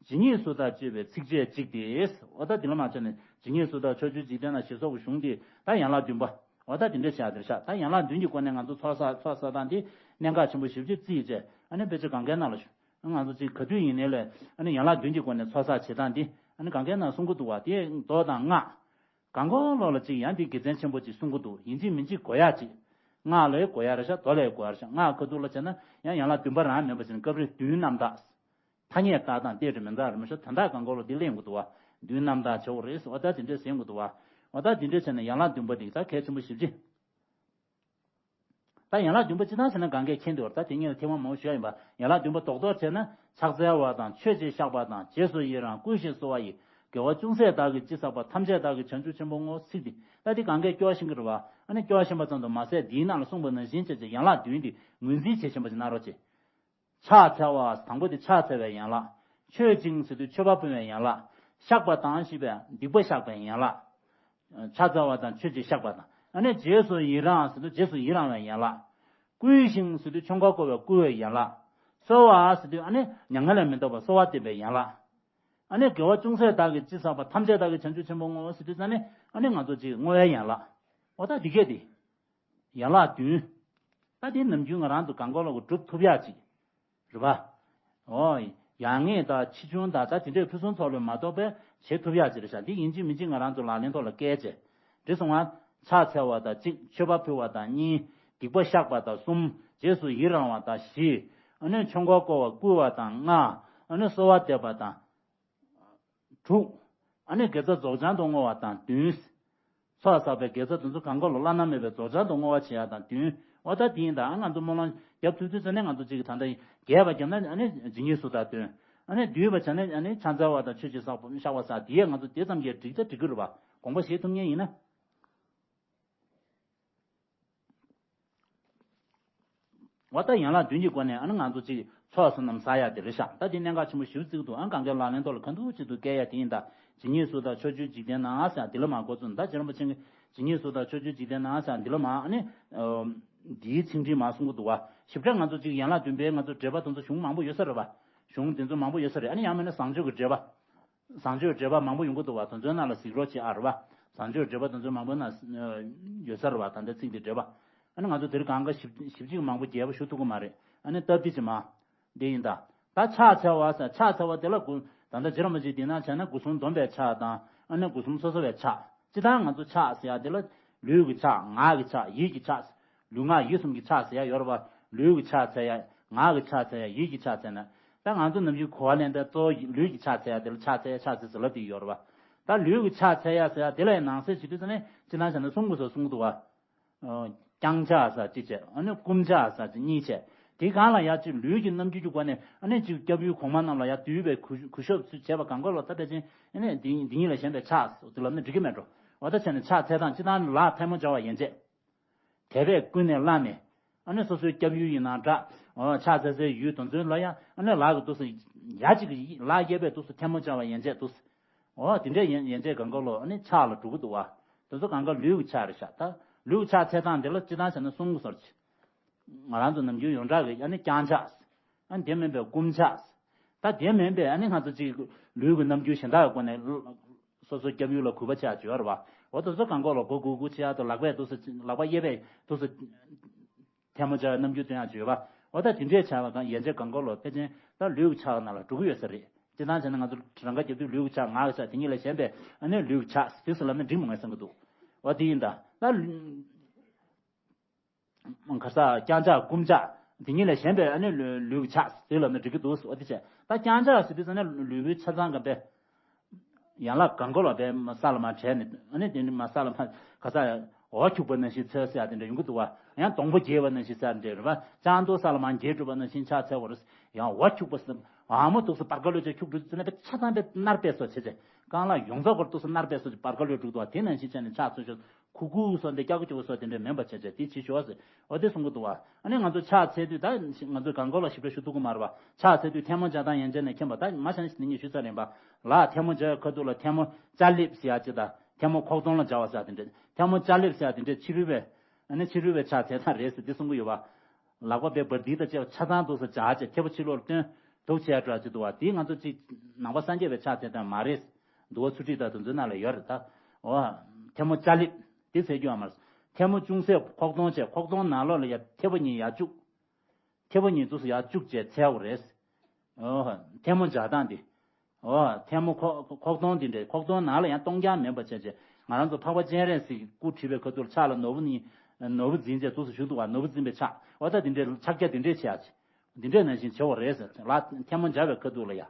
ཇི་སྙེད་སུ་དག་སྤྱོད་པའི་ཚིགས་བཅད་གཅིག་སྟེ། འོ་ད་འདི་ལ་མ་བྱས་ནས་ཇི་སྙེད་སུ་དག་ཕྱོགས་བཅུའི་འཇིག་རྟེན་ན་ཞེས་སོགས་ཀྱི་གཞུང་དེ་ད་ཡན་ལག་བདུན་པ། འོ་ད་དེ་འདྲ་བྱས་དེར་བཞག། ད་ཡན་ལག་བདུན་གྱི་སྒོ་ནས་ང་ཚོ་ཚོགས་བསགས་ཚོགས་བསགས་སྟངས་དེ་གནད་འགག་ཆེན་པོ་ཞེ་པོ་ཅིག་བརྩིས་བྱས། ཨ་ནི་དཔེ་ཆ་གང་གའི་ནང་ལ་ཞུ། ང་ཚོ་ཅིག་ག་དུས་ཡིན་ནའི་ལས་ཨ་ནི་ཡན་ལག་བདུན་གྱི་སྒོ་ནས་ཚོགས་བསགས་བྱེད་སྟངས་དེ་ཨ་ནི་གང་གའི་ནང་གསུང་གི་འདུག་བ། དེ་མདོ་དང་སྔགས། གང་གོ་ལོག་ལ་ཅིག་ཡང་དེ་དགེ་མཚན་ཆེན་པོ་ཅིག་གསུང་གི་འདུག། ཡིན་གཅིག་མིན་གཅིག་གོ་ཡ་ཅིག། སྔགས་ལས་གོ་ཡ་རེད་ཤག། མདོ་ལས་གོ་ཡ་རེད་ཤག། སྔགས་ཁ་ཐུག་ལ་བྱས་ན་ཡང་ཡན་ལག་བདུན་པ་རང་མིན་པ་བྱས་ན་སྐབས་རེ་བདུན་རྣམ་དག། ཐ་སྙད་བཏགས་སྟངས་དེ་རེད་མིན་འདུག་རེད་མ་ཤོ། ད་ལྟ་གང་གོ་ལོག་དེ་གླེང་དགོས་འདུག་བ། བདུན་རྣམ་དག་བྱེད་དགོས་རེད་ཟེར་བ། ད་དེ་འདྲས་ཟེར་དགོས་འདུག་བ། འོ་ད་དེ་འདྲས་བྱས་ན་ཡན་ལག་བདུན་པ་དེ་ད་གལ་ཆེན་པོ་ཞེ་པོ་ཅིག། ད་ཡན་ལག་བདུན་པ་སྤྱིར་བཏང་བྱས་ན་གང་གས་མཁྱེན་འདུག་བ། ད་དེ་ངས་ཐེངས་མ་མང་པོ་ཞུ་ཡ་ཡིན་པ། ཡན་ལག་བདུན་པ་རྡོག་རྡོག་བྱས་ན་ཕྱག་འཚལ་བ་དང་མཆོད་ཅིང་བཤགས་པ་དང་། རྗེས་སུ་ཡི་རང་བསྐུལ་ཞིང་གསོལ་བ་ཡི། དགེ་བ་ཅུང་ཟད་བདག་གིས་ཅི་བསགས་པ། ཐམས་ཅད་བདག་གིས་བྱང་ཆུབ་ཆེན་པོར་བསྔོ། ཚིག་འདི་ད་འདི་གང་གས་སྐྱོར་ཤེས་ཀྱི་རེད་བ། ཨ་ནི་སྐྱོར་ཤེས་པ་ཙམ་དུ་མ་ཟད་འདིའི་ནང་ལ་གསུངས་པ་ནང་བཞིན་བྱས་བྱས་ཡན་ལག་བདུན་འདི་ངོས་འཛིན་བྱེད་བཞིན་པ་ཞིག་གནང་རོགས་གྱིས། ཕྱག་འཚལ་བ། དང་པོ་དེ་ཕྱག་འཚལ་བའི་ཡན་ལག། མཆོད་ཅིང་ཟེར་དུས་མཆོད་པ་ཕུལ་བའི་ཡན་ལག། བཤགས་པ་དང་ཞེས་པའི་སྡིག་པ་བཤགས་པའི་ཡན་ལག། ཕྱག་འཚལ་བ་དང་མཆོད་ཅིང་བཤགས་པ་དང་། ཨ་ནི་རྗེས་སུ་ཡི་རང་ཟེར་དུས་རྗེས་སུ་ཡི་རང་བའི་ཡན་ལག། བསྐུལ་ཞིང་ཟེར་དུས་ཆོ་ག་བསྐོར་བའི་བསྐུལ་བའི་ཡན་ལག། གསོལ་བ་ཟེར་དུས་ཨ་ནི་མྱ་ངན་ལས་མི་འདའ་བར་གསོལ་བ་འདེབས་པའི་ཡན་ལག། ཨ་ནི་དགེ་བ་ཅུང་ཟད་བདག་གིས་ཅི་བསགས་པ། ཐམས་ཅད་བདག་གིས་བྱང་ཆུབ་ཆེན་པོར་བསྔོ་ཟེར་དུས་ཙ་ནི་ཨ་ནི་ང་ཚོ་ཅིག་བསྔོ་བའི་ཡན་ལག། འོ་ད་འདི་སྐད་དེ། ཡན་ལག་བདུན། ད་དེ་ནམ་རྒྱུན་ང་རང་ཚོ་གང་གོ་ལོག་གི་སྒྲུབ་ཐུབ་ཡག་ཅིག་རེད་པ། འོ། ཡ་ངེས་དང་ཆེ་ཆུང་དང་ད་དེ་འདྲའི་ཕུན་སུམ་ཚོགས་ལོས་མ་གཏོགས་པའི་བྱེད་ཐུབ་ཡག་ཅིག་རེད་ཤག། འདི་ཡིན་གཅིག་མིན་གཅིག་ང་རང་ཚོ་ལག་ལེན་ཐོག་ལ་བཀལ་བྱས། འདི་སོང་ང་། ཕྱག་འཚལ་བ་དང་གཅིག། མཆོད་པ་ཕུལ་བ་དང་གཉིས། སྡིག་པ་བཤགས་པ་དང་གསུམ། རྗེས་སུ་ཡི་རང་བ་དང་བཞི། ཨ་ནི་ཆོ་ག་བསྐོར་བ་བསྐུལ་བ་དང་ལྔ། ཨ་ནི་གསོལ་བ་འདེབས་པ་དང་། དྲུག། ཨ་ནི་དགེ་རྩ་རྫོགས་བྱང་དུ་བསྔོ་བ་དང་བདུན། ཚོགས་བསགས་པའི་དགེ་རྩ་དེ་ཚོ་གང་ག་ལོ་བླ་ན་མེད་པའི་རྫོགས་བྱང་དུ་བསྔོ་བ་བྱེད་ཡ་དང་བདུན། འོ་ད་དེ་ཡིན་ད། ང་ཚོ་སྨོན་ལམ་རྒྱབ་ཐུབ་ཐུབ་ཟེར་ནས་ང་ཚོ་གཅིག་གི་ད་ལྟ་རྒྱས་པ་བརྒྱབ་ན་ཨ་ནི་ཇི་སྙེད་སུ་དག་བདུན། ཨ་ནི་བསྡུས་པ་བྱས་ན་ཨ་ནི་ཕྱག་འཚལ་བ་དང་མཆོད་ཅིང་བཤགས་པ་བཤགས་པ་ཟེར་དེ་ང་ཚོ་དེ་ཙམ་གྱིས་འགྲིག་ད་འགྲིག་གི་རེད་པ། དགོངས་པ་བཞེས་ཐུབ་མཁན་ཡིན་ན། འོ་ད་ཡན་ལག་བདུན་གྱི་སྒོ་ནས་ཨ་ནི་ང་ཚོ་གཅིག་ཚོགས་བསོད་ནམས་བསགས་ཡ་དེ་རེད་ཤག་ད་དེ་གནད་འགག་ཆེན་པོ་ཞེ་པོ་ཅིག་འདུག་ཨ་གང་གའི་ལག་ལེན་ཐོག་ལ་ཁ་འདུག་ཅིག་ཏུ་བཀལ་ཡ་དེ་ཡིན་ད། ཇི་སྙེད་སུ་དག་ཕྱོགས་བཅུའི་འཇིག་རྟེན་ན་ཟེར་འདི་ལ་མ་འགོ་བཙུགས་ད་རྗེ་རིན་པོ་ཆེ་གིས་ཇི་སྙེད་སུ་དག་ཕྱོགས་བཅུའི་འཇིག་རྟེན་ན་ཟེར་འདི་ལ་མ་ཨ་ནི་འདིའི་ཚིག་འགྲེལ་མ་གསུང་གི་འདུག་བ། ཞིབ་ཕྲ་ང་ཚོ་གཅིག་ཡན་ལག་བདུན་པའི་ང་ཚོ་འགྲེལ་པ་དེ་ཚོ་གཞུང་མང་པོ་ཡོད་ས་རེད་བ། གཞུང་དེ་ཚོ་མང་པོ་ཡོད་ས་རེད། ཨ་ནི་ཡང་མིན་ན་བཟང་སྤྱོད་ཀྱི་འགྲེལ་པ། བཟང་སྤྱོད་འགྲེལ་པ་མང་པོ་ཡོང་གི་འདུག་བ། དེ་ཚོའི་ནང་ལ་གཟིགས་རོགས་བྱེད་ཨ་རེད་བ། བཟང་སྤྱོད་འགྲེལ་པ་དེ་ཚོའི་མང་པོའི་ནང་ཡོད་ས་རེད་བ། ད་ལྟ་ཚིག་འདི་འགྲེལ་པ། ཨ་ནི་ང་ཚོ་དེ་རིང་གང་ག་ཞིབ་ཞིབ་ཅིག་མང་པོ་རྒྱས་པ་ཞུ་ཐུབ་ཀྱི་མ་རེད། ཨ་ནི་སྟབས་བདེ་ཅིག་མ། འདི་ཡིན་ད། ད་ཕྱག་འཚལ་བ་ཟེར་ཕྱག་འཚལ་བ་དེ་ལ་དགུ་ད་ལྟ་རྗེ་རིན་པོ་ཆེ་འདི་ན་བྱས་ན་སྒོ་གསུམ་སྡོམ་པའི་ཕྱག་དང་ཨ་ནི་སྒོ་གསུམ་སོ་སོ་བའི་ཕྱག་སྤྱིར་བཏང་ང་ཚོ་ཕྱག་ཟེར་ཡ་དེ་ལ་ལུས་ཀྱི་ཕྱག་ངག་གི་ཕྱག་ཡིད་ཀྱི་ཕྱག་ལུས་ངག་ཡིད་གསུམ་གྱི་ཕྱག་ཟེར་ཡ་ཡོད་རེད་བ། ལུས་ཀྱི་ཕྱག་འཚལ་ཡ། ངག་གི་ཕྱག་འཚལ་ཡ། ཡིད་ཀྱི་ཕྱག་འཚལ་ན། ད་ང་ཚོ་ནམ་རྒྱུན་གོ་བ་ལེན་པའི་གཙོ་བོ་ལུས་ཀྱི་ཕྱག་འཚལ་ཡ་དེ་ལ་ཕྱག་འཚལ་ཡ་ཕྱག་འཚལ་ཟེར་ལབ་བསྡད་ཀྱི་ཡོད་རེད་བ། ད་ལུས་ཀྱི་ཕྱག་འཚལ་ཡ་ཟེར་ཡ་དེ་ལ་ཡང་ནང་གསེས་བྱེད་དུས་ཙམ་ནས་སྤྱིར་བཏང་བྱས་ན་གསུམ་གྱི་སོ་གསུང་གི་འདུག་བ། ཨོ། བརྐྱང་ཕྱག་ཟེར་གཅིག་བྱས། ཨ་ནི་བསྐུམ་ཕྱག་ཟེར་གཅིག་གཉིས་བྱས། དེ་གང་ལ་ཡ་གཅིག་ལུས་ཀྱི་རྣམ་འགྱུར་གྱི་སྒོ་ནས་ཨ་ནི་གཅིག་སྐྱབས་ཡུལ་གོང་མ་རྣམས་ལ་ཡ་འདུད་པའི་གུས་གུས་ཞབས་ཚུལ་བྱས་པ་གང་ག་ལ་ད་ཕལ་ཆེར་ཨ་ནི་འདི་འདི་ཉིད་ལ་ཞེན་པའི་ཕྱག་ཟེར་དེ་ལབ་ན་འགྲིག་གི་མེད་འགྲོ། འོ་ད་བྱས་ནས་ཕྱག་འཚལ་སྟངས་སྤྱིར་བཏང་ལག་ཐལ་མོ་སྦྱར་བ་ཡན་ཆད། དད་པས་ཀུན་ནས་བསླངས་ནས། ཨ་ནི་སོ་སོའི་སྐྱབས་ཡུལ་ཡིན་ན་འདྲ། འོ་ཕྱག་འཚལ་སའི་ཡུལ་དེ་ཚོའི་ལ་ཡ་ཨ་ནི་ལག་གི་ཏོག་ཙམ་ཡ་གཅིག་གི་ལག་གཡས་པས་ཏོག་ཙམ་ཐལ་མོ་སྦྱར་བ་ཡན་ཆད་འདུག་འོ་དེ་འདྲའི་ཡན་ཡན་ཆད་གང་ག་ལོ་ཨ་ནི་ཕྱག་ལ་འགྲོ་གི་འདུག་བ། དེ་ཚོ་གང་ག་ལུས་ཀྱི་ཕྱག་རེད་ཤག་ད་ལུས་ཀྱི་ཕྱག་འཚལ་སྟངས་དེ་ལ་སྤྱིར་བཏང་བྱས་ན་གསུང་གི་སོར་ཆེ། ང་རང་ཚོ་ནམ་རྒྱུན་ཡོངས་གྲགས་ཀྱི་ཨ་ནི་བརྐྱང་ཕྱག་ཨ་ནི་དེ་མིན་པའི་བསྐུམ་ཕྱག་ད་དེ་མིན་པའི་ཨ་ནི་ང་ཚོ་གཅིག་ལུས་ཀྱི་རྣམ་འགྱུར་གཞན་དག་གི་སྒོ་ནས་སོ་སོའི་སྐྱབས་ཡུལ་ལ་གུས་པ་ཆེ་བ་བྱོས་ར་བ། འོ་དེ་ཚོ་གང་ག་ལོ་གུས་གུས་གུས་ཆེ་ཡ་དང་ལག་པས་ཏོག་ཙམ་ལག་པ་གཡས་པས་ཏོག་ཙམ་ཐལ་མོ་སྦྱར་བའི་རྣམ་འགྱུར་སྟོན་ཡ་བྱོས་བ། འོ་ད་དེ་འདྲས་བྱ་བ་དང་ཡན་ཆད་གང་ག་ལོ་ཕལ་ཆེར་ད་ལུས་ཀྱི་ཕྱག་ནང་ལ་འགྲོ་གི་ཡོད་ས་རེད། སྤྱིར་བཏང་བྱས་ན་ང་ཚོ་རང་ཁ་རྒྱབ་དུས་ལུས་ཀྱི་ཕྱག་ངག་གི་ཕྱག་དེ་གཉིས་ལས་གཞན་པའི་ཨ་ནི་ལུས་ཀྱི་ཕྱག་དེ་ཚོ་ལབ་ན་འགྲིག་མོ་ངས་བསམ་གྱི་འདུག་འོ་དེ་ཡིན་ད་ད། ག་ས་བརྐྱང་ཕྱག་བསྐུམ་ཕྱག་དེ་གཉིས་ལས་གཞན་པའི་ཨ་ནི་ལུས་ལུས་ཀྱི་ཕྱག་དེ་ལབ་ན་འགྲིག་གི་འདུག་འོ་དེ་བྱས་ད་བརྐྱང་ཕྱག་ཟེར་དུས་ཙམ་ནས་ལུས་པོའི་ཆ་ཚང་ག་པས་ཡན་ལག་གང་ག་ལ་པས་ས་ལ་མ་བྲལ་ནས་ཨ་ནི་དེ་ནི་མ་ས་ལ་མ་ག་ས་འོ་འཁྱུག་པ་ནང་བཞིན་འཚལ་ཟེར་ཡ་དེ་འདྲ་ཡོང་གི་འདུག་བ། ཡང་སྡོང་པོ་རྒྱས་པ་ནང་བཞིན་ཟེར་ཡ་དེ་འདྲ་རེད་བ། ལྕང་རྡོ་ས་ལ་མ་འགྱེལ་གྲུབ་པ་ནང་བཞིན་ཕྱག་འཚལ་བ་རེད། ཡང་འོ་འཁྱུག་པ་ཟེར་འོ་མ་འདུག་སེ་བར་ཀ་ལོས་ཅིག་འཁྱུག་འགྲོ་དུས་ཙམ་ནས་པས་ཆ་ཚང་པས་མནར་པས་སོ་བྱེད་ཅེས་རྐང་ལག་ཡོངས་རྫོགས་པར་འདུག་སེ་མནར་པས་སོ་ཅིག་བར་ཀ་ལོས་འགྲོ་འདུག་བ། དེ་ནང་བཞིན་བྱས་ནས་ཕྱག་འཚལ་ཤོག་ཁུ་ཁུ་སོགས་འདི་སྐྱ་ཁུ་སྐྱ་བོ་སོགས་དེ་འདྲས་མིན་པ་བྱས་བྱས་དེ་བྱེད་ཤོག་ཟེར། འོ་དེ་གསུང་གི་འདུག་བ། ཨ་ནི་ང་ཚོ་ཕྱག་འཚལ་དུས་ད་ང་ཚོ་གང་གོ་ལ་ཞིབ་ཕྲ་ཞུ་ཐུབ་ཀྱི་མ་རེད་བ། ཕྱག་འཚལ་དུས་ཐལ་མོ་སྦྱར་སྟངས་ཡན་ཆད་ནས་མཁྱེན་པ་ད་མ་ཤེས་ན་ཞིག་ནི་ངས་ཞུས་ཚར་ཡིན་པ། ལག་ཐལ་མོ་སྦྱར་བའི་ཁ་ཐུག་ལ་ཐལ་མོ་སྐྱ་ལེབ་ཟེར་ཡ་ཅིག་དང་ཐལ་མོ་ཁོག་སྟོང་ལ་སྦྱར་བ་ཟེར་ཡ་དེ་འདྲས། ཐལ་མོ་སྐྱ་ལེབ་ཟེར་ཡ་དེ་འདྲས་ཕྱི་རོལ་པའི་ཨ་ནི་ཕྱི་རོལ་པའི་ཕྱག་འཚལ་སྟངས་རེད་ཟེར་དེ་གསུང་གི་ཡོད་བ། ལག་པ་པའི་བར་འདི་དང་བཅས་པ་ཆ་ཚང་འདུག་སེ་སྦྱར་བྱས་ཐལ་བ་ཕྱི་ལོགས་ལ་སྟོན། འདུག་བྱས་འགྲོ་ཅིག་འདུག་བ། དེ་ང་ཚོ་གཅིག་ནང་པ་སངས་རྒྱས་པའི་ཕྱག་འཚལ་སྟངས་མ་རེད། འདུག་བ། ཚུལ་ཁྲིམས་དང་དེ་ཚོའི་ནང་ལ་ཡོད་རེད་ད། འོ། ཐལ་མོ་སྐྱ་ལེབ། དེ་ཟེར་རྒྱུ་ཡང་མ་རེད། ཐལ་མོ་ཅུང་ཟད་ཁོག་སྟོང་བྱས་ཁོག་སྟོང་ནང་ལོགས་ལ་ཡ་ཐལ་བ་གཉིས་ཡར་བཅུག་ཐལ་བ་གཉིས་འདུག་སེ་ཡར་བཅུག་བྱས་འཚལ་བ་རེད། འོ། ཐལ་མོ་སྦྱར་སྟངས་དེ། འོ། ཐལ་མོ་ཁོག་ཁོག་སྟོང་དེ་འདྲས་ཁོག་སྟོང་ནང་ལ་ཡང་སྟོང་རྐྱང་མེད་པ་བྱས་བྱས་ང་རང་ཚོ་འཕགས་པ་སྤྱན་རས་གཟིགས་སྐུ་བྲིས་པའི་ཁ་ཐུག་ལ་ཕྱག་ལ་ནོར་བུ་ནི་ནོར་བུ་འཛིན་བྱས་འདུག་སེ་བཞུགས་འདུག་བ། ནོར་བུ་འཛིན་པའི་ཕྱག་འོ་ད་དེ་འདྲས་ཕྱག་རྒྱ་དེ་འདྲས་བྱས་ཡ་ཅིག་འདི་འདྲས་ནང་བཞིན་བྱེད་པ་རེད་ཟེར། ལག་ཐལ་མོ་སྦྱར་བའི་ཁ་ཐུག་ལ་ཡ།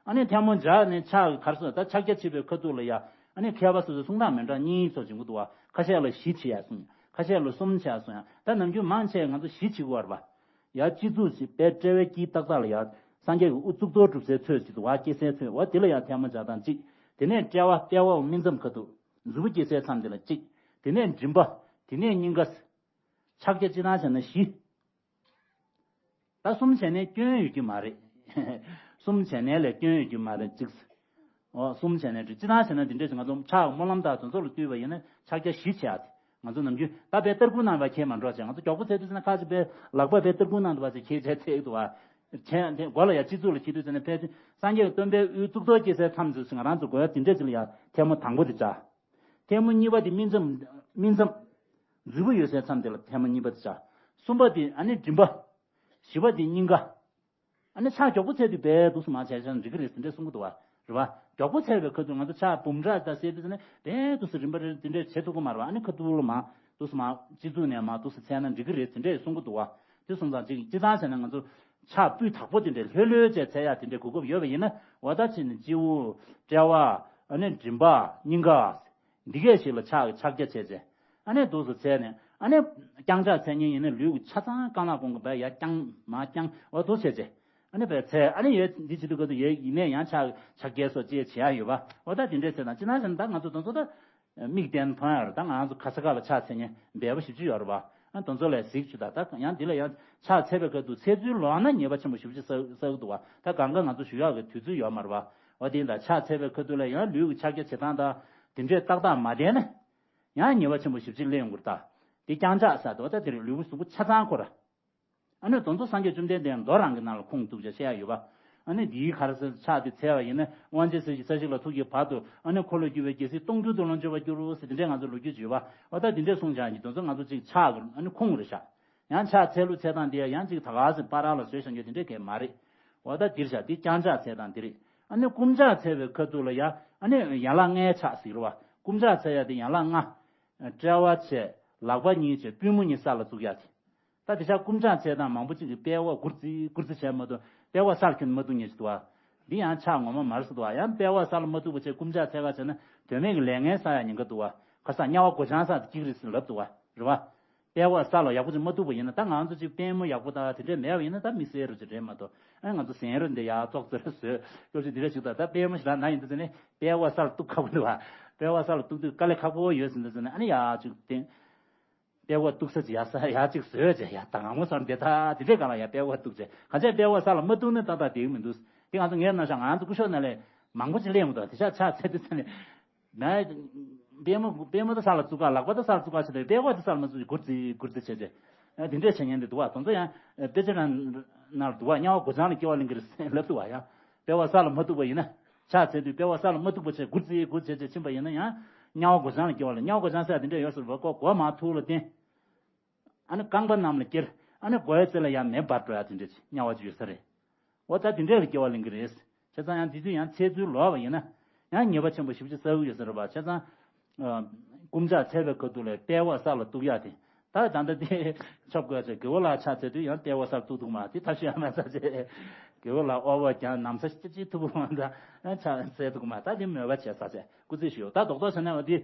ཨ་ནི་ཐལ་མོ་སྦྱར་ནས་ཕྱག་གི་གར་སོང་ད་ཕྱག་རྒྱ་བྱེད་པའི་ཁ་ཐུག་ལ་ཡ། ཨ་ནི་མཁས་པ་སོ་སོའི་གསུང་སྟངས་མི་འདྲ་གཉིས་ཚོ་བྱེད་ཀྱི་འདུག་བ། ཁ་ཤས་ལ་བཞི་བྱེད་ཡ་གསུང་། ཁ་ཤས་ལ་གསུམ་བྱེད་ཡ་གསུང་ཡ། ད་ནམ་རྒྱུན་མང་ཆེ་ང་ཚོ་བཞི་བྱེད་ཀྱི་ཡོད་རེད་པ། ཡ་སྤྱི་གཙུག་ཅིག་པའི་དཔྲལ་བའི་དཀྱིལ་ཏག་ཏག་ལ་ཡ། སངས་རྒྱས་ཀྱི་དབུ་གཙུག་ཏོར་གྲུབ་སའི་ཚོད་ཅིག་འདུག་བ། སྐྱེ་སའི་ཚོད་བ། དེ་ལ་ཡ་ཐལ་མོ་སྦྱར་སྟངས་གཅིག་དེ་ནས་དཔྲལ་བ་དཔྲལ་བའམ་སྨིན་མཚམས་ཁ་ཐུག་མཛུབ་བུ་སྐྱེ་སའི་མཚམས་དེ་ལ་གཅིག་དེ་ནས་མགྲིན་པ། དེ་ནས་སྙིང་ག་ཕྱག་རྒྱ་སྤྱིར་བཏང་བྱས་ན་བཞི། ད་གསུམ་བྱས་ནས་སྐྱོན་ཡོད་ཀྱི་མ་རེད། གསུམ་བྱས་ནས་ལས་སྐྱོན་ཡོད་ཀྱི་མ་རེད་གཅིག་འོ་གསུམ་བྱས་ནས་སྤྱིར་བཏང་བྱས་ན་འདི་འདྲས་ང་ཚོ་ཕྱག་སྨོན་ལམ་དང་དེ་ཚོ་ལ་བསྟུན་པ་ཡིན་ན་ཕྱག་རྒྱ་བཞི་བྱེད་ཡ་དེ་ང་ཚོ་ནམ་རྒྱུན་ད་དཔེ་སྟར་ཁུང་ནང་ལ་འཁྱེར་མ་འགྲོ་བྱས། ང་ཚོ་མགྱོགས་པོ་འཚལ་དུས་ཙམ་ན་ཁ་ཅིག་དཔེ་ལག་པ་དཔེ་སྟར་ཁུང་ནང་དུ་བ་ཅིག་འཁྱེར་བྱས་འཚལ་འདུག་བ། མཁྱེན་དེ་མགོ་ལ་ཡ་སྤྱི་གཙུག་ལ་འཁྱེར་དུས་ཙམ་ན་ཕལ་ཆེར་སངས་རྒྱས་ཀྱི་སྟོན་པའི་དབུའི་གཙུག་ཏོར་སྐྱེ་སའི་མཚམས་ཟེར་ང་རང་ཚོ་དགོས་ཡ་དེ་འདྲས་ཅིག་ལ་ཡ་ཐལ་མོ་དང་པོ་དེ་སྦྱར། ཐལ་མོ་གཉིས་པ་དེ་སྨིན་མཚམས་སྨིན་མཚམས། མཛུབ་བུ་ཡོད་སའི་མཚམས་དེ་ལ་ཐལ་མོ་གཉིས་པ་དེ་སྦྱར། གསུམ་པ་དེ་ཨ་ནི་མགྲིན་པ། བཞི་པ་དེ་སྙིང་ག་ཨ་ནི་ཕྱག་མགྱོགས་པོ་འཚལ་དུས་རྦད་འདུག་སེ་མར་བྱས་བྱས་ན་འགྲིག་གི་རེད་དེ་འདྲས་གསུང་གི་འདུག་བ། རེད་བ། མགྱོགས་པོ་འཚལ་བའི་ཁ་ཐུག་ང་ཚོ་ཕྱག་འབུམ་ཕྲག་དང་བསྲེས་དུས་ཙམ་ནས་རྦད་འདུག་སེ་རིམ་པ་རེ་དེ་འདྲས་བྱེད་ཐུབ་ཀྱི་མ་རེད་བ། ཨ་ནི་ཁ་ཐུག་ལ་མར་འདུག་སེ་མར་སྤྱི་གཙུག་ནས་མར་འདུག་སེ་འཚལ་ན་འགྲིག་གི་རེད་དེ་འདྲས་གསུང་གི་འདུག་བ། དེ་སོང་ཙང་ཅིག་སྤྱིར་བཏང་བྱས་ན་ང་ཚོ་ཕྱག་སྤུས་དག་པོ་དེ་འདྲས་ལྷོད་ལྷོད་བྱས་འཚལ་ཡ་དེ་འདྲས་གོ་སྐབས་ཡོད་པ་ཡིན་ན་འོ་ད་ཕྱིན་ནས་སྤྱི་བོ། དཔྲལ་བ། ཨ་ནི་མགྲིན་པ། སྙིང་ག་འདི་གས་ཞིག་ལ་ཕྱག་གི་ཕྱག་རྒྱ་བྱས་བྱས། ཨ་ནི་འདུག་སེ་འཚལ་ནས་ཨ་ནི་བརྐྱང་ཕྱག་འཚལ་མཁན་ཡིན་ན་ལུས་ཀྱི་ཆ་ཚང་རྐང་ལག་གོང་གི་བས་ཡར་བརྐྱང་མར་བརྐྱང་འོ་འདུག་བྱས་བྱས། ཨ་ནི་བས་ཚད་ཨ་ནི་ཡོད་འདི་བྱེད་དུས་ག་དུ་ཡོད་ཡིན་ནས་ཡང་ཕྱག་ཕྱག་རྒྱ་སོགས་ཅེས་བྱེད་ཡ་ཡོད་པ། འོ་ད་དེ་འདྲས་ཟེར་དང་ཅི་ན་ཟེར་ན་ད་ང་ཚོ་དེ་ཚོ་ད་མིག་བསྟན་མཐོང་ཡ་རེད། ད་ང་ཚོ་ག་ས་ག་ལ་ཕྱག་འཚལ་མཁན་འབེལ་པོ་ཞེ་པོ་ཅིག་ཡོད་རེད་པ། ཨ་དེ་ཚོ་ལས་གཟིགས་བྱུང་ད། ད་ཡང་འདི་ལ་ཡང་ཕྱག་འཚལ་བའི་སྐབས་དུ་ཚེ་ཚུལ་ལོག་ན་ཉེས་པ་ཆེན་པོ་ཞེ་པོ་ཅིག་བསགས་བསགས་འདུག་བ། ད་གང་ག་ང་ཚོ་ཞུ་ཡག་གི་དུས་ཚོད་ཡོད་མ་རེད་པ། འོ་དེ་ཡིན་ད་ཕྱག་འཚལ་བའི་སྐབས་དུ་ལ་ཡང་ལུས་ཀྱི་ཕྱག་རྒྱ་བྱེད་སྟངས་དང་དེ་འདྲས་ཏག་ཏག་མ་བསྟན་ན་ཡང་ཉེས་པ་ཆེན་པོ་ཞེ་པོ་ཅིག་སླེབས་ཡོང་གི་རེད་ད། དེ་རྐྱང་ཕྱག་ཟེར་འདུག་བ། ད་དེ་རིང་ལུས་པོ་གཟུགས་པོ་ཆ་ཚང་ཁོ་ར། ཨ་ནི་དེ་ཚོ་སངས་རྒྱས་བཅོམ་ལྡན་འདས་མདོ་རང་གི་ནང་ལ་ཁུངས་གཏུགས་བྱས་བཤད་ཡ་ཡོད་པ། ཨ་ནི་འདིའི་ག་རེ་ཟེར་ཕྱག་དེ་འཚལ་བ་ཡིན་ན་དབང་ཆེན་ཟིལ་གྱིས་ས་གཞི་ལ་ཐུག་གི་བར་དུ་ཨ་ནི་འཁོར་ལོས་སྒྱུར་བའི་རྒྱལ་སྲིད་སྟོང་འགྱུར་དུ་ལོངས་སྤྱོད་པར་འགྱུར་ཟེར་དེ་འདྲའི་ང་ཚོ་ལོ་རྒྱུས་ཅིག་ཡོད་པ། འོ་ད་དེ་འདྲའི་གསུངས་བྱས་ཀྱི་དེ་ཚོ་ང་ཚོ་ཅིག་ཕྱག་གི་ཨ་ནི་ཁུངས་རེད་ཤག་ཡང་ཕྱག་འཚལ་ལུགས་འཚལ་སྟངས་དེ་ཡང་ཅིག་ད་ག་ཟེར་པ་ར་ལ་བཟོས་བཞག་རྒྱུ་དེ་འདྲའི་གས་མ་རེད། འོ་ད་འདིར་བཞག་དེ་རྐྱང་ཕྱག་འཚལ་སྟངས་འདི་རེད། ཨ་ནི་བསྐུམ་ཕྱག་འཚལ་བའི་ཁ་ཐུག་ལ་ཡ་ཨ་ནི་ཡན་ལག་ལྔའི་ཕྱག་ཟེར་བ། བསྐུམ་ཕྱག་འཚལ་ཡ་དེ་ཡན་ལག་ལྔ། དཔྲལ་བ་བྱས། ལག་པ་གཉིས་བྱས། པུས་མོ་གཉིས་ས་ལ་བཙུགས་ཡ་དེ། ད་དེ་ཆ་བསྐུམ་ཕྱག་འཚལ་སྟངས་མང་པོ་ཅིག་གིས་དཔྲལ་བ་སྒུར་ཙི་སྒུར་ཙི་བྱས་མ་གཏོགས་དཔྲལ་བ་སར་ཁྱོན་མ་གཏུགས་ཉེན་ཞིག་འདུག་བ། འདི་ཡང་ཕྱག་ངོ་མ་མ་རེད་ཟེར་འདུག་བ། ཡང་དཔྲལ་བ་ས་ལ་མ་གཏུགས་པ་བྱས་བསྐུམ་ཕྱག་འཚལ་ག་བྱས་ན་དོན་མེད་ཀྱི་ལས་ངན་བསགས་ཡ་ཉེན་ཁ་འདུག་བ། ཁ་སང་དམྱལ་བ་སྒོ་བྱང་ས་དེ་གཅིག་རེད་ཟེར་ལབ་འདུག་བ། རེད་བ། དཔྲལ་བ་ས་ལ་ཡག་པོ་ཅིག་མ་གཏུགས་པ་ཡིན་ན། ད་ང་ཚོ་ཅིག་པུས་མོ་ཡག་པོ་དང་དེ་འདྲས་མེད་པ་ཡིན་ན་ད་དམིགས་བསལ་རུ་ཅིག་རེད་མ་གཏོགས། ཨ་ང་ཚོ་ཟན་རུ་འདི་ཡག་ཙོག་ཙེ་རུ་བཟོས་སྐྱོ་ཅིག་འདི་འདྲ་ཞིག་དང་ད་པུས་མོ་ཞིག་ལ་ན་ཡིན་དུས་ཙ་ནས་དཔྲལ་བ་ས་ལ་གཏུགས་ཁག་པོ་འདུག་བ། དཔྲལ་བ་ས་ལ་གཏུགས་དུས་དཀའ་ལས་ཁག་པོ་ཡོད་ཟིན་དུས་ཙ་ནས་ཨ་ནི་ཡག་ཅིག་བསྟན། དཔྲལ་བ་གཏུགས་ས་ཅིག་ཡག་ས་ཡག་ཅིག་བཟོས་བྱས་ཡག་ད་ང་མོ་སར་འདི་ད་དེ་འདྲས་གང་ལ་ཡག་དཔྲལ་བ་གཏུགས་བྱས་གང་ཅི་དཔྲལ་བ་ས་ལ་མ་གཏུགས་ན་ཏག་ཏག་བསྡད་ཀྱི་མི་འདུག་དེ་ང་ཚོ་ངས་ན་ཤག་ང་ཚོ་སྐུ་ཞབས་ན་ལས་མང་པོ་ཅིག་ལས་མི་འདུག་དེ་ཤག་ཕྱག་འཚལ་དུས་ཙ་ནས། ན། པུས་མོ་པུས་མོ་ད་ས་ལ་བཙུགས་ག་ལག་པ་ད་ས་ལ་བཙུགས་ག་བྱེད་དུས་དཔྲལ་བ་ད་ས་ལ་མ་བཙུགས་སྒུར་ཙི་སྒུར་ཙི་བྱས་བྱས། དེ་འདྲས་བྱེད་ཉན་དེ་འདུག་བ། དེ་ཚོ་ཡང་དཔེ་ཆ་ནང་ན་འདུག་བ། དམྱལ་བ་སྒོ་བྱང་ལ་སྐྱེ་བ་ལེན་གི་རེད་ལབ་འདུག་བ། ཡང་དཔྲལ་བ་ས་ལ་མ་གཏུགས་པ་ཡིན་ན་ཕྱག་འཚལ་དུས་དཔྲལ་བ་ས་ལ་མ་གཏུགས་པ་བྱས་སྒུར་ཙི་སྒུར་ཙི་བྱས་བྱས་ཕྱིན་པ་ཡིན་ན་ཡང་དམྱལ་བ་སྒོ་བྱང་ལ་སྐྱེ་བ་ལེན། དམྱལ་བ་སྒོ་བྱང་ཟེར་ཡ་དེ་འདྲས་ཡོད་ཟེར་བ། ཀོ་སྒོ་མ་ཐུག་ལ་བརྟེན། ཨ་ནི་རྐང་པ་གནམ་ལ་ཁྱེར། ཨ་ནི་མགོ་ཡི་རྩེ་ལ་ཡར་མེ་འབར་འགྲོ་ཡ་དེ་འདྲས་ཅིག་དམྱལ་བ་ཅིག་ཡོད་ས་རེད། འོ་ད་དེ་འདྲས་ལ་སྐྱེ་བ་ལེན་གི་རེད། བྱས་ཙང་ཡང་དེ་དུས་ཡང་ཚེ་ཚུལ་ལོག་པ་ཡིན་ན། ཡང་ཉེས་པ་ཆེན་པོ་ཞེ་པོ་ཅིག་བསགས་ཀྱི་ཡོད་ས་རེད་པ། བྱས་ཙང་། ཨ། བསྐུམ་ཕྱག་འཚལ་བའི་ཁ་ཐུག་ལ་དཔྲལ་བ་ས་ལ་གཏུགས་ཡ་དེ། ད་ད་ལྟ་དེ་ཆོབ་དགོས་ཚེ་དགེ་བོ་ལ་ཕྱག་འཚལ་དུས་ཡང་དཔྲལ་བ་སར་གཏུགས་འདུག་མ་དེ་ཐབས་ཤེས་ཡང་མ་ཚར་བྱས། དགེ་བོ་ལ་ཨོ་བ་ཀྱང་ནམ་ས་ཅི་ཅི་ཐུབ་པོ་མ་འདྲ་ཕྱག་འཚལ་འདུག་མ། ད་དེ་མོས་པ་བྱས་ས་ཚེ་སྐུ་ཚེ་ཞུ་ད་རྡོག་རྡོག་བྱས་ན་འོ་དེ།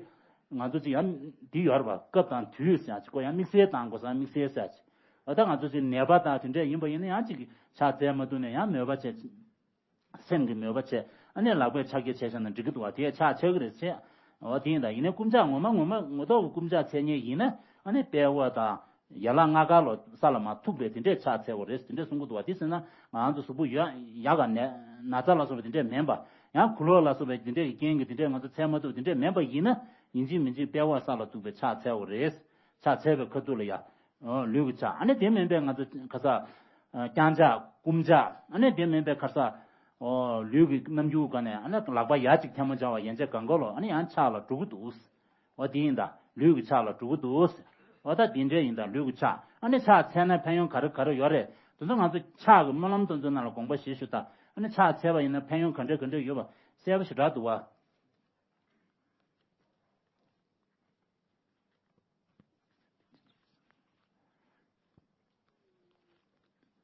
ང་ཚོ་ཅིག་ཡང་འདི་ཡོད་རེད་པ། སྐབས་དང་དུས་ཟེར་ཡ་ཅིག་གོ་ཡང་དམིགས་བསལ་བཏང་དགོས་ས་དམིགས་བསལ་ཟེར་ཡ་ཅིག་ཨ་ད་ང་ཚོ་ཅིག་ནད་པ་དང་དེ་འདྲས་ཡིན་པ་ཡིན་ན་ཡང་ཅིག་ཕྱག་འཚལ་མ་ཐུབ་ནས་ཡང་མོས་པ་བྱས། སེམས་ཀྱི་མོས་པ་བྱས་ཨ་ནི་ལག་པས་ཕྱག་རྒྱ་བྱས་བཞག་ན་འགྲིག་གི་འདུག་བ། དེས་ཕྱག་ཆགས་ཀྱི་རེད་ཟེར། འོ་དེ་ཡིན་ད་ཡིན་ནའི་བསྐུམ་ཕྱག་ངོ་མ་ངོ་མ་ངོ་ཐོག་གི་བསྐུམ་ཕྱག་འཚལ་མཁན་ཡིན་ན་ཨ་ནི་དཔྲལ་བ་དང་ཡན་ལག་ལྔ་ཀ་ལོ་ས་ལ་མ་ཐུག་པའི་དེ་འདྲས་ཕྱག་འཚལ་བ་རེད་དེ་འདྲས་གསུང་གི་འདུག་བ། དེ་ཟེར་ན་ང་ཚོ་གཟུགས་པོ་ཡོད་ཡག་ག་ནས་ན་ཚ་ལ་སོགས་པ་དེ་འདྲས་མིན་པ། ཡང་གོ་ལོག་ལ་སོགས་པའི་དེ་འདྲས་ཀྱི་རྐྱེན་གྱིས་དེ་འདྲས་ང་ཚོ་འཚལ་མ་ཐུབ་དེ་འདྲས་མིན་པ་ཡིན་ན་ཡིན་གཅིག་མིན་གཅིག་དཔྲལ་བ་ས་ལ་ཐུག་པའི་ཕྱག་འཚལ་བ་རེད། ཕྱག་འཚལ་བའི་ཁ་ཐུག་ལ་ཡ། ལུས་ཀྱི་ཕྱག་ཨ་ནི་དེ་མིན་པའི་ང་ཚོ་ག་ས། རྐྱང་ཕྱག་བསྐུམ་ཕྱག་ཨ་ནི་དེ་མིན་པའི་ག་ས། ལུས་ཀྱི་རྣམ་འགྱུར་ག་ནས་ཨ་ནི་ལག་པ་ཡ་གཅིག་ཐལ་མོ་སྦྱར་བ་ཡན་ཆད་གང་ག་ལོ་ཨ་ནི་ཡང་ཕྱག་ལ་འགྲོ་གི་འདུག་འོ་དེ་ཡིན་ད་ལུས་ཀྱི་ཕྱག་ལ་འགྲོ་གི་འདུག་འོ་ད་དེ་འདྲས་ཡིན་ད་ལུས་ཀྱི་ཕྱག་ཨ་ནི་ཕྱག་འཚལ་ན་ཕན་ཡོན་ག་རེ་ག་རེ་ཡོད་རེད། དེ་ཚོ་ང་ཚོ་ཕྱག་གི་སྨོན་ལམ་དེ་ཚོ་ནང་ལ་དགོངས་པ་བཞེས་ཞུ་ད། ཨ་ནི་ཕྱག་འཚལ་བ་ཡིན་ན་ཕན་ཡོན་ག་འདྲས་ག་འདྲས་ཡོད་པ་གསལ་པོ་ཞེ་དྲག་འདུག་བ།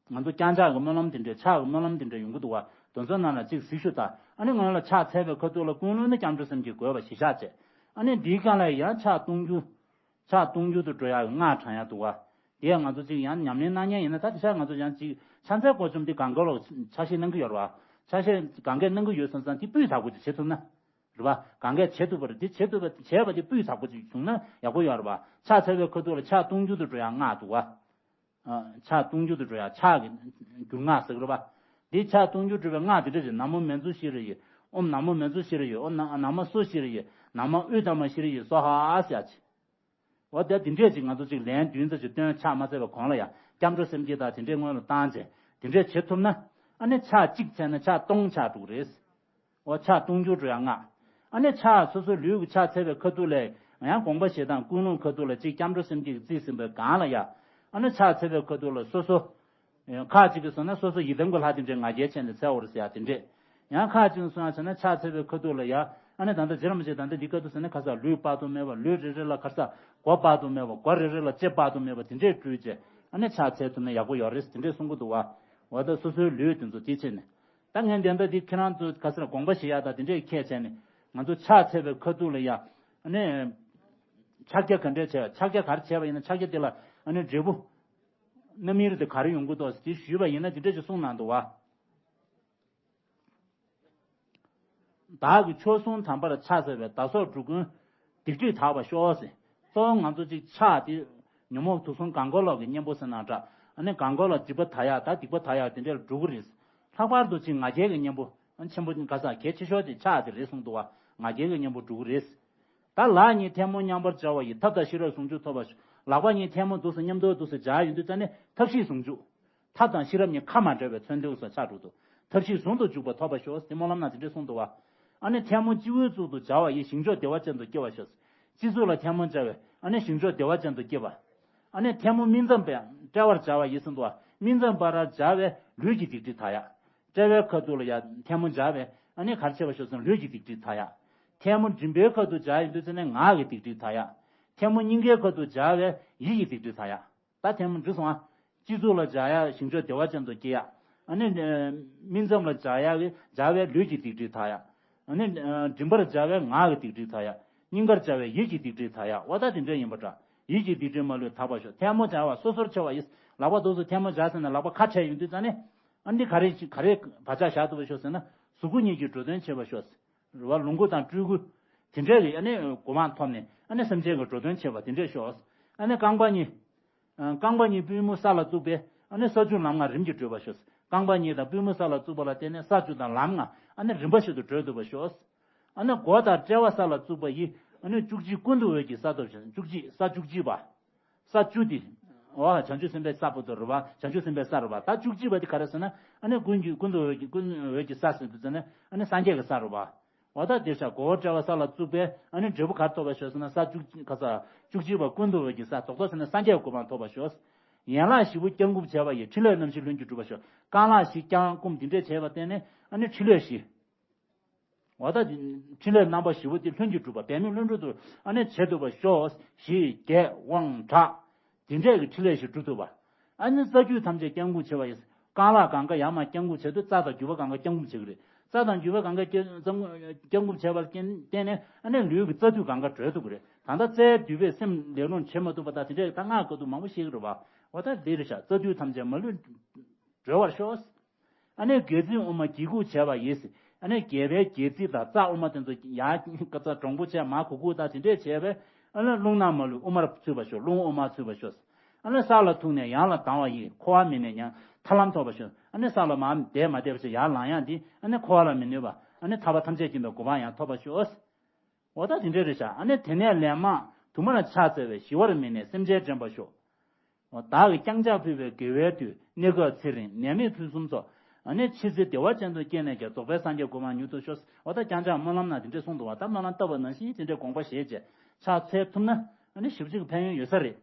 ང་ཚོ་རྐྱང་ཕྱག་གི་སྨོན་ལམ་དེ་འདྲས་ཕྱག་གི་སྨོན་ལམ་དེ་འདྲས་ཡོང་གི་འདུག་བ། དེ་ཚོ་ནང་ལ་གཅིག་གཟིགས་ཞུ་དང་། ཨ་ནི་ང་ལ་ཕྱག་འཚལ་བའི་ཁ་ཐུག་ལ་ཀུན་སློང་ནི་སྐྱབས་འགྲོ་སེམས་བསྐྱེད་དགོས་པ་གཞི་བཞག་བྱས། ཨ་ནི་འདིའི་སྒང་ལ་ཡང་ཕྱག་སྟོང་རྒྱུ། ཕྱག་སྟོང་རྒྱུ་དུ་འགྲོ་ཡག་གི་སྔགས་བགྲང་ཡག་འདུག་བ། དེ་ཡང་ང་ཚོ་གཅིག་ཡང་ཉམས་ལེན་གནང་མཁན་ཡིན་ན་ད་དེ་ཤག་ང་ཚོ་ཡང་གཅིག་ཕྱག་འཚལ་སྐོར་བཅོམ་འདི་གང་ག་ལོག་ཕྱག་བཞེས་གནང་གི་ཡོད་རེད་བ། ཕྱག་བཞེས་གང་གས་གནང་གི་ཡོད་སོང་ཙང་དེ་སྤུས་དག་པོ་ཅིག་བྱེད་ཐུབ་ན། རེད་བ། གང་གས་བྱེད་ཐུབ་པ་རེད། དེ་བྱེད་ཐུབ་པ་བྱས་པ་དེ་སྤུས་དག་པོ་ཅིག་བྱུང་ན་ཡག་པོ་ཡོད་རེད་བ། ཕྱག་འཚལ་བའི་ཁ་ཐུག་ལ་ཕྱག་སྟོང་རྒྱུ་དུ་འགྲོ་ཡག་སྔགས་འདུག་བ། ཨ། ཕྱག་སྟོང་རྒྱུ་དུ་འགྲོ་ཡག་ཕྱག་གི་རྒྱུན་སྔགས་ཟེར་གི་རེད་བ། དེ་ཕྱག་སྟོང་རྒྱུ་འགྲོ་བའི་སྔགས་དེ་འདྲ་ཞིག་ན་མོ་མཉྫུ་ཤྲཱི་ཡེ། ཨོཾ་ན་མོ་མཉྫུ་ཤྲཱི་ཡེ། ཨོཾ་ན་ན་མོ་སོ་ཤྲཱི་ཡེ། ན་མོ་ཨུཏྟམ་ཤྲཱི་ཡེ་སྭཱ་ཧཱ་ཟེར་ཡག་ཅིག་འོ་དེ་དེ་འདྲས་ཅིག་ང་ཚོ་ཅིག་ལན་བདུན་ཙམ་ཅིག་བཏོན་ཕྱག་མ་འཚལ་བའི་གོང་ལ་ཡང་སྐྱབས་འགྲོ་སེམས་བསྐྱེད་དང་དེ་འདྲས་སྔོན་ལ་བཏང་བྱས་དེ་འདྲས་བྱེད་ཐུབ་ན། ཨ་ནི་ཕྱག་གཅིག་འཚལ་ན་ཕྱག་སྟོང་ཆགས་འགྲོ་གི་རེད། འོ་ཕྱག་སྟོང་རྒྱུ་འགྲོ་ཡག་སྔགས། ཨ་ནི་ཕྱག་སོ་སོའི་ལུས་ཀྱི་ཕྱག་འཚལ་བའི་ཁ་ཐུག་ལ་ཡང་དགོངས་པ་བཞེས་སྟངས་ཀུན་སློང་ཁ་ཐུག་ལ་གཅིག་སྐྱབས་འགྲོ་སེམས་བསྐྱེད་ཀྱིས་རྩིས་ཟིན་པའི་སྒང་ལ་ཡང་། ཨ་ནི་ཕྱག་འཚལ་བའི་ཁ་ཐུག་ལ་སོ་སོ། ཁག་ཅིག་གིས་སོང་ན་སོ་སོ་ཡི་དམ་གྱི་ལྷ་དེ་འདྲས་ང་རྒྱལ་བྱས་ནས་འཚལ་བ་རེད་ཟེར་ཡག་དེ་འདྲས། ཡང་ཁག་ཅིག་གིས་སོང་ཡག་བྱས་ན་ཕྱག་འཚལ་བའི་ཁ་ཐུག་ལ་ཡ། ཨ་ནི་ད་ལྟ་རྗེ་རིན་པོ་ཆེ་ད་ལྟ་འདི་བཀའ་ཐུབ་ཟེར་ན་ཁ་ས་ལུས་དཔག་ཏུ་མེད་པ་ལུས་རེ་རེ་ལ་ཁ་ས་མགོ་དཔག་ཏུ་མེད་པ་མགོ་རེ་རེ་ལ་ལྕེ་དཔག་ཏུ་མེད་པ་དེ་འདྲས་སྤྲུལ་བྱས་ཨ་ནི་ཕྱག་འཚལ་ཐུབ་ན་ཡག་པོ་ཡོད་རེད་དེ་འདྲས་གསུང་གི་འདུག་བ། འོ་ད་སོ་སོའི་ལུས་དེ་ཚོ་དེ་བྱས་ནས། ད་ངས་འདི་འདྲ་འདི་ཁྱེད་རང་ཚོ་ག་ས་ལ་དགོངས་པ་བཞེས་ཡག་ད་དེ་འདྲས་ཁས་བྱས་ནས་ང་ཚོ་ཕྱག་འཚལ་བའི་ཁ་ཐུག་ལ་ཡ། ཨ་ནི། ཕྱག་རྒྱ་ག་འདྲས་བྱས་ཕྱག་རྒྱ་ག་རེ་བྱས་པ་ཡིན་ན་ཕྱག་རྒྱ་དེ་ལ་ཨ་ནི་འབྲས་བུ། རྣམ་སྨིན་དེ་ག་རེ་ཡོང་གི་འདུག་ཟེར་དེ་ཞུས་པ་ཡིན་ན་དེ་འདྲས་ཅིག་གསུངས་གནང་འདུག་བ། བདག་གི་ཆོས་སྲུང་དམ་པར་ཕྱག་འཚལ་བའི་བདག་སོགས་འགྲོ་ཀུན་སྡིག་སྒྲིབ་དག་པར་ཤོག་ཟེར། གཙོ་བོ་ང་ཚོ་གཅིག་ཕྱག་དེ་ཉོན་མོངས་དུག་གསུམ་གང་གོ་ལོག་གི་གཉེན་པོ་ཟེར་ན་འདྲ། ཨ་ནི་གང་གོ་ལོག་སྒྲིབ་པ་དག་ཡག་ད་སྡིག་པ་དག་ཡག་དེ་འདྲ་ལ་འགྲོ་གི་རེད། ལྷག་པར་དུ་གཅིག་ང་རྒྱལ་གྱི་གཉེན་པོ་ཆེན་པོ་ག་ས་གལ་ཆེ་ཤོས་དེ་ཕྱག་དེ་རེད་གསུངས་འདུག་བ། ང་རྒྱལ་གྱི་གཉེན་པོ་འགྲོ་གི་རེད། ད་ལག་གཉིས་ཐལ་མོ་མཉམ་པར་སྦྱར་བ་ཡིས་ཐབས་དང་ཤེས་རབ་ཟུང་འཇུག་ཐོབ་པར་ཤོག་ལག་པ་གཉིས་ཐལ་མོ་འདུག་སེ་མཉམ་དུ་འདུག་སེ་སྦྱར་ཡོང་དུས་ཙ་ནས་ཐབས་ཤེས་ཟུང་འཇུག་ཐབས་དང་ཤེས་རབ་གཉིས་ཁ་མ་བྲལ་བའི་མཚོན་དོན་སོགས་ཆགས་འགྲོ་འདུག་ཐབས་ཤེས་ཟུང་དུ་འཇུག་པ་ཐོབ་པར་ཤོག་དེ་སྨོན་ལམ་ནང་དེ་འདྲས་གསུངས་འདུག་བ། ཨ་ནི་ཐལ་མོ་སྤྱི་བོའི་གཙུག་ཏུ་སྦྱར་བ་ཡིས་ཞིང་མཆོག་བདེ་བ་ཅན་དུ་སྐྱེ་བར་ཤོག་སྤྱི་གཙུག་ལ་ཐལ་མོ་སྦྱར་བས་ཨ་ནི་ཞིང་མཆོག་བདེ་བ་ཅན་དུ་སྐྱེ་བ། ཨ་ནི་ཐལ་མོ་སྨིན་མཚམས་པའི་དཔྲལ་བར་སྦྱར་བ་ཡིས་ཟེར་འདུག་བ། སྨིན་མཚམས་པར་སྦྱར་བས་ལུས་ཀྱི་སྡིག་སྒྲིབ་དག་ཡག་དཔྲལ་བའི་ཁ་ཐུག་ལ་ཡ་ཐལ་མོ་སྦྱར་བས་ཨ་ནི་ག་རེ་བྱེད་པར་ཤོག་ཟེར་ན་ལུས་ཀྱི་སྡིག་སྒྲིབ་དག་ཡག་ཐལ་མོ་མགྲིན་པའི་ཁ་ཐུག་སྦྱར་ཡོང་དུས་ཙ་ནས་ངག་གི་སྡིག་སྒྲིབ་དག་ཡག་ཐལ་མོ་སྙིང་གའི་ཁ་ཐུག་སྦྱར་བས་ཡིད་ཀྱི་སྡིག་སྒྲིབ་དག་ཡག་ད་ཐལ་མོ་འགྲིག་སོང་ཨ། སྤྱི་གཙུག་ལ་སྦྱར་ཡག་ཞིང་མཆོག་བདེ་བ་ཅན་དུ་སྐྱེ་ཡག་ཨ་ནི། སྨིན་མཚམས་ལ་སྦྱར་ཡག་གི་སྦྱར་བས་ལུས་ཀྱི་སྡིག་སྒྲིབ་དག་ཡག་ཨ་ནི། མགྲིན་པར་སྦྱར་བས་ངག་གི་སྡིག་སྒྲིབ་དག་ཡག་སྙིང་གར་སྦྱར་བས་ཡིད་ཀྱི་སྡིག་སྒྲིབ་དག་ཡག་འོ་ད་དེ་འདྲ་ཡིན་པ་འདྲ། ཡིད་ཀྱི་སྡིག་སྒྲིབ་མ་ལུས་དག་པར་ཤོག་ཐལ་མོ་སྦྱར་བ་སོ་སོར་ཕྱེ་བ་ཡིས་ལག་པ་འདུག་སེ་ཐལ་མོ་སྦྱར་ཟེར་ནས་ལག་པ་ཁ་བྲལ་ཡོང་དུས་ཙ་ནས། ཨ་འདི་ག་རེ་ག་རེ་བག་ཆགས་བཞག་ཐུབ་པ་ཤོག་ཟེར་ན་གཟུགས་པོ་གཉིས་ཀྱི་འགྲོ་དོན་བྱེད་པར་ཤོག་རེད་བ། ལོངས་སྐུ་དང་སྤྲུལ་སྐུ། དེ་འདྲའི་གི་ཨ་ནི་གོ་འཕང་ཐོབ་ནས་ཨ་ནི་སེམས་ཅན་གྱི་འགྲོ་དོན་བྱེད་པ་དེ་འདྲས་ཤོག་ཨ་ནི་རྐང་པ་གཉིས། རྐང་པ་གཉིས་པུས་མོ་ས་ལ་བཙུགས་པས་ཨ་ནི་ས་བཅུ་ལམ་ལྔ་རིམ་གྱིས་བགྲོད་པར་ཤོག་རྐང་པ་གཉིས་དང་པུས་མོ་ས་ལ་བཙུགས་པ་ལ་བརྟེན་ནས་ས་བཅུ་དང་ལམ་ལྔ་ཨ་ནི་རིམ་པ་བཞིན་དུ་བགྲོད་ཐུབ་པར་ཤོག་ཨ་ནི་མགོ་དང་དཔྲལ་བ་ས་ལ་བཙུགས་པ་ཡིས་ཨ་ནི་བཅུ་གཅིག་ཀུན་ཏུ་འོད་ཀྱི་ས་ཐོབ་ཤོག་བཅུ་གཅིག་ས་བཅུ་གཅིག་པ། ས་བཅུ་དེ། འོ་བྱང་ཆུབ་སེམས་དཔའི་ས་པོ་ཏོ་རུ་བ་བྱང་ཆུབ་སེམས་དཔའི་ས་རུ་བ་ད་བཅུ་གཅིག་པ་དེ་ག་རེ་ཟེར་ན་ཨ་ནི་ཀུན་གྱི་ཀུན་ཏུ་འོད་ཀྱི་ཀུན་འོད་ཀྱི་ས་ཟེར་དུས་ཙ་ནས་ཨ་ནི་སངས་རྒྱས་ཀྱི་ས་རུ་བ། འོ་ད་དེ་ཤ་གོ་བོ་དཔྲལ་བ་ས་ལ་བཙུགས་པས་ཨ་ནི་འབྲས་བུ་ག་རེ་ཐོབ་པ་ཤོག་ཟེར་ན་ས་བཅུ་ག་ས་བཅུ་གཅིག་པ་ཀུན་ཏུ་འོད་ཀྱི་ས་རྡོག་རྡོག་ཟེར་ན་སངས་རྒྱས་གོ་འཕང་ཐོབ་པ་ཤོག་ཡན་ལག་བཞི་པོ་བརྐྱང་བསྐུམ་བྱས་པ་ཡིས་ཕྲིན་ལས་རྣམ་བཞི་ལྷུན་གྱིས་གྲུབ་པ་ཤོག་རྐང་ལག་བཞི་བརྐྱང་བསྐུམ་དེ་འདྲས་བྱས་པ་བརྟེན་ནས་ཨ་ནི་ཕྲིན་ལས་བཞི། འོ་ད་ཕྲིན་ལས་རྣམ་པ་བཞི་པོ་དེ་ལྷུན་གྱིས་གྲུབ་པ་འབད་མེད་ལྷུན་གྲུབ་ཏུ་ཨ་ནི་བྱེད་ཐུབ་པ་ཤོག་ཞེས་རྒྱས་དབང་དྲག་དེ་འདྲས་ཀྱི་ཕྲིན་ལས་ཤིག་སྒྲུབ་ཐུབ་པ། ཨ་ནི་རྩ་རྒྱུད་ཐམས་ཅད་བརྐྱང་བསྐུམ་བྱེད་པ་ཡིན། རྐང་ལག་གང་ག་ཡར་མར་བརྐྱང་བསྐུམ་བྱེད་དུས་རྩ་དང་རྒྱུས་པ་གང་ག་བརྐྱང་བསྐུམ་བྱེད་ཀྱི་རེད། རྩ་དང་རྒྱུས་པ་གང་ག་བརྐྱང་བསྐུམ་བྱས་པར་བརྟེན་ནས་ཨ་ནི་ལུས་ཀྱི་རྩ་མདུད་གང་ག་གྲོལ་ཐུབ་ཀྱི་རེད། ད་ལྟ་རྩའི་མདུད་པས་སེམས་ལས་རླུང་བྱེད་མ་ཐུབ་པ་དང་དེ་འདྲས་ད་སྔགས་བཀའ་བསྡུ་མང་པོ་ཤེས་ཀྱི་རེད་བ། འོ་ད་འདི་རེད་ཤག་རྩ་མདུད་ཐམས་ཅད་མ་ལུས་གྲོལ་བར་ཤོག་ཨ་ནི་རྒྱལ་བཙུན་དབུ་མ་དགྱེས་བསྐུལ་བྱས་པ་ཡིས། ཨ་ནི་རྒྱལ་བའི་རྒྱལ་རྩིས་དང་རྩ་དབུ་མ་དེ་ཚོ་ཡར་ཀ་ཚ་འདྲོང་པོ་བྱས་མར་གུག་གུག་དང་དེ་འདྲས་བྱས་པས། ཨ་ནི་རླུང་ནང་མ་ལུས་དབུ་མར་ཚུད་པར་ཤོག་རླུང་དབུ་མར་ཚུད་པར་ཤོག་ཨ་ནི་ས་ལ་ཐུག་ནས་ཡང་ལ་ལྡང་བ་ཡིས་འཁོར་བ་མི་གནས་ཉང་ཐར་ལམ་ཐོབ་པར་ཤོག་ཨ་ནི་ས་ལ་མར་བསྡད་མ་བསྡད་པ་ཞིག་ཡར་ལངས་ཡག་འདི་ཨ་ནི་འཁོར་བ་ལ་མི་གནས་པ་ཨ་ནི་ཐར་པ་ཐམས་ཅད་མཁྱེན་པའི་གོ་འཕང་ཡང་ཐོབ་པར་ཤོག་འོ་ད་དེ་འདྲས་རེད་ཤག་ཨ་ནི་དེ་ནས་ལན་མང་དུ་མར་ཕྱག་འཚལ་བས་ཞི་བར་མི་གནས་སེམས་ཅན་འདྲེན་པར་ཤོག་བདག་གིས་བརྐྱང་ཕྱག་ཕུལ་བའི་དགེ་བའི་མཐུས་གནས་སྐབས་ཚེ་རིང་ནད་མེད་ཕུན་སུམ་ཚོགས། ཨ་ནི་མཆིས་ཚེ་བདེ་བ་ཅན་དུ་སྐྱེས་ནས་ཀྱང་རྫོགས་པའི་སངས་རྒྱས་གོ་འཕང་མྱུར་དུ་ཤོག་འོ་ད་བརྐྱང་ཕྱག་སྨོན་ལམ་ནང་དེ་འདྲས་གསུངས་འདུག་བ། ད་སྨོན་ལམ་བཏབ་པ་ནང་བཞིན་དེ་འདྲས་དགོངས་པ་བཞེས་བྱས་ཕྱག་འཚལ་ཐུབ་ན་ཨ་ནི་ཞེ་པོ་ཅིག་ཕན་ཡོན་ཡོད་ས་རེད།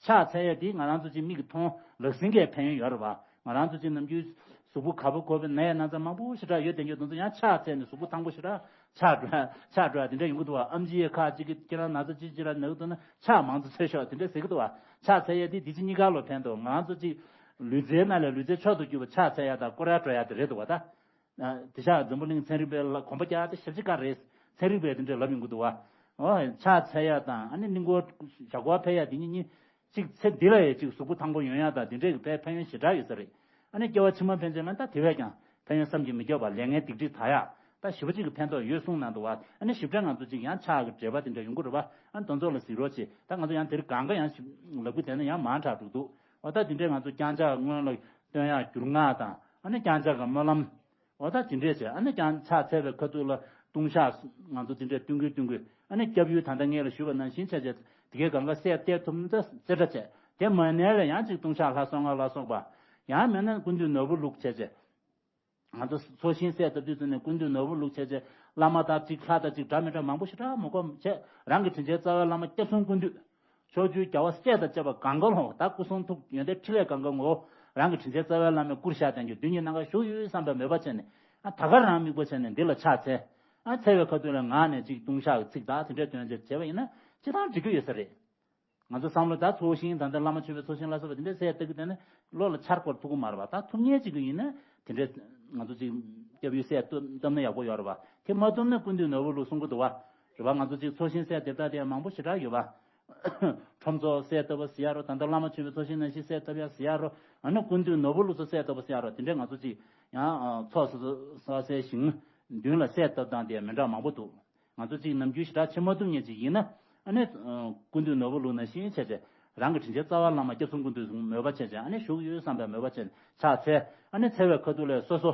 ཕྱག་འཚལ་ཡས་དེ་ང་རང་ཚོ་ཅིག་མིག་གིས་མཐོང་ལག་ཟིན་གྱི་ཕན་ཡོན་ཡོད་རེད་བ། ང་རང་ཚོ་ཅིག་ནམ་རྒྱུན་གཟུགས་པོ་ག་པོ་གོ་བའི་ན་ཡ་ན་ཚ་མང་པོ་ཞེ་དྲག་ཡོད་དེ་འགྱོ་དུས་ཚོད་ཡང་ཕྱག་འཚལ་ནས་གཟུགས་པོ་ཐང་པོ་ཞེ་དྲག་ཕྱག་འགྲོ་ཡ་ཕྱག་འགྲོ་ཡ་དེ་འདྲ་ཡོང་གི་འདུག་བ། ཨེམ་ཆི་ཡའི་ཁ་ཅིག་གི་ཁྱེད་རང་ན་ཚ་ཅིག་ཅིག་ར་ན་གི་འདུག་ན་ཕྱག་མང་ཙམ་འཚལ་ཤོག་དེ་འདྲ་ཟེར་གི་འདུག་བ། ཕྱག་འཚལ་ཡས་དེ་འདི་ཕྱི་གཉིས་ཀ་ལོ་ཕན་འདུག་ང་རང་ཚོ་ཅིག་ལུས་རྩལ་ནང་ལས་ལུས་རྩལ་མཆོག་ཏུ་གྱུར་པ་ཕྱག་འཚལ་ཡ་དང་སྐོར་ར་འགྲོ་ཡ་དེ་རེད་འདུག་བ་ད། དེ་ཤག་འཛམ་བུ་གླིང་ཚན་རིག་པའི་ལ་གོམ་པ་རྒྱག་དེ་ཞབས་ཕྱི་ཀ་རེད། ཚན་རིག་པས་དེ་འདྲ་ལབ་ཡོང་གི་འདུག་བ། ཨོ་ཕྱག་འཚལ་ཡ་དང་ཨ་ནི་གླིང་སྐོར་ཞྭ་སྐོར་ཕེབས་ཡ་དེ་གཉིས་གཉིས། གཅིག་ཚེ་འདི་ལ་ཡང་གཅིག་གཟུགས་པོ་ཐང་པོ་ཡོང་ཡ་དང་དེ་འདྲའི་གི་ཕན་ཕན་ཡོན་ཞེ་དྲག་ཡོད་ས་རེད། ཨ་ནི་སྐྱེ་བ་ཕྱི་མ་ཕན་ཆད་ལ་ད་དེ་བས་ཀྱང་ཕན་ཡོན་བསམ་གྱིས་མི་ཁྱབ་པ་ལས་ངན་སྡིག་སྒྲིབ་དག་ཡ། ད་ཞེ་པོ་གཅིག་གི་ཕན་ཐོགས་ཡོད་གསུངས་གནང་འདུག་བ། ཨ་ནི་ཞིབ་ཕྲ་ང་ཚོ་གཅིག་ཡང་ཕྱག་གི་འགྲེལ་པ་དེ་འདྲ་ཡོང་གི་རེད་བ། ཨ་ནི་དེ་ཚོ་ལ་གཟིགས་རོགས་བྱེད། ད་ང་ཚོ་ཡང་དེ་རིང་སྒང་ག་ཡང་ཞིབ་ལབ་གི་བསྡད་ན་ཡང་མང་དྲགས་འགྲོ་འདུག་འོ་ད་དེ་འདྲའི་ང་ཚོ་བརྐྱང་ཕྱག་སྔོན་ལ་སྟོན་ཡ་རྒྱུན་ལྔ་དང་ཨ་ནི་བརྐྱང་ཕྱག་གི་སྨོན་ལམ། འོ་ད་ཇི་འདྲས་བྱས་ཨ་ནི་ཀྱང་ཕྱག་འཚལ་བའི་ཁ་ཐུག་ལ་ལྟུང་བཤགས་ང་ཚོ་དེ་འདྲས་སྟོན་གི་སྟོན་གི་ཨ་ནི་སྐྱབས་ཡུལ་ད་ལྟ་ངས་ལ་ཞུས་པ་ནང་བཞིན་བྱས་བྱས་དེ་གའི་གང་ག་སེ་བལྟས་ཐུབ་ན་རྩེ་གྲ་བྱས་དེ་མ་ནས་ལ་ཡང་ཅིག་ལྟུང་བཤགས་ལྷ་སོ་ལྔ་ལ་སོགས་པ་ཡང་མེད་ན་ཀུན་འདུས་ནོར་བུ་བླུགས་བྱས་བྱས་ང་ཚོ་ཚོགས་ཞིང་གསལ་བཏབ་དུས་ཙམ་ནས་ཀུན་འདུས་ནོར་བུ་བླུགས་བྱས་བྱས་བླ་མ་དང་ཅིག་ལྷ་དང་ཅིག་འདྲ་མི་འདྲ་མང་པོ་ཞེ་དྲག་མ་གོམས་བྱས་རང་གི་དྲིན་ཅན་རྩ་བའི་བླ་མ་སྐྱབས་གསུམ་ཀུན་འདུས། ཕྱོགས་བཅུའི་རྒྱལ་བ་སྲས་དང་བཅས་པ་གང་ག་ལ་ད་སྐུ་གསུང་ཐུགས་ཡོན་ཏན་ཕྲིན་ལས་གང་ག་ངོ་། རང་གི་དྲིན་ཅན་རྩ་བའི་བླ་མས་བཀུར་བཞག་བསྟན་རྒྱུ་མདུན་གྱི་ནམ་མཁར་བཞུགས་ཡོད་བསམ་པའི་མོས་པ་བྱས་ནས་ཨ་ད་ག་རང་དམིགས་པ་བྱས་ནས་འདི་ལ་ཕྱག་འཚལ། ཨ་འཚལ་བའི་ཁ་ཐུག་ལ་ངག་ནས་ཅིག་ལྟུང་བཤགས་ཀྱི་ཚིག་དག་དེ་འདྲའི་དོན་བྱས་བྱས་པ་ཡིན་ན་སྤྱི་བཏང་འགྲིག་གི་ཡོད་ས་རེད། ང་ཚོ་བསམ་བློ་ད་ཚོགས་ཞིང་ད་ལྟ་བླ་མ་མཆོད་པའི་ཚོགས་ཞིང་ལ་སོགས་པ་དེ་འདྲའི་སེ་བལྟ་གི་བསྡད་ན་བློ་ལ་འཆར་འཁོར་ཐུག་གི་མ་རེད་པ། ད་ཐུབ་ངེས་ཅིག་གི་ཡིན་ན་དེ་འདྲའི་ང་ཚོ་ཅིག་སྐྱབས་ཡུལ་སེ་བཏབ་ན་ཡག་པོ་ཡོད་རེད་པ། དེ་མ་བཏབ་ན་ཀུན་འདུས་ནོར་བུ་བླུགས་གསུང་གི་འདུག་བ། རེད་པ། ང་ཚོ་ཅིག་ཚོགས་ཞིང་སེ་བལྟ་དེ་མང་པོ་ཞེ་དྲག་ཡོད་པ། ཁྲོམ་ཚོགས་གསལ་བཏབ་པ་ཟེར་ཡ་རོ། ད་ལྟ་བླ་མ་མཆོད་པའི་ཚོགས་ཞིང་ནང་བཞིན་གསལ་བཏབ་ཡ་ཟེར་ཡ་རོ། ཨ་ནི་ཀུན་འདུས་ནོར་བུ་བླུགས་ཚོགས་གསལ་བཏབ་པ་ཟེར་ཡ་རོ། དེ་འདྲས་ང་ཚོ་ཅིག་ཡང་ཚོགས་སོ་སོ་སོ་སའི་ཞིང་ མདུན་ལ་གསལ་བཏབ་སྟངས་དེ་མི་འདྲ་མང་པོ་འདུག་ང་ཚོ་གཅིག་ནམ་རྒྱུན་ཞེ་དྲག་བྱེད་མ་ཐུབ་མཁན་ཅིག་ཡིན་ན། ཨ་ནི་ཨ་སྐུ་མདུན་ནོར་བུ་ལུགས་ནང་བཞིན་བྱས་བྱས་རང་གི་དྲིན་ཅན་རྩ་བ་བླ་མ་སྐྱབས་གསུམ་སྐུ་མདུན་མོས་པ་བྱས་བྱས། ཨ་ནི་བཞུགས་ཡོད་བསམ་པའི་མོས་པ་བྱས་ཕྱག་འཚལ། ཨ་ནི་འཚལ་བའི་ཁ་ཐུག་ལ་སོ་སོ།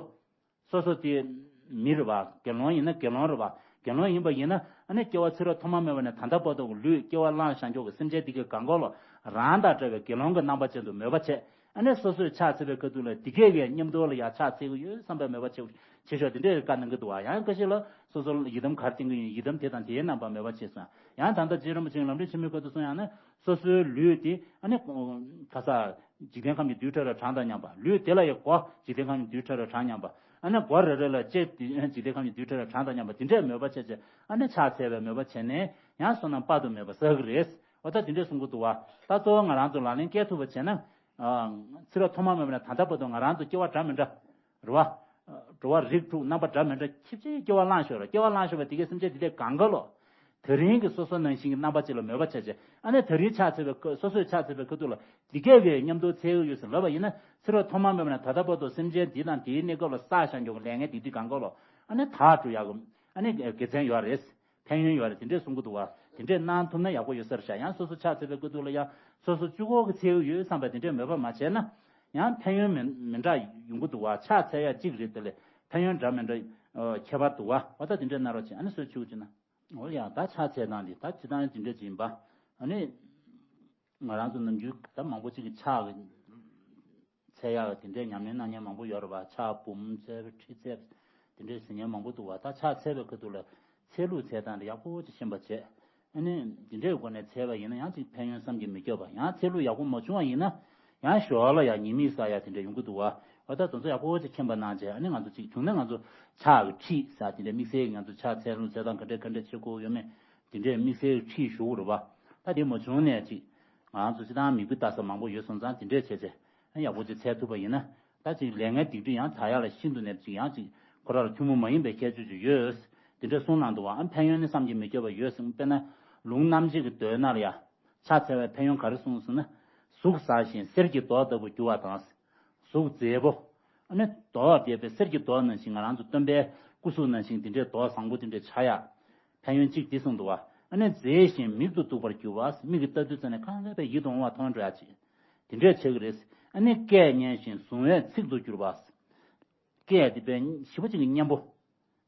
སོ་སོ་དེ་མི་རེད་བ། དགེ་སློང་ཡིན་ན་དགེ་སློང་རེད་བ། དགེ་སློང་ཡིན་པ་ཡིན་ན། ཨ་ནི་སྐྱེ་བ་ཕྱི་རོལ་ཐོག་མ་མེད་པ་ནས་ད་ལྟ་བར་དུ་ལུས་སྐྱེ་བ་བླངས་བཞག་མཁན་གྱི་སེམས་ཅན་འདི་གའི་གང་ག་ལ་རང་དང་འདྲ་བའི་དགེ་སློང་གི་རྣམ་པ་ཅན་དུ་མོས་པ་བྱས། ཨ་ནི་སོ་སོས་ཕྱག་འཚལ་བའི་ཁ་ཐུག་ལ་འདི་གའི་གི་མཉམ་དུ་ལ་ཡང་ཕྱག་འཚལ་གྱི་ཡོད་བསམ་པའི་མོས་པ་ཆེ་ཆེ་ཤོས་དེ་འདྲའི་བཀའ་གནང་གི་འདུག་བ། ཡང་འགའ་ཤས་ལ་སོ་སོ་ལ་ཡི་དམ་ག་རེ་བསྟན་གྱི་ཡོད། ཡི་དམ་དེ་དང་དེའི་རྣམ་པ་མོས་པ་བྱས་སོང་། ཡང་ད་ལྟ་རྗེ་རིན་པོ་ཆེས་ལམ་རིམ་ཆེན་མོའི་སྐབས་སུ་གསུངས་ཡང་ན། སོ་སོའི་ལུས་དེ་ཨ་ནི་ག་ས་འཇིག་རྟེན་ཁམས་ཀྱི་རྡུལ་ཕྲ་རབ་གྲངས་དང་མཉམ་པ། ལུས་དེ་ལ་ཡང་སྒོ་འཇིག་རྟེན་ཁམས་ཀྱི་རྡུལ་ཕྲ་རབ་གྲངས་མཉམ་པ། ཨ་ནི་སྒོ་རེ་རེ་ལ་ལྕེ་འཇིག་རྟེན་ཁམས་ཀྱི་རྡུལ་ཕྲ་རབ་གྲངས་དང་མཉམ་པ་དེ་འདྲའི་མོས་པ་བྱས་བྱས། ཨ་ནི་ཕྱག་འཚལ་བའི་མོས་པ་བྱས་ནས་ཡང་བསོད་ནམས་དཔག་ཏུ་མེད་པ་བསགས་ཀྱི་རེད། འོ་ད་དེ་འདྲས་གསུང་གི་འདུག་བ། ད་གཙོ་བོ་ང་རང་ཚོ་ལག་ལེན་བཀལ་ཐུབ་པ་བྱས་ན། ཨ་ཕྱི་རོལ་ཐོག་མ་མེད་པ་ནས་ད་ལྟ་བར་དུ་ང་རང་ཚོ་སྐྱེ་བ་འདྲ་མི་འདྲ། རེད་བ། འགྲོ་བ་རིགས་དྲུག་རྣམ་པ་འདྲ་མི་འདྲ་ཁྱིམ་ཆེའི་སྐྱེ་བ་བླངས་ཞོར་ལ། སྐྱེ་བ་བླངས་ཞོར་བ་དེ་གའི་སེམས་ཅན་དེ་དག་གང་ག་ལོ། དེ་རིང་གི་སོ་སོ་ནང་བཞིན་གྱི་རྣམ་པ་ཅིག་ལ་མོས་པ་བྱས་བྱས། ཨ་ནི་དེ་རིང་ཕྱག་འཚལ་བའི་སྐབས། སོ་སོས་ཕྱག་འཚལ་བའི་སྐབས་དུས་ལ་འདི་སྐད་ཀྱི་མཉམ་དུ་འཚལ་གྱི་ཡོད་ཟེར་ལབ་པ་ཡིན་ན། ཕྱི་རོལ་ཐོག་མ་མེད་པ་ནས་ད་ལྟ་བར་དུ་སེམས་ཅན་འདི་དང་དེའི་གནས་སྐབས་ལ་བསགས་བཞག་མྱོང་གི་ལས་ངན་སྡིག་སྒྲིབ་གང་ག་ལོ། ཨ་ནི་དག་སྒྲུབ་ཡག་གི་ཨ་ནི་དགེ་མཚན་ཡོད་རེད། ཕན་ཡོན་ཡོད་རེད། དེ་འདྲས་གསུང་གི་འདུག་བ། དེ་འདྲས་གནང་ཐུབ་ན་ཡག་པོ་ཡོད་ས་རེད་ཤག་ཡང་སོ་སོ་ཕྱག་འཚལ་བའི་སྐབས་དུས་ལ་ཡང་སོ་སོ་གཅིག་པོ་གིས་འཚལ་གྱི་ཡོད་བསམ་པ་དེ་འདྲས་མོས་པ་མ་བྱས་ན། ཡང་ཕན་ཡོན་མི་མི་འདྲ་ཡོང་གི་འདུག་བ། ཕྱག་འཚལ་ཡ་གཅིག་རེད། དེ་ལས་ཕན་ཡོན་འདྲ་མི་འདྲ་ཨ་ཁྱད་པར་འདུག་བ། འོ་ད་དེ་འདྲས་གནང་རོགས་བྱེད། ཨ་ནི་སོ་སོས་ཆུ་བོ་བྱས་ན། འོ་ཡ། ད་ཕྱག་འཚལ་སྟངས་འདི་ད་སྤྱིར་བཏང་དེ་འདྲས་ཅིག་ཡིན་པ། ཨ་ནི་ང་རང་ཚོ་ནམ་རྒྱུན་ད་མང་པོ་ཅིག་གིས་ཕྱག་གི་འཚལ་ཡག་དེ་འདྲའི་ཉམས་ལེན་གནང་མཁན་མང་པོ་ཡོད་རེད་བ། ཕྱག་འབུམ་འཚལ། ཁྲི་འཚལ། དེ་འདྲའི་ཟེར་མཁན་མང་པོ་འདུག་བ། ད་ཕྱག་འཚལ་བའི་ཁ་ཐུག་ལ་འཚལ་ལུགས་འཚལ་སྟངས་དེ་ཡག་པོ་ཅིག་ཤེས་པ་བྱས། ཨ་ནི་དེ་འདྲའི་སྒོ་ནས་འཚལ་བ་ཡིན་ན་ཡང་ཅིག་ཕན་ཡོན་བསམ་གྱིས་མི་ཁྱབ་པ། ཡང་འཚལ་ལུགས་ཡག་པོ་མ་བྱུང་བ་ཡིན་ན། ཡང་ཞོར་ལ་ཡང་ཉེས་དམིགས་བསགས་ཡ་དེ་འདྲ་ཡོང་གི་འདུག་བ། འོ་ད་དེ་ཚོ་ཡག་པོ་ཅིག་མཁྱེན་པ་གནང་བྱས། ཨ་ནི་ང་ཚོ་ཅིག་བྱུང་ན་ང་ཚོ་ཕྱག་གི་ཁྲིད་ཟེར་དེ་འདྲ་དམིགས་བསལ་གྱི་ང་ཚོ་ཕྱག་འཚལ་ལུགས་འཚལ་སྟངས་ག་འདྲ་ག་འདྲ་བྱེད་དགོས་ཡོད་མེད་དེ་འདྲའི་དམིགས་བསལ་གྱི་ཁྲིད་ཞུ་དགོས་རེད་བ། ད་དེ་མ་བྱུང་ནས་ཅིག་ང་ཚོ་སྤྱིར་བཏང་མིག་དཔེ་ལྟ་ས་མང་པོ་ཡོད་སོང་ཙང་། དེ་འདྲས་བྱས་བྱས་ཨ་ཡག་པོ་ཅིག་འཚལ་ཐུབ་པ་ཡིན་ན། ད་ཅིག་ལས་ངན་སྡིག་སྒྲིབ་ཡང་དག་ཡག་ལ་ཤིན་ཏུ་ནས་ཅིག་ཡང་ཅིག་ཁོ་རང་ལ་ཐུན་མོང་མ་ཡིན་པའི་ཁྱད་ཆོས་ཅིག་ཡོད། དེ་འདྲ་གསུངས་གནང་འདུག་བ། ཨ་ཕན་ཡོན་ནི་བསམ་གྱིས་མི་ཁྱབ་པ་ཡོད་ཟེར། དཔེར་ན་ལུང་རྣམ་འབྱེད་ཀྱི་མདོའི་ནང་ལ་ཡ། ཕྱག་འཚལ་བའི་ཕན་ཡོན་ག་རེ་གསུངས་ཟེར་ན། གཟུགས་བཟང་ཞིང་གསེར་གྱི་མདོག་ལྟ་བུར་གྱུར་བ་དང་། གཟུགས་མཛེས་པོ། ཨ་ནི་མདོག་བདེ་བའི་གསེར་གྱི་མདོག་ནང་བཞིན་ང་རང་ཚོ་སྟོན་པའི་སྐུ་གཟུགས་ནང་བཞིན་དེ་འདྲའི་མདོག་བཟང་པོ་དེ་འདྲའི་ཆགས་ཡག་ཕན་ཡོན་གཅིག་དེ་གསུངས་འདུག་བ། ཨ་ནི་མཛེས་ཤིང་མིག་ཏུ་སྡུག་པར་གྱུར་བ། མིག་གིས་ལྟ་དུས་ཙམ་ནས་གང་ལྟར་བའི་ཡིད་དུ་འོང་བ་མཐོང་འགྲོ་ཡག་ཅིག་དེ་འདྲས་བྱེད་ཀྱི་རེད། ཨ་ནི་སྐད་སྙན་ཞིང་གཟུང་བས་ཚིག་ཏུ་གྱུར་པ། སྐད་དེ་དཔེ་ཞེ་པོ་ཅིག་གི་སྙན་པོ།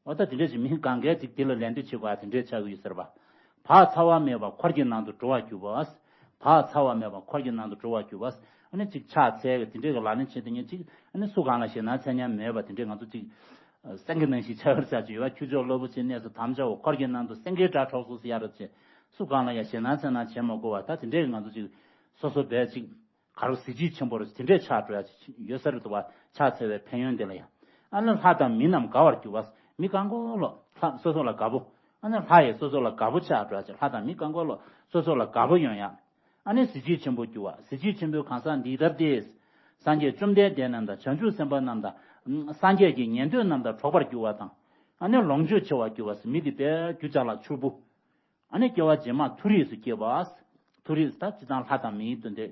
འོ་ད་དེ་འདྲས་ཅིག་མི་གང་གས་ཅིག་དེ་ལ་ལད་ཟློས་བྱེད་དགོས་ཡ་དེ་འདྲས་ཆགས་ཀྱི་ཡོད་ཟེར་བ། བག་ཚ་བ་མེད་པར་འཁོར་གྱི་ནང་དུ་འགྲོ་བར་གྱུར་པ། བག་ཚ་བ་མེད་པར་འཁོར་གྱི་ནང་དུ་འགྲོ་བར་གྱུར་པ། ཨ་ནི་ཅིག་ཕྱག་འཚལ་གི་དེ་འདྲས་ཀྱི་ལག་ལེན་བྱེད་དེ་ཉིད་ཅིག་ཨ་ནི་སུ་གང་ལ་ཞེད་སྣང་འཚེར་མཁན་མེད་པ་དེ་འདྲས་ང་ཚོ་ཅིག་སེང་གེ་ནང་བཞིན་འཆར་བར་བྱ་ཅིག་ཡོད་པ། ཁྱུ་མཆོག་གློ་བུར་ཅན་གནས་སུ་དམ་བཅའ་འོ། འཁོར་གྱི་ནང་དུ་སེང་གེའི་སྒྲ་སྒྲོགས་སོ་ཟེར་ཡ་རབ་བྱེད། སུ་གང་ལ་ཡང་ཞེད་སྣང་འཚེར་སྣང་བྱེད་མ་དགོས་པ། ད་དེ་འདྲས་ཀྱི་ང་ཚོ་ཅིག་སོ་སོ་བས་ཅིག་ག་རུ་གཟི་བརྗིད་ཆེན་པོ་རུ་དེ་འདྲས་ཆགས་འགྲོ་ཡ་ཡོད་ས་རེད་འདུག་བ། ཕྱག་འཚལ་བའི་ཕན་ཡོན་དེ་ལ་ཡང་། ཨ་ནི་ལྷ་དང་མི་རྣམས་དགའ་བར་གྱུར་པ། མི་གང་ག་ལོ་ལྷ་སོ་སོ་ལ་དགའ་པོ། ཨ་ནི་ལྷ་ཡིས་སོ་སོ་ལ་དགའ་པོ་ཆགས་འགྲོ་ཡ་ཅིག་ལྷ་དང་མི་གང་ག་ལོ་སོ་སོ་ལ་དགའ་པོ་ཡོང་ཡ། ཨ་ནི་གཟི་བརྗིད་ཆེན་པོ་གྱུར་པ། གཟི་བརྗིད་ཆེན་པོའི་གང་ཟག་འདི་ལྟར་ཏེ། སངས་རྒྱས་བཅོམ་ལྡན་འདས་རྣམས་དང་། བྱང་ཆུབ་སེམས་དཔའ་རྣམས་དང་། སངས་རྒྱས་ཀྱི་ཉན་ཐོས་རྣམས་དང་འགྲོགས་པར་གྱུར་པ་དང་། ཨ་ནི་ལོངས་སྤྱོད་ཆེ་བར་གྱུར་པ། མི་འདི་དཔེ་རྒྱུ་ཅ་ལག་ཕྱུག་པོ། ཨ་ནི་སྐྱེ་བ་རྗེས་མ་མཐོ་རིས་སུ་སྐྱེ་བ། མཐོ་རིས་སུ་ད་སྤྱིར་བཏང་ལྷ་དང་མིའི་དོན་དེ་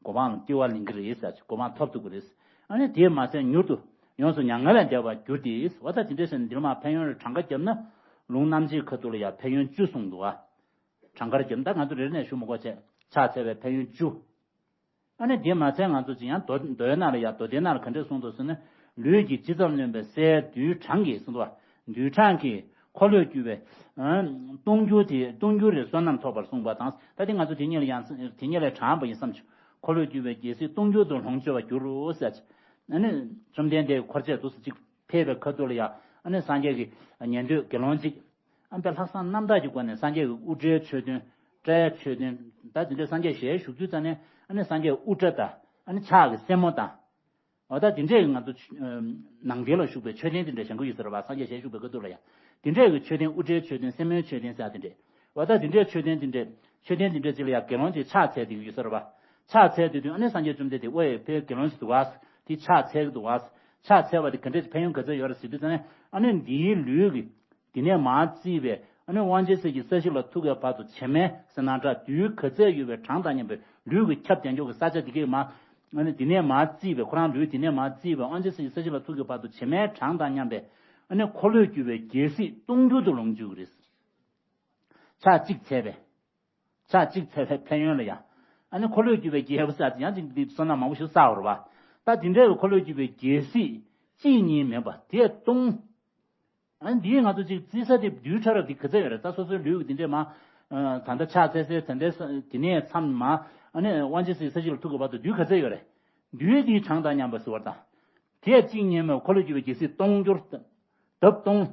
གོ་འཕང་ལ་སྐྱེ་བ་ལེན་གྱི་རེད་ཟེར་ཅིག་གོ་འཕང་ཐོབ་ཐུབ་ཀྱི་རེད། ཨ་ནི་དེས་མ་ཟད་མྱུར་དུ་ཡོངས་སུ་མྱ་ངན་ལས་འདས་པར་འགྱུར་ཏེ། འོ་ད་དེ་འདྲས་ཟེར་ནས་འདིར་མ་ཕན་ཡོན་རེ་གྲངས་ཀ་བརྒྱབ་ན། ལུང་རྣམ་འབྱེད་ཁ་ཐུག་ལ་ཡང་ཕན་ཡོན་བཅུ་གསུངས་འདུག་བ། གྲངས་ཀར་བརྒྱབ་ན་ད་ང་ཚོ་རེ་རེ་ནས་ཞུ་མི་དགོས་བྱས། ཕྱག་འཚལ་བའི་ཕན་ཡོན་བཅུ། ཨ་ནི་དེ་མ་ཚད་ང་ཚོ་ཅིག་ཡང་མདོ་མདོའི་ནང་ལ་ཡང་མདོ་སྡེའི་ནང་ལ་ག་འདྲས་གསུངས་འདུག་ཟེར་ན། ལུས་ཀྱི་ཇི་ཙམ་རློན་པའི་སའི་རྡུལ་གྲངས་ཀྱིས་གསུངས་འདུག་བ། རྡུལ་གྲངས་ཀྱིས་འཁོར་ལོས་སྒྱུར་བའི་ཨ་སྟོང་འགྱུར་དེ་སྟོང་འགྱུར་རེ་བསོད་ནམས་ཐོབ་པར་གསུངས་པ་དང་། ད་དེ་ང་ཚོ་དེ་ཉིད་ལ་ཡང་དེ་ཉིད་ལས་དྲངས་པ་ཡིན་བསམ་བྱུང་། འཁོར་ལོས་སྒྱུར་བའི་རྒྱལ་སྲིད་སྟོང་འགྱུར་དུ་ལོངས་སྤྱོད་པར་འགྱུར་རོ་ཟེར། ཨ་ནི་བཅོམ་ལྡན་འདས་འཁོར་བཅས་འདུག་སེ་ཅིག་ཕེབས་པའི་ཁ་ཐུག་ལ་ཡང་ཨ་ནི་སངས་རྒྱས་ཀྱི་ཉན་ཐོས་དགེ་སློང་ཅིག་ཨ་ནི་ལྷག་བསམ་རྣམ་དག་གི་སྒོ་ནས་སངས་རྒྱས་ཀྱི་དབུ་སྐྲའི་མཆོད་རྟེན། སྐྲའི་མཆོད་རྟེན། ད་དེ་འདྲའི་སངས་རྒྱས་ཞལ་བཞུགས་དུས་ཙམ་ནས་ཨ་ནི་སངས་རྒྱས་དབུ་སྐྲ་དང་། ཨ་ནི་ཕྱག་གི་སེན་མོ་དང་། འོ་ད་དེ་འདྲས་ང་ཚོ་ནང་རྟེན་ལ་བཞུགས་པའི་མཆོད་རྟེན་དེ་འདྲ་བཞེངས་ཀྱི་ཡོད་ཟེར་བ། སངས་རྒྱས་ཞལ་བཞུགས་པའི་སྐབས་དུ་ལ་ཡ། དེ་འདྲས་ཀྱི་མཆོད་རྟེན། དབུ་སྐྲའི་མཆོད་རྟེན། སེན་མོའི་མཆོད་རྟེན་ཟེར་དེ་འདྲས། འོ་ད་དེ་འདྲས་མཆོད་རྟེན་དེ་འདྲས། མཆོད་རྟེན་དེ་འདྲས་ཅིག་ལ་ཡ་དགེ་སློང་ཅིག་ཕྱག་འཚལ་དེ་ཡོད་ཟེར་བ། ཕྱག་འཚལ་དེ་དུས་ཨ་ནི་སངས་རྒྱས་བཅོམ་ལྡན་འདས་ཨོ་ཡེ་ཕའི་དགེ་སློང་ཞིག་འདུག་བ། དེ་ཕྱག་འཚལ་གི་འདུག་བ། ཕྱག་འཚལ་བ་དེ་ག་འདྲས་ཕན་ཡོན་ག་ཚོད་ཡོད་རེད་ཟེར་དུས་ཙམ་ནས། ཨ་ནི་འདིའི་ལུས་ཀྱི། འདི་ནས་མར་བརྩིས་པའི་ཨ་ནི་དབང་ཆེན་ས་གཞི་ས་གཞི་ལ་ཐུག་གི་བར་དུ་བྱེ་མའི་ཟེར་ན་འདྲ། རྡུལ་ག་ཚད་ཡོད་པའི་གྲངས་དང་མཉམ་པའི་ལུས་ཀྱི་ཁྱབ་རྒྱ་མགྱོགས་ཀྱི་ས་ཆ་དེ་གས་མ། ཨ་ནི་འདི་ནས་མར་བརྩིས་པའི། ཁོ་རང་ལུས་འདི་ནས་མར་བརྩིས་པའི་དབང་ཆེན་ས་གཞི་ས་གཞི་ལ་ཐུག་གི་བར་དུ་བྱེ་མའི་གྲངས་དང་མཉམ་པའི་ ཨ་ནི་འཁོར་ལོས་སྒྱུར་བའི་རྒྱལ་སྲིད་སྟོང་འགྱུར་དུ་ལོངས་སྤྱོད་ཀྱི་རེད། ཕྱག་གཅིག་འཚལ་བས། ཕྱག་གཅིག་འཚལ་བའི་ཕན་ཡོན་ལ་ཡ། ཨ་ནི་འཁོར་ལོས་སྒྱུར་བའི་རྒྱལ་པོ་ཟེར་ཡང་ཅིག་འདི་བསོད་ནམས་མང་པོ་ཞིག་བསགས་པ་རེད་པ། ད་འདི་འདྲའི་འཁོར་ལོས་སྒྱུར་བའི་རྒྱལ་སྲིད་གཅིག་གཉིས་མེད་པ་དེ་སྟོང་། ཨ་ནི་འདིས་ང་ཚོ་ཅིག་རྩིས་ས་དེ་རྡུལ་ཕྲ་རབ་འདི་ག་ཚད་ཡོད་རེད། ད་སོ་སོའི་ལུས་ཀྱི་འདི་འདྲས་མ། ད་ལྟ་ཕྱག་འཚལ་སའི་ད་ལྟའི་ས་དེ་ནས་མཚམས་མ། ཨ་ནི་དབང་ཆེན་སྲིད་ས་གཞི་ལ་ཐུག་གི་བར་དུ་རྡུལ་ག་ཚད་ཡོད་རེད། རྡུལ་འདིའི་གྲངས་དང་མཉམ་པ་ཟེར་བ་དང་། དེ་གཅིག་གཉིས་མེད་འཁོར་ལོས་སྒྱུར་བའི་རྒྱལ་སྲིད་སྟོང་འགྱུར། ལྡབ་སྟོང་།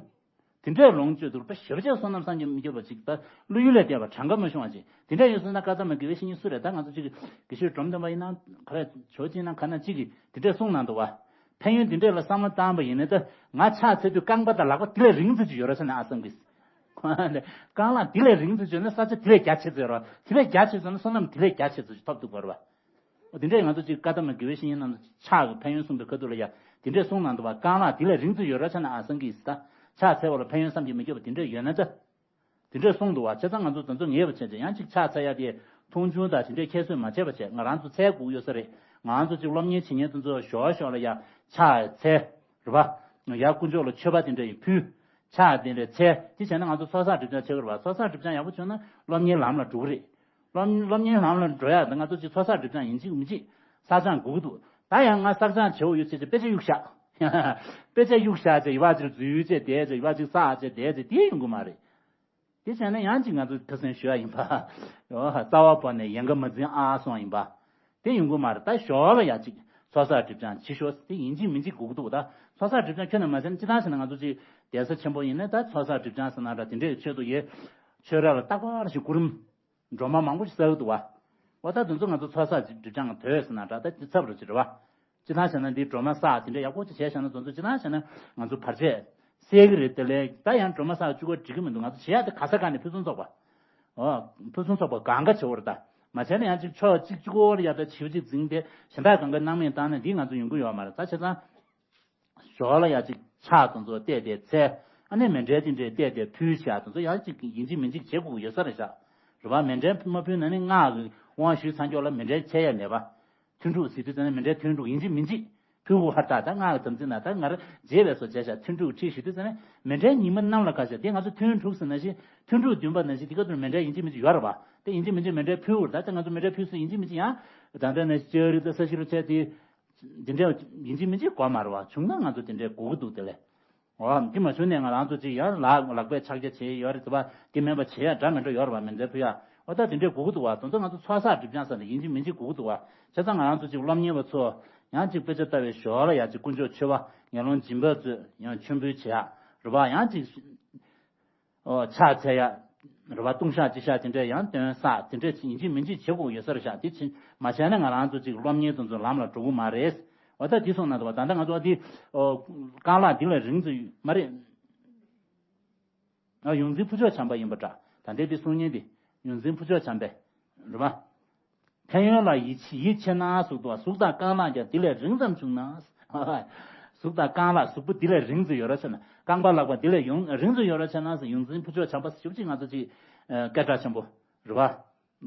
དེ་འདྲའི་ལོངས་སྤྱོད་དུ་རུ་པ་ཞེ་པོ་ཅིག་བསོད་ནམས་བསམ་གྱིས་མི་ཁྱབ་པ་ཅིག་ད་བློ་ཡུལ་ལས་འདས་པ་གྲངས་ཀ་མ་ཤོང་བ་ཅིག་དེ་འདྲ་ཡོད་སོང་ན་བཀའ་གདམས་དགེ་བའི་བཤེས་གཉེན་སུ་རེད། ད་ང་ཚོ་ཅིག་དགེ་བཤེས་སྒྲོལ་མ་སྟོན་པ་ཡིན་ན་ག་རེ་ཇོ་ཅིག་ན་ག་ན་ཅིག་གིས་དེ་འདྲས་གསུངས་གནང་འདུག་བ། ཕན་ཡོན་དེ་འདྲས་ལ་བསམ་བློ་བཏང་པ་ཡིན་ན་ད་ང་ཕྱག་འཚལ་དུས་རྐང་པ་དང་ལག་པ་དེ་ལས་རིང་ཙམ་ཅིག་ཡོད་ར་ས་ན་ཨ་བསམ་གིས། རྐང་ལག་དེ་ལས་རིང་ཙམ་ཅིག་ཡོད་ན་ས་ཆ་དེ་ལས་རྒྱ་ཆེ་ཙམ་ཡོད་ར། དེ་ལས་རྒྱ་ཆེ་ཙམ་ན་བསོད་ནམས་དེ་ལས་རྒྱ་ཆེ་ཙམ་ཅིག་ཐོབ་ཐུབ་དགོས་ར་བ། འོ་དེ་འདྲས་ང་ཚོ་ཅིག་བཀའ་གདམས་དགེ་བའི་བཤེས་གཉེན་རྣམས་ཚོ་ཕྱག་གི་ཕན་ཡོན་གསུངས་པའི་ཁ་ཐུག་ལ་ཡ་དེ་འདྲས་གསུངས་གནང་འདུག་བ། རྐང་ལག་དེ་ལས་རིང་ཙམ་ཡོད་ར་ཆ་ན་ཨ་སང་གིས་ད་ཕྱག་འཚལ་བ་ལ་ཕན་ཡོན་བསམ་གྱིས་མི་ཁྱབ་པ་དེ་འདྲས་ཡོད་ན་ད། དེ་འདྲས་གསུངས་འདུག་བ། བྱས་ཙང་ང་ཚོ་དེ་ཚོ་ངེས་པ་བྱས་ཏེ་ཡང་ཅིག་ཕྱག་འཚལ་ཡ་དེ་མཐོང་ཆུང་དང་དེ་འདྲས་ཁྱད་གསོད་མ་བྱས་པ་བྱས། ང་རང་ཚོ་འཚལ་དགོས་ཡོད་ས་རེད། ང་རང་ཚོ་ཅིག་སློབ་གཉེར་བྱེད་མཁན་དེ་ཚོ་ཞོགས་ཞོགས་ལ་ཡ་ཕྱག་འཚལ་རེད་བ། ཡ་དཀོན་མཆོག་ལ་མཆོད་པ་དེ་འདྲས་ཡིན་ཕུལ། ཕྱག་དེ་འདྲས་འཚལ་དེ་བྱས་ན་ང་ཚོ་ཚོགས་བསགས་སྒྲིབ་སྦྱང་བྱེད་དགོས་རེད་བ། ཚོགས་བསགས་སྒྲིབ་སྦྱང་ཡག་པོ་བྱུང་ན་སློབ་གཉེར་ལམ་ལ་འགྲོ་གི་རེད། སློབ་སློབ་གཉེར་ལམ་ལ་འགྲོ་ཡག་ད་ང་ཚོ་ཅིག་ཚོགས་བསགས་སྒྲིབ་སྦྱང་ཡིན་གཅིག་མིན་གཅིག་བསགས་སྦྱང་དགོས་ཀྱི་འདུག་ད་ཡང་ང་བསགས་སྦྱང་བྱེད་འོ་ཡོད་ཅེས་ཅིག་དཔེ་ཆ་གཡུག་བཞག་དཔེ་ཆ་གཡུག་བཞག་ཅེས་ཡི་བ་ཅིག་འཛུལ་ཅེས་བསྡད་ཅེས་ཡི་བ་ཅིག་བསགས་ཅེས་བསྡད་ཅེས་དེ་ཡོང་གི་མ་རེད། དེ་བྱས་ན་ཡང་ཅིག་ང་ཚོ་ཁ་སང་ཞུ་ཡ་ཡིན་པ། རྩ་བ་བོར་ནས་ཡལ་ག་མ་འཛིན་ཨ་སོང་ཡིན་པ། དེ་ཡོང་གི་མ་རེད། ད་ཞོར་ལ་ཡ་ཅིག་ཚོགས་བསགས་སྒྲིབ་སྦྱང་བྱེད་ཤོག་དེ་ཡིན་གཅིག་མིན་གཅིག་དགོས་ཀྱི་འདུག་ད་ཚོགས་བསགས་སྒྲིབ་སྦྱང་ཁྱོན་ནས་མ་བྱས་ན་སྤྱིར་བཏང་བྱས་ན་ང་ཚོ་ཅིག་གདན་ས་ཆེན་པོ་ཡིན་ན་ད་ཚོགས་བསགས་སྒྲིབ་སྦྱང་ཟེར་ན་འདྲ་དེ་འདྲའི་ཆེད་དུ་ཡོད། ཆོས་ར་ལ་རྟག་པར་ཞིག་སྐུ་རིམ་སྒྲོལ་མ་མང་པོ་ཞིག་བསགས་ཀྱི་འདུག་བ། འོ་ད་དེ་ཚོ་ང་ཚོ་ཚོགས་བསགས་སྒྲིབ་སྦྱང་གི་དོད་ཟེར་ན་འདྲ་ད་དེ་ཚབ་རུ་ཅིག་རེད་བ། སྤྱིར་བཏང་བྱས་ན་འདི་སྒྲོལ་མ་བསགས་དེ་འདྲ་ཡག་པོ་ཅིག་བྱས་བཞག་ན་དེ་ཚོ་སྤྱིར་བཏང་བྱས་ན་ང་ཚོ་བར་ཆད་སེལ་གྱི་རེད། དེ་ལས་ད་ཡང་སྒྲོལ་མ་བསགས་བཅུག་པ་འགྲིག་གི་མི་འདུག་ང་ཚོ་བྱེད་ཡག་དེ་ག་ས་ག་ནས་ཕུན་སུམ་ཚོགས་པ། འོ། ཕུན་སུམ་ཚོགས་པ་གང་ག་བྱེད་འོ་རེད་ད། མ་བྱས་ན་ཡང་ཅིག་ཕྱོགས་གཅིག་གཅིག་འོ་ལ་ཡ་ད་བྱིའུ་གཅིག་འཛིང་སྟེ་གཞན་དག་གང་ག་སྣང་མེད་བཏང་ན་འདི་ང་ཚོ་ཡོང་གི་ཡོད་མ་རེད། ད་བྱས་ཙང་། ཞོར་ལ་ཡ་ཅིག་ཕྱག་དེ་ཚོ་བལྟས་ཏེ་འཚལ། ཨ་ནི་མཎྜལ་དེ་འདྲས་བལྟས་ཏེ་ཕུལ་བྱ་དེ་ཚོ་ཡང་ཅིག་ཡིན་གཅིག་མིན་གཅིག་བྱེད་དགོས་ཡོད་ས་རེད་ཤག་རེད་བ། མཎྜལ་མ་ཕུལ་ན་ནི་སྔགས་ཀྱི་དབང་ཞུས་ཚར་མགྱོགས་ལ་མཎྜལ་འཚལ་ཡ་མེད་པ། ཐུན་དྲུག་ཟེར་དུས་ཙམ་ནས་མཎྜལ་ཐུན་དྲུག་ཡིན་གཅིག་མིན་གཅིག་ཕུལ་དགོས་པ། ད་ད་སྔགས་ཀྱི་དམ་ཚིག་ན་ད་ང་རང་རྗེས་ལས་སོ་བྱས་ཤག་ཐུན་དྲུག་ཁྲིད་ཞུ་དུས་ཙམ་ནས་མཎྜལ་ཉི་མ་གནམ་ལ་ཁ་ཤས་དེ་ང་ཚོ་ཐུན་དྲུག་ཟེར་ན་བཞིན་ཐུན་དྲུག་བདུན་པ་ན་བཞིན་དེ་ག་ཚོད་མཎྜལ་ཡིན་གཅིག་མིན་གཅིག་ཡོད་རེད་བ། དེ་ཡིན་གཅིག་མིན་གཅིག་མཎྜལ་ཕུལ་དགོས་རེད། ད་ད་ང་ཚོ་མཎྜལ་ཕུལ་སྲོལ་ཡིན་གཅིག་མིན་གཅིག་ཡང་ད་ལྟ་ན་ལྕགས་རི་དང་ས་གཞི་རུ་ཚད་དེ། འདི་འདྲ་ཡིན་གཅིག་མིན་གཅིག་གོ་མ་རེད་བ། བྱུང་ན་ང་ཚོ་དེ་འདྲའི་དགོས་ཀྱི་འདུག་དེ་ལས། འོ། འདི་མ་བྱུང་ནས་ང་རང་ཚོ་ཅིག་ཡར་ལག་ལག་པས་ཕྱག་རྒྱ་བྱེད་ཡོད་རེད། དེ་བ་དེ་མིན་པ་བྱེད་ཡ་འདྲ་མི་འདྲ་ཡོད་རེད་བ། མཎྜལ་ཕུལ་ཡ། འོ་ད་དེ་འདྲའི་དགོས་ཀྱི་འདུག་བ། དེ་ཚོ་ང་ཚོ་ཚོགས་བསགས་སྒྲིབ་སྦྱང་ཟེར་ནས་ཡིན་གཅིག་མིན་གཅིག་དགོས་ཀྱི་འདུག་བ། བྱས་ཙང་ང་རང་ཚོ་ཅིག་སློབ་གཉེར་བ་ཚོ་ཡང་ཅིག་དཔེ་ཆ་ལྟ་བའི་ཞོར་ལ་ཡ་ཅིག་དཀོན་མཆོག་མཆོད་པ་ངན་སློང་སྦྱིན་པ་ཚོས་ཡང་མཆོད་འབུལ་བྱེད་ཡ་རེད་བ། ཡང་ཅིག་ཨོ། ཕྱག་འཚལ་ཡ། རེད་བ། ལྟུང་བཤགས་སྤྱི་བཤགས་དེ་འདྲས་ཡང་འདོན་བསགས་དེ་འདྲས་ཡིན་གཅིག་མིན་གཅིག་བྱེད་དགོས་ཡོད་ས་རེད་ཤག་དེ་ཕྱིན་མ་བྱས་ན་ང་རང་ཚོ་ཅིག་སློབ་གཉེར་དེ་ཚོ་ལམ་ལ་འགྲོ་གི་མ་རེད། འོ་ད་དེ་སོང་ན་འདུག་བ། ད་ལྟ་ང་ཚོ་འདི། ཨོ། རྐང་ལག་འདི་ལས་རིང་ཚོ་མ་རེད། ཨ། ཡོངས་འཛིན་ཕུར་ལྕོག་བྱམས་པ་ཡིན་པ་འདྲ། ད་ལྟའི་འདི་གསུང་མཁན་འདི་ཡོངས་འཛིན་ཕུར་ལྕོག་བྱམས་པས་རེད་བ། ཕན་ཡོན་ལ་ཡིད་ཆེས་ཡིད་ཆེས་ན་གཟུགས་དང་གཟུགས་དང་རྐང་ལག་ཀྱང་དེ་ལས་རིང་ཙམ་བྱུང་ན། གཟུགས་དང་རྐང་ལག་གཟུགས་པོ་དེ་ལས་རིང་ཙམ་ཡོད་ར་ཆ་ན། རྐང་པ་ལག་པ་དེ་ལས་ཡོང་རིང་ཙམ་ཡོད་ར་ཆ་ན་ཟེར། ཡོངས་འཛིན་ཕུར་ལྕོག་བྱམས་པ་ཟེར་ཞུ་ཅིག་ང་ཚོ་ཅིག་སྐད་གྲགས་ཆེན་པོ་རེད་བ།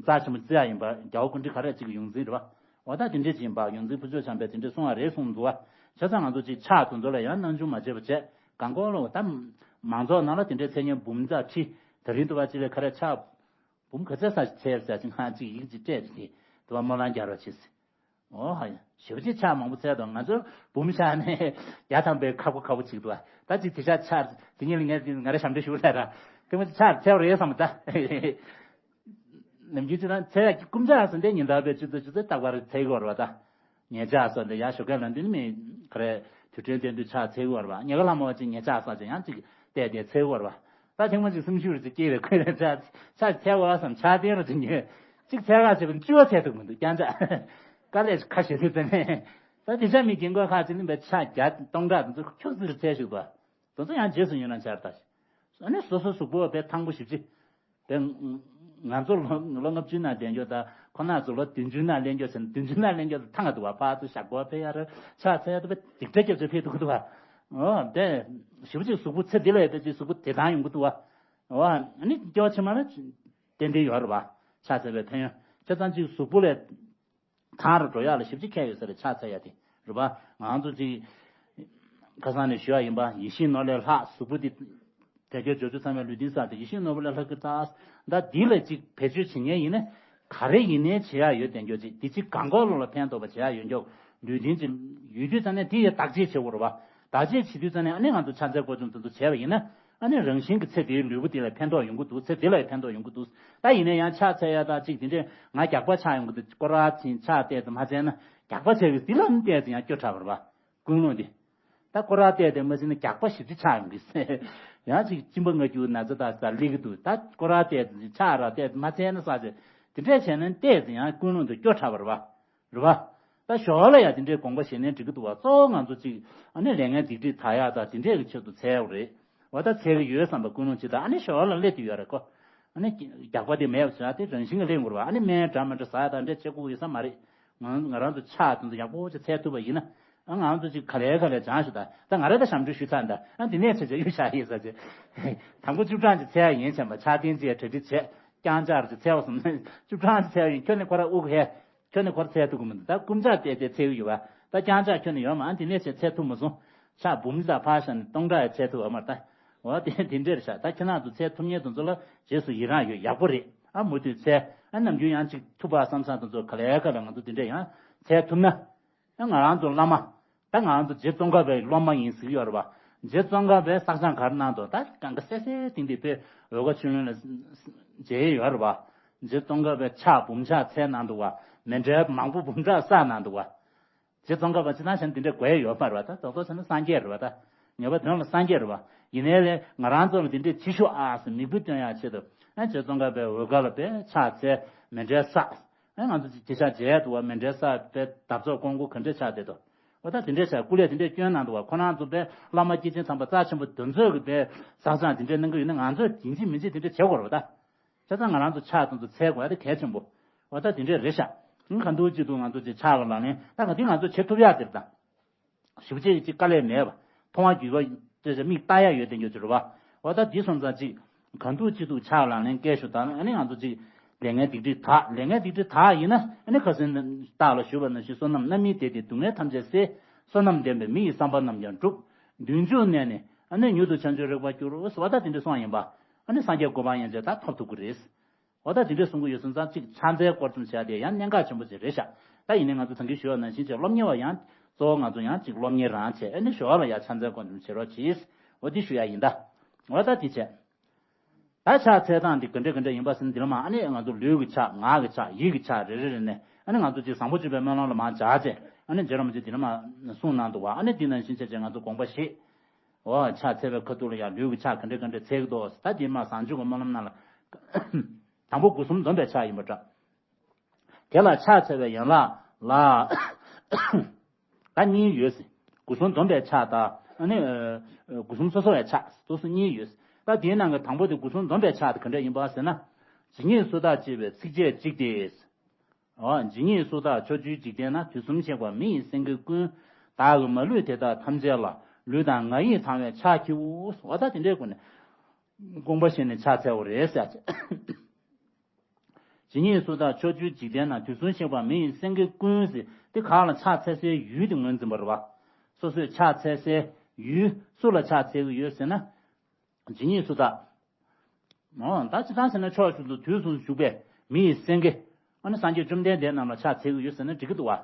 རྩ་ཆེན་པོ་བརྩི་ཡ་ཡིན་པ། རྒྱལ་བ་སྐུ་ཕྲེང་ག་རེ་ཅིག་གི་ཡོངས་འཛིན་རེད་བ། འོ་ད་དེ་འདྲས་ཅིག་ཡིན་པ། ཡོངས་འཛིན་ཕུར་ལྕོག་བྱམས་པས་དེ་འདྲས་གསུང་བ་རེད་གསུངས་འདུག་བ། བྱས་ཙང་ང་ཚོ་ཅིག་ཕྱག་དེ་ཚོ་ལ་ཡང་སྣང་ཆུང་མ་བྱས་པ་བྱས། གང་གོ་ལོ་ད། མང་ཚོགས་ནང་ལ་དེ་འདྲས་མཚན་སྙན་འབུམ་ཚར་ཁྲི་དེ་རིང་དུ་བ་ཅིག་ལས་ག་རེ་ཕྱག་འབུམ་ག་ཚད་ས་ཞིག་འཚལ་ཟེར་ཅིག་སྔ་ཅིག་ཡིག་ཅིག་སྤྲད་ཅིག་དུ་བ་སྨོན་ལམ་རྒྱག་རོགས་བྱེད་ཟེར། ཨོ་ཧ་ཡ། ཞེ་པོ་ཅིག་ཕྱག་མང་པོ་འཚལ་དང་། ང་ཚོ་འབུམ་བཞག་ནས་བརྒྱ་ཐམ་པའི་ཁག་པོ་ཁག་པོ་ཅིག་འདུག་བ། ད་ཅིག་དེ་ཤ་ཕྱག་དེ་ཉིད་ལ་ངས་ང་རེ་ཞབས་འདྲེན་ཞུ་ལ་ར། དེ་མ་ཅིག་ཕྱག་འཚལ་བ་རེད་བསམ་ད། ནམ་རྒྱུན་ཅི་ན་འཚལ་ཡ་སྐུ་ཕྱག་ཟེར་འདི་ཉིན་ལྟར་པའི་ཆུ་ཚོད་ཆུ་ཚོད་རྟག་པར་འཚལ་གི་ཡོད་རེད་བ་ད། ཉེ་ཆར་སོགས་འདི་ཡར་ཞོགས་ཀས་ལ་འདི་ནི་མི་ག་རེ་དུས་དྲན་དེ་དུས་ཕྱག་འཚལ་གི་ཡོད་རེད་བ། ཉེ་ག་ལྷ་མོ་བ་ཅིག་ཉེ་ཆར་སོགས་ཅིག་ཡང་ཅིག་བལྟས་ཏེ་འཚལ་གི་ཡོད་རེད་བ། ད་ཐེངས་མ་ཅིག་སེམས་ཤུགས་རེ་ཅིག་སྐྱེས་པའི་ཁོས་ལ་ཕྱག་ཕྱག་འཚལ་བ་བསམ་ཕྱག་བསྟན་རུ་ཅིག་ཉོས། གཅིག་འཚལ་ག་བྱས་པ་བཅུ་བ་འཚལ་ཐུབ་མི་འདུག་རྐྱང་ཅག་དཀའ་ལས་ཁ་ཤས་ཐུབ་ཙམ་ནས། ད་དེ་ཤ་མི་རྒན་གོག་ཁག་ཅིག་ནི་བའི་ཕྱག་བརྒྱ་སྟོང་ཕྲག་དེ་ཚོ་ཁྱུག་ཙམ་རེ་འཚལ་བཞུགས་པ། དེ་ཚོ་ཡང་རྗེས་སུ་ཡི་རང་བྱས་ད། ཨ་ནི་སོ་སོ་གཟུགས་པོ་བས་ཐང་པོ་ཞིབ་ཅིག་དེ་ང་ཚོ་ལོ་ལོ་ལྔ་བཅུ་ན་ལེན་རྒྱུ་དང་ཁོ་ན་ཚོ་ལོ་བདུན་ཅུ་ན་ལེན་རྒྱུ་ཟེར་ན། བདུན་ཅུ་ན་ལེན་རྒྱུ་དང་ཐང་ག་འདུག་བ། ཕར་ཚུར་ཞབས་སྐོར་ཕེབས་ཡ་རེད། ཕྱག་འཚལ་ཡ་དུ་བ་སྡིག་སྒྲ་རྒྱབ་ཚེ་ཕེབས་འདུག་གི་འདུག་བ། འོ་དེ་ཞེ་པོ་ཅིག་གཟུགས་པོ་ཚེ་འདི་ལ་ཡོད་པའི་ཅིག་གཟུགས་པོ་དེ་དང་ཡོང་གི་འདུག་བ། འོ་ཨ་ནི་སྐྱེ་བ་ཕྱི་མ་ལ་ཏན་ཏན་ཡོད་རེད་བ། ཕྱག་འཚལ་བའི་ཕན་ཡོན་བྱས་ཙང་ཅིག་གཟུགས་པོ་ལས། ཐང་རུ་འགྲོ་ཡག་ལ་ཞིབ་ཅིག་ཁྱད་ཡོད་ས་རེད། ཕྱག་འཚལ་ཡ་དེ་རེད་པ། ང་ཚོ་ཅིག་ ཁ་སང་ནས་ཞུ་བ་ཡིན་པ། ཡིད་བཞིན་ནོར་ལས་ལྷག་གཟུགས་པོ་འདི་དལ་འབྱོར་འབྱོར་བཅུ་ཚང་བའི་ལུས་རྟེན་བསགས་ཏེ་ཡིད་བཞིན་ནོར་བུ་ལས་ལྷག་གི་རྩ། ད་འདི་ལ་ཅིག་བེད་སྤྱོད་བྱེད་མཁན་ཡིན་ན་ག་རེ་ཡིན་ནའི་བྱེད་ཡ་ཡོད་དལ་འབྱོར་ཅིག་འདི་ཅིག་གང་གོ་ལོ་ལ་ཕན་ཐོགས་པ་བྱེད་ཡ་ཡོད་འགྱོག་ལུས་རྟེན་ཅིག་ཡོད་དུས་ཙང་ནས་དེ་ཡི་བདག་གཅེས་བྱེད་དགོས་རེད་བ། བདག་གཅེས་བྱེད་དུས་ཙང་ནས་ཨ་ནི་ང་ཚོ་ཕྱག་འཚལ་སྐོར་བཅོམ་དེ་ཚོ་བྱས་པ་ཡིན་ན་ཨ་ནི་རང་བཞིན་གྱི་ཚེ་འདིའི་ལུས་པོ་འདི་ལ་ཕན་ཐོགས་ཡོང་གི་འདུག་ཚེ་འདི་ལ་ཡང་ཕན་ཐོགས་ཡོང་གི་འདུག་ད་ཡིན་ན་ཡང་ཕྱག་འཚལ་ཡ་ད་ཅིག་དེ་འདྲས་ང་རྒྱགས་པ་ཆགས་ཡོང་གི་འདུག་སྐོར་ར་ཕྱིན་ཕྱག་བལྟས་ཏེ་མ་འཚལ་ན་རྒྱགས་པ་ཆགས་གི་འདི་ལ་ནི་བལྟས་ཏེ་ཡང་སྐྱོ་དྲགས་པ་རེད་བ། ཀུན་སློང་འདི། ད་སྐོར་ར་བལྟས་ཏེ་མ་ཟིན་ན་རྒྱགས་པ་ཞིབ་ཅིག་ཆགས་ཡོང་གི་ཟེར། ཡང་ཅིག་གཅིན་པ་ང་རྒྱུ་ན་ཚ་དག་ས་སླེབས་ཀྱི་འདུག་ད་སྐོར་ར་བལྟས་ཏེ་ཕྱག་ར་བལྟས་ཏེ་མ་འཚལ་ན་ས་ཆ་དེ་འདྲས་བྱས་ན་བལྟས་ཏེ་ཡང་ཀུན་སློང་འདི་སྐྱོ་དྲགས་པ་རེད་བ། རེད་བ། ད་ཞོར་ལ་ཡང་དེ་འདྲས་དགོངས་པ་བཞེས་ནའི་འགྲིག་གི་འདུག་བ། གཙོ་བོ་ང་ཚོ་ཅིག་ཨ་ནི་ལས་ངན་སྡིག་སྒྲིབ་དག་ཡག་དང་དེ་འདྲས་ཀྱི་ཆེད་དུ་འཚལ་བ་རེད། འོ་ད་འཚལ་གི་ཡོད་བསམ་པ་ཀུན་སློང་ཅིག་དང་ཨ་ནི་ཞོར་ལ་སླེབས་དུས་ཡོད་རེད་ཁོ། ཨ་ནི་རྒྱགས་པ་དེ་མེད་པ་བྱ་དེ་རང་བཞིན་གྱིས་སླེབས་དགོས་རེད་བ། ཨ་ནི་སྨན་འདྲ་མི་འདྲ་ཟ་ཡ་དང་འདྲ་བྱེད་དགོས་ཡོད་ས་མ་རེད། ང་ང་རང་ཚོ་ཕྱག་དེ་ཚོ་ཡག་པོ་ཅིག་འཚལ་ཐུབ་པ་ཡིན་ན། ཨ་ང་རང་ཚོ་ཅིག་ག་ལེ་ག་ལེ་སྦྱང་ཞུ་ད། ད་ང་རང་ད་ཞབས་འདྲེན་ཞུ་ཚར་འདྲ། ཨ་འདི་ནས་བྱས་བྱས་གཡུག་བཞག་ཡིན་ས་ཅིག་དང་པོ་བཅུ་གྲངས་ཅིག་འཚལ་ཡ་ཡིན་བྱས་པ་ཕྱག་རྟེན་ཅིག་གྲ་སྒྲིག་བྱས། རྐྱང་ཕྱག་ཅིག་འཚལ་བ་སོང་ན་བཅུ་གྲངས་ཅིག་འཚལ་ཡ་ཡིན། ཁྱོད་ནི་ཁོ་ར་དབུགས་ཧལ། ཁྱོད་ནི་ཁོ་ར་འཚལ་ཐུབ་ཀྱི་མི་འདུག་ད་རྐུབ་ཕྱག་བལྟས་བལྟས་འཚལ་གྱི་ཡོད་པ། ད་རྐྱང་ཕྱག་ཁྱོད་ནི་ཡོད་མ། ཨ་འདི་ནས་བྱས་འཚལ་ཐུབ་མ་སོང་། ཕྱག་འབུམ་ཅིག་དང་ཕར་བཞག་ནས་སྟོང་ཕྲག་ཡང་འཚལ་ཐུབ་ཡོད་མ་རེད་ད། འོ་དེ་དེ་འདྲས་རེད་ཤག་ད་ཁྱེད་རང་ཚོ་འཚལ་ཐུབ་མཁན་དེ་ཚོ་ལ་རྗེས་སུ་ཡི་རང་ཡོད། ཡག་པོ་རེད། ཨ་མུ་མཐུད་འཚལ། ཨ་ནམ་རྒྱུན་ཡང་ཅིག་ཐུབ་པ་བསམ་བསམ་དེ་ཚོ་ག་ལེ་ག་ལེ་ང་ཚོ་དེ་འདྲས་ཡང་འཚལ་ཐུབ་ན། ཨ་ང་རང་ཚོ་བླ་མ། ད་ང་རང་ཚོ་རྗེ་ཙོང་ཁ་པའི་སློབ་མ་ཡིན་ཟེར་གྱི་ཡོད་རེད་པ། རྗེ་ཙོང་ཁ་པའི་བསགས་སྦྱང་ག་རེ་གནང་འདུག་ད་གང་ག་གསལ་གསལ་ཏིང་ཏིང་དཔེ་འོལ་ཁ་ཆོས་གླིང་ལ་མཇལ་ཡོད་རེད་པ། རྗེ་ཙོང་ཁ་པའི་ཕྱག་འབུམ་ཕྱག་འཚལ་གནང་འདུག་པ། མཎྜལ་མང་པོ་འབུམ་ཕྲག་བསགས་གནང་འདུག་པ། རྗེ་ཙོང་ཁ་པ་སྤྱིར་བཏང་བྱས་ན་འདི་འདྲའི་དགོས་ཡ་ཡོད་མ་རེད་པ། ད་རྡོག་རྡོག་བྱས་ན་སངས་རྒྱས་རེད་པ། ད་ངེས་པ་དོན་ལ་སངས་རྒྱས་རེད་པ། ཡིན་ནའི་ལས་ང་རང་ཚོ་ལ་འདི་འདྲའི་ཅིག་ཞུ་ཨ་ཟེར་མིག་དཔེ་སྟོན་ཡ་ཆེད་དུ། ཨ་རྗེ་ཙོང་ཁ་པའི་འོལ་ཁ་ལ་དཔེ་ཕྱག་འཚལ། མཎྜལ་བསགས། ཨ་ང་ཚོ་ཅིག་དེ་ཤ་མཇལ་འདུག་པ། མཎྜལ་བསགས་དཔེ་བརྡབ་ཚོགས་སྐོང་དགོས་ག་འདྲས་ཆགས་བསྡད་འདུག་འོ་ད་དེ་འདྲས་ཆགས་སྐུ་ལས་དེ་འདྲས་བསྐྱོན་གནང་འདུག་པ། ཁོ་རང་ཚོ་དཔེ་བླ་མ་སྐྱེས་ཆེན་དམ་པ་རྩ་ཆེན་པོ་དེ་ཚོས་ཀྱི་དཔེ་བསགས་སྦྱང་དེ་འདྲས་གནང་གི་ཡོད་ན་ང་ཚོས་ཡིན་གཅིག་མིན་གཅིག་དེ་འདྲས་བྱེད་དགོས་རེད་པ་ད། བྱས་ཙང་ང་རང་ཚོ་ཕྱག་དེ་ཚོ་འཚལ་དགོས་ཡ་དེ་གལ་ཆེན་པོ། འོ་ད་དེ་འདྲས་རེད་ཤག་ཨང་། གང་ཐུབ་ཅི་ཐུབ་ང་ཚོ་ཅིག་ཕྱག་གི་ལག་ལེན་ད་ག་དུས་ང་ཚོ་བྱེད་ཐུབ་ཡ་དེ་རེད་ད། ཞེ་པོ་ཅིག་ཅིག་དཀའ་ལས་མེད་པ། མཐོང་བ་བརྒྱུད་པ་ཅེས་མིག་ལྟ་ཡ་ཡོད་དེ་འགྱོ་ཅི་རེད་པ། འོ་ད་འདི་སོང་ཙང་ཅིག་གང་ཐུབ་ཅི་ཐུབ་ཕྱག་ལག་ལེན་སྐྱེལ་ཞུ་དང་ཨ་ནི་ང་ཚོ་ཅིག་ལས་ངན་སྡིག་སྒྲིབ་དག་ལས་ངན་སྡིག་སྒྲིབ་དག་ཡིན་ན་ཨ་ནི་ཁ་སང་བདག་ལ་ཞུས་པ་ནང་བཞིན་བསོད་ནམས་རྣམ་སྨིན་བདེ་སྟེ་སྡུག་བསྔལ་ཐམས་ཅད་སེལ། བསོད་ནམས་ལྡན་པས་མི་ཡི་བསམ་པ་རྣམས་ཀྱང་འགྲུབ། མདུན་ཅུང་གནས་ནས་ཨ་ནི་མྱུར་དུ་བྱང་ཆུབ་རེག་པར་འགྱུར། འོ་ད་དེ་འདྲ་གསུངས་ཡིན་པ། ཨ་ནི་སངས་རྒྱས་གོ་འཕང་ཡན་ཆད་ད་ཐོབ་ཐུབ་ཀྱི་རེད། འོ་ད་དེ་འདྲ་གསུང་གི་ཡོད་སོང་ཙང་གཅིག་ཕྱག་འཚལ་སྐོར་ཙམ་བྱས་ཏེ་ཡང་གནད་འགག་ཆེན་པོ་ཅིག་རེད་ཤག་ད་ཡིན་ནའི་ང་ཚོ་ད་གིན་ཞུས་པ་ནང་བཞིན་བྱས་སློབ་གཉེར་བ་ཡང་གཙོ་བོ་ང་ཚོ་ཡང་གཅིག་སློབ་གཉེར་རང་བྱས་ཨ་ནི་ཞོར་ལ་ཡང་ཕྱག་འཚལ་སྐོར་ཙམ་བྱེད་རོགས་གྱིས། འོ་དེ་ཞུ་ཡ་ཡིན་ད། འོ་ད་དེ་བྱས། ད་ཕྱག་འཚལ་སྟངས་འདི་ག་འདྲ་ག་འདྲ་ཡིན་པ་ཟེར་ན་འདི་ལ་མ་ཨ་ནི་ང་ཚོ་ལུས་ཀྱི་ཕྱག་ངག་གི་ཕྱག་ཡིད་ཀྱི་ཕྱག་རེ་རེ་རེ་ནས་ཨ་ནི་ང་ཚོ་གཅིག་བཟང་པོ་སྤྱོད་པའི་སྨོན་ལམ་ལ་མར་སྦྱར་བྱས་ཨ་ནི་རྗེ་རིན་པོ་ཆེ་འདི་ལ་མ་གསུངས་གནང་འདུག་བ། ཨ་ནི་འདི་ནང་བཞིན་བྱས་བྱས་ང་ཚོ་དགོངས་པ་བཞེས། འོ་ཕྱག་འཚལ་བའི་ཁ་ཐུག་ལ་ཡང་ལུས་ཀྱི་ཕྱག་ག་འདྲ་ག་འདྲ་འཚལ་གྱི་འདུག་ད་འདི་མ་བཟང་སྤྱོད་ཀྱི་སྨོན་ལམ་ནང་ལ། དང་པོ་སྒོ་གསུམ་འཛོམས་པའི་ཕྱག་ཡིན་པ་འདྲ། དེ་ལ་ཕྱག་འཚལ་བའི་ཡན་ལག་ལ། ད་གཉིས་ཡོད་ཟེར། སྒོ་གསུམ་འཛོམས་པའི་ཕྱག་དང་ཨ་ནི། སྒོ་གསུམ་སོ་སོ་བའི་ཕྱག་སོ་སོ་གཉིས་ཡོད་ཟེར། ད་དེའི་ནང་གི་དང་པོ་དེ་སྒོ་གསུམ་འཛོམས་པའི་ཕྱག་དེ་ག་འདྲ་ཡིན་པ་ཟེར་ན། ཇི་སྙེད་སུ་དག་ཅེས་པའི་ཚིགས་བཅད་གཅིག་སྟེ། འོ་ཇི་སྙེད་སུ་དག་ཕྱོགས་བཅུའི་འཇིག་རྟེན་ན། དུས་གསུམ་གཤེགས་པ་མི་ཡི་སེང་གེ་ཀུན། བདག་གིས་མ་ལུས་དེ་དག་ཐམས་ཅད་ལ། ལུས་དང་ངག་ཡིད་དང་བས་ཕྱག་བགྱིའོ། འོ་ད་དེ་འདྲའི་སྒོ་ནས། དགོངས་པ་བཞེས་ནས་ཕྱག་འཚལ་བ་རེད་ཟེར། ཇི་སྙེད་སུ་དག་ཕྱོགས་བཅུའི་འཇིག་རྟེན་ན། དུས་གསུམ་གཤེགས་པ་མི་ཡི་སེང་གེ་ཀུན་ཟེར་དེ་གང་ལ་ཕྱག་འཚལ་སའི་ཡུལ་དེ་ངོས་འཛིན་པ་རེད་བ། སོ་སོས་ཕྱག་འཚལ་སའི་ཡུལ་སུ་ལ་ཕྱག་འཚལ་གྱི་ཡོད་ཟེར་ན། ཇི་སྙེད་སུ་དག་འོ་ད་ཅི་ལྟར་ཟེར་ན་ཕྱོགས་བཅུ་དུ་དུས་གསུམ་བཞུགས་པའི་མི་ཡི་སེང་གེ། ཨ་ནི་སངས་རྒྱས་བཅོམ་ལྡན་འདས་རྣམས་ལ་ཕྱག་འཚལ་གྱི་ཡོད་ཟེར་ན་འགྲིག་གི་འདུག་བ།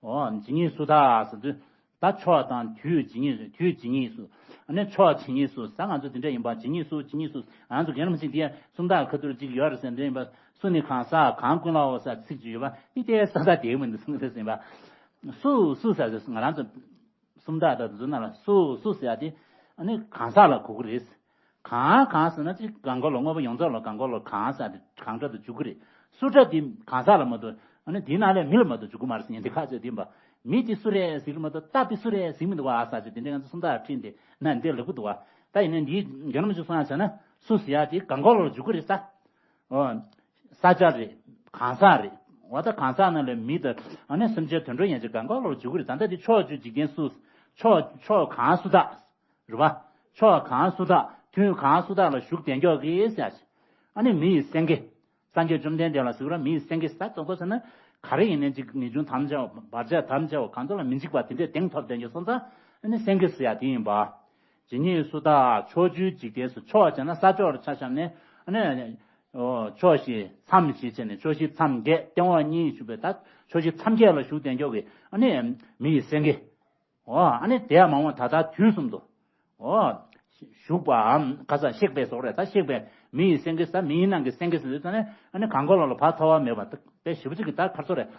འོ་ཇི་སྙེད་སུ་དག་ཟེར་དུས། ད་ཕྱོགས་དང་དུས་ཇི་སྙེད་སུ་དུས་ཇི་སྙེད་སུ། ཨ་ནི་ཕྱོགས་ཇི་སྙེད་སུ་ཟེར་ང་ཚོ་དེ་འདྲ་ཡིན་པ་ཇི་སྙེད་སུ་ཇི་སྙེད་སུ་ང་ཚོ་རྒན་རིན་པོ་ཆེ་འདི་སུམ་རྟགས་ཁ་ཐུར་གཅིག་ཡོད་རེད་ཟེར་འདྲ་ཡིན་པ། སུ་ནི་གང་ཟག་གང་ཀུན་ལའོ་ཟེར་ཚིག་ཅིག་ཡོད་པ་འདི་ལྟའི་ས་ས་དེའི་མི་འདུག་གསུང་གི་རེད་ཟེར་ཡིན་པ། སུ་སུ་ཟེར་ཟེར་ང་རང་ཚོ། སུམ་རྟགས་དང་དེ་ཚོ་ནང་ལ་སུ་སུ་ཟེར་ཡ་དེ་ཨ་ནི་གང་ཟག་ལ་གོ་གི་རེད། གང་གང་ཟེར་ན་ཅིག་གང་ག་ལ་དངོས་པོ་ཡོངས་རྫོགས་ལ་གང་ག་ལ་གང་ཟེར་ཡ་དེ་གང་སྒྲ་དུ་འཇུག་གི་རེད། སུ་སྒྲ་དེ་གང་ཟག་ལ་མ་གཏོགས་ཨ་ནི་དེའི་ནང་ལས་མི་ལ་མ་གཏོགས་འཇུག་གི་མ་རེད་ཟེར་ཡ་དེ་ཁ་ཚོད་དེ་ཡིན་པ། མི་དེ་སུ་རེད་ཟེར་གི་མ་གཏོགས་རྟ་དེ་སུ་རེད་ཟེར་གི་མི་འདུག་བ། ཨ་ཟེར་ཅིག་དེ་འདྲ་ང་ཚོ་སུམ་རྟགས་ཁྲིད་འདི་ན་འདི་ལེགས་པོ་འདུག་བ། ད་ཡིན་ན་འདིའི་རྒྱུ་ནོར་མ་ཅིག་སོང་ཡ་བྱས་ན་སུ་ཟེར་ཡ་དེ་གང་ག་ལ་འཇུག་གི་རེད་ས། ཨོ། ས་ཆ་རེད། གང་ཟག་རེད། འོ་ད་གང་ཟག་ནང་ལས་མི་དང་ཨ་ནི་སེམས་ཅན་དུད་འགྲོ་ཡན་ཆད་གང་ག་ལ་འཇུག་གི་རེད། ད་ལྟ་འདི་ཕྱོགས་བཅུའི་འཇིག་རྟེན་སུ། ཕྱོགས་ཕྱོགས་གང་སུ་དག་རེད་བ། ཕྱོགས་གང་སུ་དག་དུས་གང་སུ་དག་ལ་བཞུགས་བསྡད་མགྱོགས་ཀྱི་ཟེར་ཡ་ཞིག་ཨ་ནི་མི་ཡི་སེང་གེ། སངས་རྒྱས་བཅོམ་ལྡན་འདས་ལ་ཟེར་བ་མི་ཡི་སེང་གེ་ཟེར་ཙོག་པོ་ཟེར་ན་ག་རེ་ཡིན་ནའི་ཅིག་ངེས་འབྱུང་དམ་བཅའ་བ་བར་ཆད་དམ་བཅའ་བ་གང་ཚོ་ལ་མི་འཇིགས་པ་དེ་འདྲས་གདེང་ཐོབ་བསྡད་མགྱོགས་སོང་ཙང་ ཨ་ནི་སེང་གེ་ཟེར་ཡ་དེ་ཡིན་པ། ཇི་སྙེད་སུ་དག་ཕྱོགས་བཅུའི་འཇིག་རྟེན་སུ། ཕྱོགས་བྱས་ན་ས་ཕྱོགས་ལ་ཆ་བཞག་ནས་ཨ་ནི། ཨོ། ཕྱོགས་བཞི་མཚམས་བཞི་བྱས་ནས་ཕྱོགས་བཞི་མཚམས་བརྒྱད་སྟེང་འོག་གཉིས་བཞུགས་པའི་ད་ཕྱོགས་བཞི་མཚམས་བརྒྱད་ལ་བཞུགས་བསྡད་མགྱོགས་ཀྱི་ཨ་ནི་མི་ཡི་སེང་གེ། ཨོ། ཨ་ནི་དེ་ཡང་མ་འོངས་ད་ལྟ་དུས་གསུམ་དུ། ཨོ། བཞུགས་པའམ་ཁ་ས་གཤེགས་པའི་སོགས་རེད། ད་གཤེགས་པའི་མི་ཡི་སེང་གེ་ཟེར། མི་ཡི་ནང་གི་སེང་གེ་ཟེར་དུས་ཙང་ནས་ཨ་ནི་གང་ག་ལོག་ལ་བག་ཚ་བ་མེད་པ་དཔེ་ཞེ་པོ་ཅིག་གི་ད་ཁར་སོ་རེད།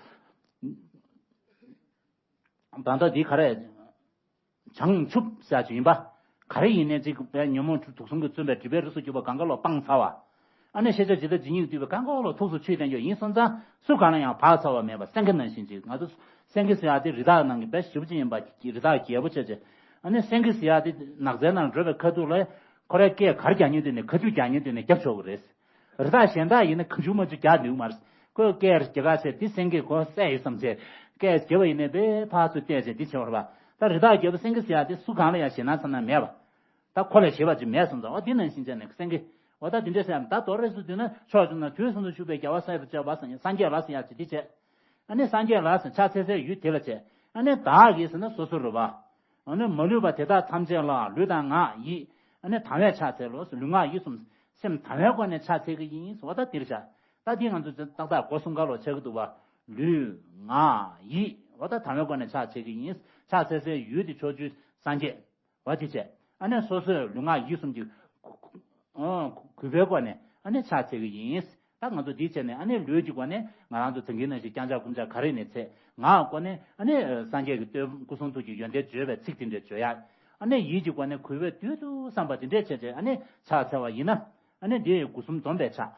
ད་ལྟ་འདི་ག་རེ། བྱང་ཆུབ་ཟེར་ཅིག་ཡིན་པ། ག་རེ་ཡིན་ནའི་ཅིག་པའི་ཉོན་མོངས་དུག་གསུམ་གྱིས་བཙོན་པའི་སྒྲིབ་པའི་རིས་སུ་གྱུར་པ་གང་ག་ལོག་སྤངས་ཚར་བ། ཨ་ནི་ཤེས་བྱ་ཇི་ལྟ་ཇི་སྙེད་བཏུས་པའི་གང་ག་ལོག་ཐུགས་སུ་ཆུད་བསྡད་རྒྱུ་ཡིན་སོང་ཙང་སུ་གང་ལ་ཡང་བག་ཚ་བ་མེད་པ་སེང་གེ་ནང་བཞིན་ཅིག་ང་ཚོ་སེང་གེ་ཟེར་ཡག་དེ་རི་དྭགས་ནང་གི་དཔེ་ཞེ་པོ་ཅིག་ཡིན་པ། རི་དྭགས་རྒྱལ་པོ་བྱས་བྱས། ཨ་ནི་སེང་གེ་ཟེར་ཡག་དེ་ནགས་ཚལ་ནང་འགྲོ་བའི་ཁ་ཐུག་ལ་ཁོ་རའི་སྐད་གར་རྒྱག་མཁན་དེ་ནས་ག་དུས་རྒྱག་མཁན་དེ་ནས་རྒྱབ་ཆོག་གི་རེད། རི་དྭགས་གཞན་དག་ཡིན་ན་གང་བྱུང་མང་བྱུང་རྒྱག་འདུག་མ་རེད། ཁོས་སྐད་རྒྱག་ག་བྱས་དེ་སེང་གེ་གོ་བསད་ཡོད་བསམ་བྱས། སྐད་རྒྱབ་པ་ཡིན་ནའི་དཔེ་ཕར་ཚུར་བལྟས་བྱས་དེ་བྱེད་པ་རེད་པ། ད་རི་དྭགས་རྒྱལ་པོ་སེང་གེ་ཟེར་ཡག་དེ་སུ་གང་ལ་ཡང་ཞེད་སྣང་ཚ་ན་མེད་པ། ད་ཁོ་ལས་ཞེད་པ་ཅིག་མེད་སོང་ཙང་། འོ་དེ་ནང་བཞིན་བྱས་ནས་སེང་གེ། འོ་ད་དེ་འདྲས་ཟེར་ཡག་ད་མདོར་རེ་སུ་བསྡུས་ན་ཕྱོགས་བཅུ་ན་དུས་གསུམ་དུ་བཞུགས་པའི་རྒྱལ་བ་སྲས་དང་བཅས་པ་སངས་རྒྱས་ལ་ཟེར་ཡག་ཅིག་དེ་བྱས། ཨ་ནི་སངས་རྒྱས་ལ་ཟེར་ཕྱག་འཚལ་སའི་ཡུལ་དེ་ལ་བྱས། ཨ་ནི་བདག་གིས་ཟེར་ན་སོ་སོ་རེད་པ། ཨ་ནི་མ་ལུས་པ་དེ་དག་ཐམས་ཅད་ལ་ལུས་དང་ངག་ཡིད། ཨ་ནི་དང་བས་ཕྱག་འཚལ་ལོ། ལུས་ངག་ཡིད་གསུམ་སེམས་དང་བའི་སྒོ་ནས་ཕྱག་འཚལ་གྱི་ཡིན། འོ་ད་འདིར་བཞག་ད་འདི་ང་ཚོ་ཏག་ཏག་སྒོ་གསུམ་ཀ་ལོག་ཆགས་ཀྱི་འདུག་པ། ལུས་ངག་ཡིད། འོ་ད་དང་བའི་སྒོ་ནས་ཕྱག་འཚལ་གྱི་ཡིན། ཕྱག་འཚལ་སའི་ཡུལ་དེ་ཕྱོགས་བཅུའི་སངས་རྒྱས། བ་དེ་བྱས། ཨ་ནི་སོ་སོའི་ལུས་ངག་ཡིད་གསུམ་གྱི། ཨོ། གུས་པའི་སྒོ་ནས་ཨ་ནི་ཕྱག་འཚལ་གྱི་ཡིན། ད་ང་ཚོ་འདི་བྱས་ནས་ཨ་ནི་ལུས་ཀྱི་སྒོ་ནས་ང་རང་ཚོ་དེང་གི་ནང་བཞིན་བརྐྱང་ཕྱག་བསྐུམ་ཕྱག་ག་རེ་ནས་འཚལ། ངག་སྒོ་ནས་ཨ་ནི་སངས་རྒྱས་ཀྱི་བསྟོད་སྐུ་གསུང་ཐུགས་ཀྱི་ཡོན་ཏན་བརྗོད་པའི་ཚིག་དེ་འདྲས་བརྗོད་ཡག་ཨ་ནི་ཡིད་ཀྱི་སྒོ་ནས་གུས་པས་དུས་དུས་བསམ་པ་དེ་འདྲས་བྱས་བྱས་ཨ་ནི་ཕྱག་འཚལ་བ་ཡིན་ན། ཨ་ནི་འདི་སྒོ་གསུམ་འཛོམས་པའི་ཕྱག་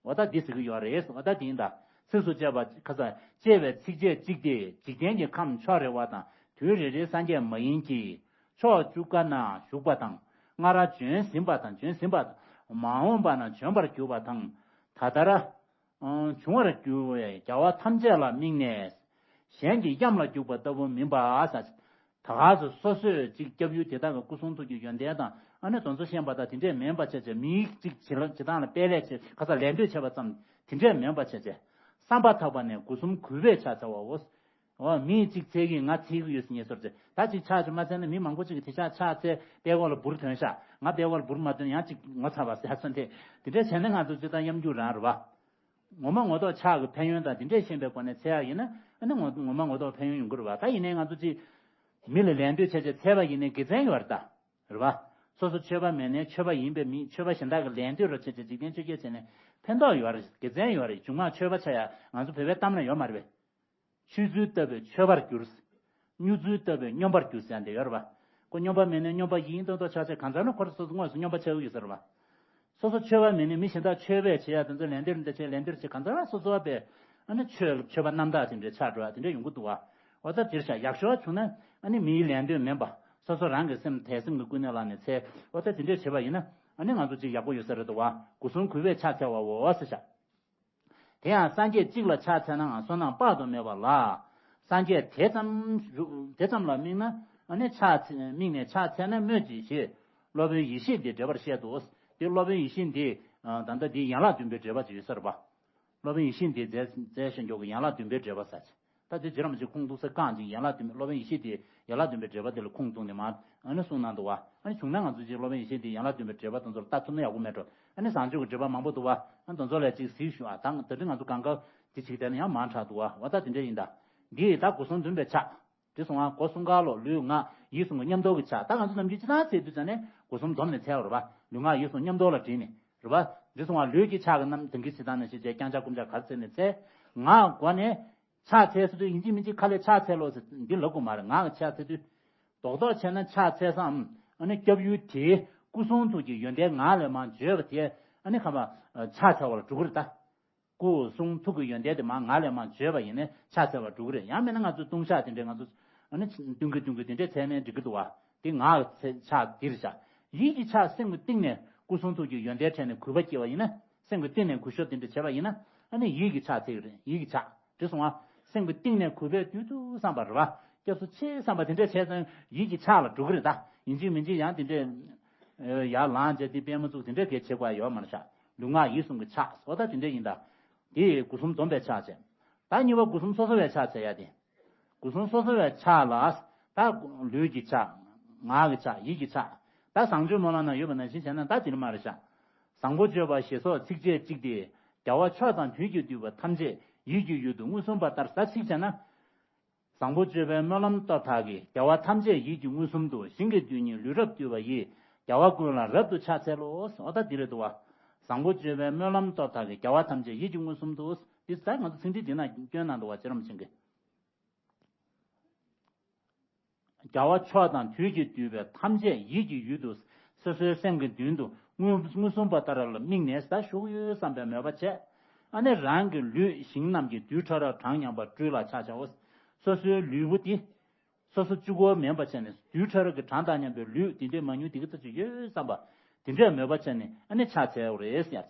འོ་ད་འདི་ཟེར་གྱི་ཡོད་རེད། འོ་ད་འདི་ཡིན་ད། ཚིགས་སུ་བཅད་པ་ཁ་ས་བཅད་པའི་ཚིགས་བཅད་གཅིག་སྟེ། འཇིག་རྟེན་གྱི་ཁམས་ཕྱོགས་རེ་བ་དང་དུས་རེ་རེའི་སངས་རྒྱས་མ་ཡིན་གྱི། ཕྱོགས་བཅུ་ཀ་ན་བཞུགས་པ་དང་། སྔར་བྱོན་ཟིན་པ་དང་། བྱོན་ཟིན་པ་དང་། མ་འོངས་པ་ན་བྱོན་པར་འགྱུར་བ་དང་། ད་ལྟར་འབྱུང་བར་འགྱུར་བའི་རྒྱལ་བ་ཐམས་ཅད་ལ་དམིགས་ནས། གཞན་གྱི་གཡམ་ལ་རྒྱུག་པ་ལྟ་བུ་མིན་པ་ཟེར། ད་ག་ཚོད་སོ་སོས་ཅིག་སྐྱབས་ཡུལ་དེ་དག་གི་སྐུ་གསུང་ཐུགས་ཀྱི་ཡོན་ཏན་དང་ཨ་ནི་དེ་ཚོ་ཤེས་པ་དང་དེ་འདྲས་མིན་པ་བྱས་བྱས་མིའི་ཅིག་བྱེད་ལ་བྱེད་སྟངས་ལ་དཔེ་ལེགས་བྱས་ཁ་ས་ལད་ཟློས་བྱས་པ་ཙམ་དེ་འདྲས་མིན་པ་བྱས་བྱས་བསམ་པ་ཐག་པ་ནས་སྒོ་གསུམ་གུས་པས་ཕྱག་འཚལ་བའོ། འོ་མིས་ཅིག་འཚལ་གྱི་ང་འཚལ་གྱི་ཡོད་ཟེར་ངེས་སོར་བྱས་ད་ཅིག་ཕྱག་ཅིག་མ་འཚལ་ན་མི་མང་པོ་ཅིག་གིས་དེ་ཕྱག་ཕྱག་འཚལ་པའི་འོག་ལ་འབུར་ཐོན་ཤག་ང་པའི་འོག་ལ་འབུར་མ་ཐོན་ཡང་ཅིག་ངོ་ཚ་བ་ཟེར་སོང་དེ་དེ་འདྲས་བྱས་ན་ང་ཚོ་ཅིག་ད་གཡམ་རྒྱུག་རང་རེད་བ། ངོ་མ་ངོ་ཐོག་ཕྱག་གི་ཕན་ཡོན་དང་དེ་འདྲས་ཤེས་པའི་སྒོ་ནས་འཚལ་ཡག་ཡིན་ན་ཨ་ནི་ངོ་ངོ་མ་ངོ་ཐོག་ཕན་ཡོན་ཡོང་གི་རེད་བ། ད་ཡིན་ནའི་ང་ཚོ་ཅིག་མི་ལ་ལད་ཟློས་བྱས་བྱས་འཚལ་བ་ཡིན་ནའི་དགེ་མཚན་ཡོད་རེད་ད། རེད་བ། སོ་སོ་ཆོས་པ་མེད་ནའི་ཆོས་པ་ཡིན་པའི་མི་ཆོས་པ་གཞན་དག་གི་ལད་ཟློས་རོ་བྱས་བྱས་འཇིག་རྟེན་ཆོས་བརྒྱད་བྱས་ནས་ཕན་ཐོགས་ཡོད་རེད། དགེ་མཚན་ཡོད་རེད། མཇུག་མ་ཆོས་པ་ཆགས་ཡག་ང་ཚོ་བོད་པའི་གཏམ་ལ་ཡོད་མ་རེད་པས། ཆུ་ཚོད་ལྟ་བུའི་ཆོས་པར་འགྱུར། སྨྱུ་ཚུལ་ལྟ་བུའི་སྨྱོན་པར་འགྱུར་ཟེར་ཡག་དེ་ཡོད་རེད་བ། ཁོ་སྨྱོན་པ་མེད་ནའི་སྨྱོན་པ་ཡིན་མདོག་མདོག་ཆགས་བྱས་གང་ཟག་ནི་ཁོ་རང་སོ་སོ་དངོས་སུ་སྨྱོན་པ་ཆགས་ཀྱི་ཡོད་ས་རེད་བ། སོ་སོ་ཆོས་པ་མེད་ནའི་མི་གཞན་དག་ཆོས་པས་བྱེད་ཡག་དེ་ཚོ་ལད་ཟློས་འདི་བྱས་ལད་ཟློས་བྱས་གང་ཟག་ལ་སོ་སོ་བ་པས་ཨ་ནི་ཆོས་ཆོས་པ་རྣམ་དག་དེ་འདྲའི་ཆགས་འགྲོ་ཡག་དེ་འདྲ་ཡོང་གི་འདུག་བ། འོ་ད་དེར་བཞག་ཡག་ཤོས་བྱུང་ན་ཨ་ནི་མིའི་ལད་ཟློས་མིན་པ་སོ་སོ་རང་གི་སེམས་དད་སེམས་ཀྱི་ཀུན་ནས་བསླངས་ནས་འཚལ། འོ་ད་དེ་འདྲས་བྱས་པ་ཡིན་ན་ཨ་ནི་ང་ཚོ་ཅིག་ཡག་པོ་ཡོད་ས་རེད་འདུག་བ། སྒོ་གསུམ་གུས་པས་ཕྱག་འཚལ་བའོ་ཟེར་བཞག་དེ་ཡང་སངས་རྒྱས་གཅིག་ལ་ཕྱག་འཚལ་ནའང་བསོད་ནམས་དཔག་ཏུ་མེད་པ་ལ། སངས་རྒྱས་དེ་ཙམ་རུ་དེ་ཙམ་ལ་དམིགས་ན་ཨ་ནི་ཕྱག་འཚལ་དམིགས་ནས་ཕྱག་འཚལ་ན་སྨོས་ཅི་ཞེས་སློབ་དཔོན་ཡེ་ཤེས་འདིས་འགྲེལ་པར་བཤད་དོ། དེ་སློབ་དཔོན་ཡེ་ཤེས་འདིས་ད་ལྟ་འདིའི་ཡན་ལག་བདུན་པའི་འགྲེལ་པ་ཅིག་ཡོད་ས་རེད་པ། སློབ་དཔོན་ཡེ་ཤེས་འདིས་མཛད་མཛད་བཞིན་འཇོག་གི་ཡན་ལག་བདུན་པའི་འགྲེལ་པ་ཟེར་ཅིག་ད་དེ་རྗེ་རིན་པོ་ཆེ་ཁུངས་གཏུགས་ས་རྐང་ཅིག་ཡན་ལག་བདུན་པའི་སློབ་དཔོན་ཡེ་ཤེས་འདིས་ཡན་ལག་བདུན་པའི་འགྲེལ་པ་དེ་ལ་ཁུངས་གཏུགས་ནས་མར་ཨ་ནི་གསུངས་གནང་འདུག་བ། ཨ་ནི་བྱུང་ན་ང་ཚོ་ཅིག་སློབ་དཔོན་ཡེ་ཤེས་འདིས་ཡན་ལག་བདུན་པའི་འགྲེལ་པ་དེ་ཚོར་ལྟ་ཐུབ་ན་ཡག་པོ་མེད་འགྲོ། ཨ་ནི་བཟང་སྤྱོད་ཀྱི་འགྲེལ་པ་མང་པོ་འདུག་བ། ཨ་ནི་དེ་ཚོ་ལ་ཅིག་གཟིགས་ཞུ་ཨ། ད་ད་རིང་ང་ཚོ་གང་ག་དེ་ཅིག་བལྟས་ན་ཡང་མང་དྲགས་འདུག་བ། འོ་ད་དེ་འདྲ་ཡིན་ད། འདི་ད་སྒོ་གསུམ་འཛོམས་པའི་ཕྱག་འདི་སོང་ང་སྒོ་གསུམ་ཀ་ལོག་ལུས་ངག་ཡིད་གསུམ་གྱི་མཉམ་དུ་གི་ཕྱག་ད་ང་ཚོ་ནམ་རྒྱུན་སྤྱིར་བཏང་འཚལ་དུས་ཙམ་ནས་སྒོ་གསུམ་འཛོམས་ནས་འཚལ་བ་རེད་པ། ལུས་ངག་ཡིད་གསུམ་མཉམ་དུ་ལ་བསྒྲིལ་ནས་རེད་པ། འདི་སོང་ང་ལུས་ཀྱི་ཕྱག་གི་རྣམས་དེང་གི་ཕྱི་ཐང་ནང་བཞིན་བྱས་བརྐྱང་ཕྱག་བསྐུམ་ཕྱག་ག་རེ་འཚལ་ནས་འཚལ། ངག་སྒོ་ནས་ཕྱག་འཚལ་ཟེར་དུས་ཡིན་གཅིག་མིན་གཅིག་ཁ་ལས་ཕྱག་འཚལ་ལོ་ཟེར་འདི་ལབ་དགོས་མ་རེད། ངག་གི་ཕྱག་འཚལ་དུས། རྡོག་རྡོག་བྱས་ན་ཕྱག་འཚལ་སའམ་ཨ་ནི་སྐྱབས་ཡུལ་དེའི་སྐུ་གསུང་ཐུགས་ཀྱི་ཡོན་ཏན་ངག་ལས་མར་བརྗོད་པ་དེ་ཨ་ནི་ཁ་མ་ཕྱག་འཚལ་བ་ལ་འགྲོ་གི་རེད་ད། སྐུ་གསུང་ཐུགས་ཀྱི་ཡོན་ཏན་དེ་མར་ངག་ལས་མར་བརྗོད་པ་ཡིན་ནའི་ཕྱག་འཚལ་བར་འགྲོ་གི་རེད། ཡང་མིན་ན་ང་ཚོས་ལྟུང་བཤགས་དེ་འདྲས་ང་ཚོས་ཨ་ནི་ལྟུང་གི་ལྟུང་གི་དེ་འདྲས་འཚལ་ནའི་འགྲིག་གི་འདུག་བ། དེ་ངག་གི་ཕྱག་འདིར་བཞག་ཡིད་ཀྱི་ཕྱག་སེམས་ཀྱི་གཏིང་ནས་སྐུ་གསུང་ཐུགས་ཀྱི་ཡོན་ཏན་དྲན་ནས་གུས་པ་སྐྱེ་བ་ཡིན་ན་སེམས་ཀྱི་གཏིང་ནས་གུས་ཞབས་དེ་འདྲས་བྱས་པ་ཡིན་ན་ཨ་ནི་ཡིད་ཀྱི་ཕྱག་འཚལ་གི་རེད། ཡིད་ཀྱི་ཕྱག་དེ་སོང་བ། སེམས་ཀྱི་གཏིང་ནས་གུས་པས་དུས་དུ་བསམ་པ་རེད་བ། སྐྱབས་སུ་མཆི་བསམ་པ་དེ་འདྲས་བྱས་ཙང་ཡིད་ཀྱི་ཕྱག་ལ་འགྲོ་གི་རེད་ད། ཡིན་གཅིག་མིན་གཅིག་ཡང་དེ་འདྲས། ཡར་ལངས་བྱས་དེ་པད་མ་བཙུགས་དེ་འདྲས་གས་བྱེད་དགོས་ཡ་ཡོད་མ་རེད་ཤག་ལུས་ངག་ཡིད་གསུམ་གྱི་ཕྱག་སོ་ད་དེ་འདྲས་ཡིན་ད། དེ་སྒོ་གསུམ་འཛོམས་པའི་ཕྱག་བྱས། ད་གཉིས་པ་སྒོ་གསུམ་སོ་སོ་བའི་ཕྱག་བྱས་ཡ་དེ། སྒོ་གསུམ་སོ་སོ་བའི་ཕྱག་ལ། ད་ལུས་ཀྱི་ཕྱག་ངག་གི་ཕྱག་ཡིད་ཀྱི་ཕྱག་ད་བཟང་སྤྱོད་སྨོན་ལམ་ན་ཡོད་པ་ནང་བཞིན་བྱས་ན་ད་དེ་ནི་མ་རེད་ཤག་བཟང་པོ་སྤྱོད་པ་ཞེས་སོགས་ཚིགས་བཅད་གཅིག་སྟེ། རྒྱལ་བ་མཆོག་དང་དུས་ཀྱིས་བསྡུས་པ་ཐམས་ཅད་ཡིད་ཀྱི་ཡུལ་དུ་མངོན་སུམ་པ་ལྟར་ད་ཚིག་བྱས་ན། བཟང་པོ་སྤྱོད་པའི་སྨོན་ལམ་སྟོབས་དག་གིས། རྒྱལ་བ་ཐམས་ཅད་ཡིད་ཀྱིས་མངོན་སུམ་དུ། ཞིང་གི་རྡུལ་སྙེད་ལུས་རབ་བཏུལ་བ་ཡིས། རྒྱལ་བ་ཀུན་ལ་རབ་ཏུ་ཕྱག་འཚལ་ལོ། འོ་ད་འདི་རེད་འདུག་བ། བཟང་པོ་སྤྱོད་པའི་སྨོན་ལམ་སྟོབས་དག་གིས། རྒྱལ་བ་ཐམས་ཅད་ཡིད་ཀྱིས་མངོན་སུམ་དུ། འདི་ལྟར་ང་ཚོ་ཚིག་འགྲེལ་འདི་ན་སྐྱོན་གནང་འདུག་བ། རྗེ་རིན་པོ་ཆེ་གིས། རྒྱལ་བ་མཆོག་དང་དུས་ཀྱིས་བསྡུས་པའི་ཐམས་ཅད་ཡིད་ཀྱི་ཡུལ་དུ། སོ་སོའི་སེམས་ཀྱི་མདུན་དུ་མངོན་མངོན་སུམ་པ་ལྟར་ལ་དམིགས་ནས་ད་བཞུགས་ཡོད་བསམ་པའི་མོས་པ་བྱས། ཨ་ནི་རང་གི་ལུས་ཞིང་རྣམས་ཀྱི་རྡུལ་ཕྲ་རབ་གྲངས་མཉམ་པ་སྤྲུལ་ལ་ཕྱག་བྱའོ། སོ་སོའི་ལུས་པོ་དེ། སོ་སོ་གཅིག་པོ་མིན་པ་བྱས་ནས་རྡུལ་ཕྲ་རབ་ཀྱི་གྲངས་དང་མཉམ་པའི་ལུས་དེ་འདྲའི་མང་ཉུང་དེ་ག་ཙམ་ཅིག་ཡོད་བསམ་པ། དེ་འདྲའི་མོས་པ་བྱས་ནས་ཨ་ནི་ཕྱག་འཚལ་བ་རེད་ཟེར།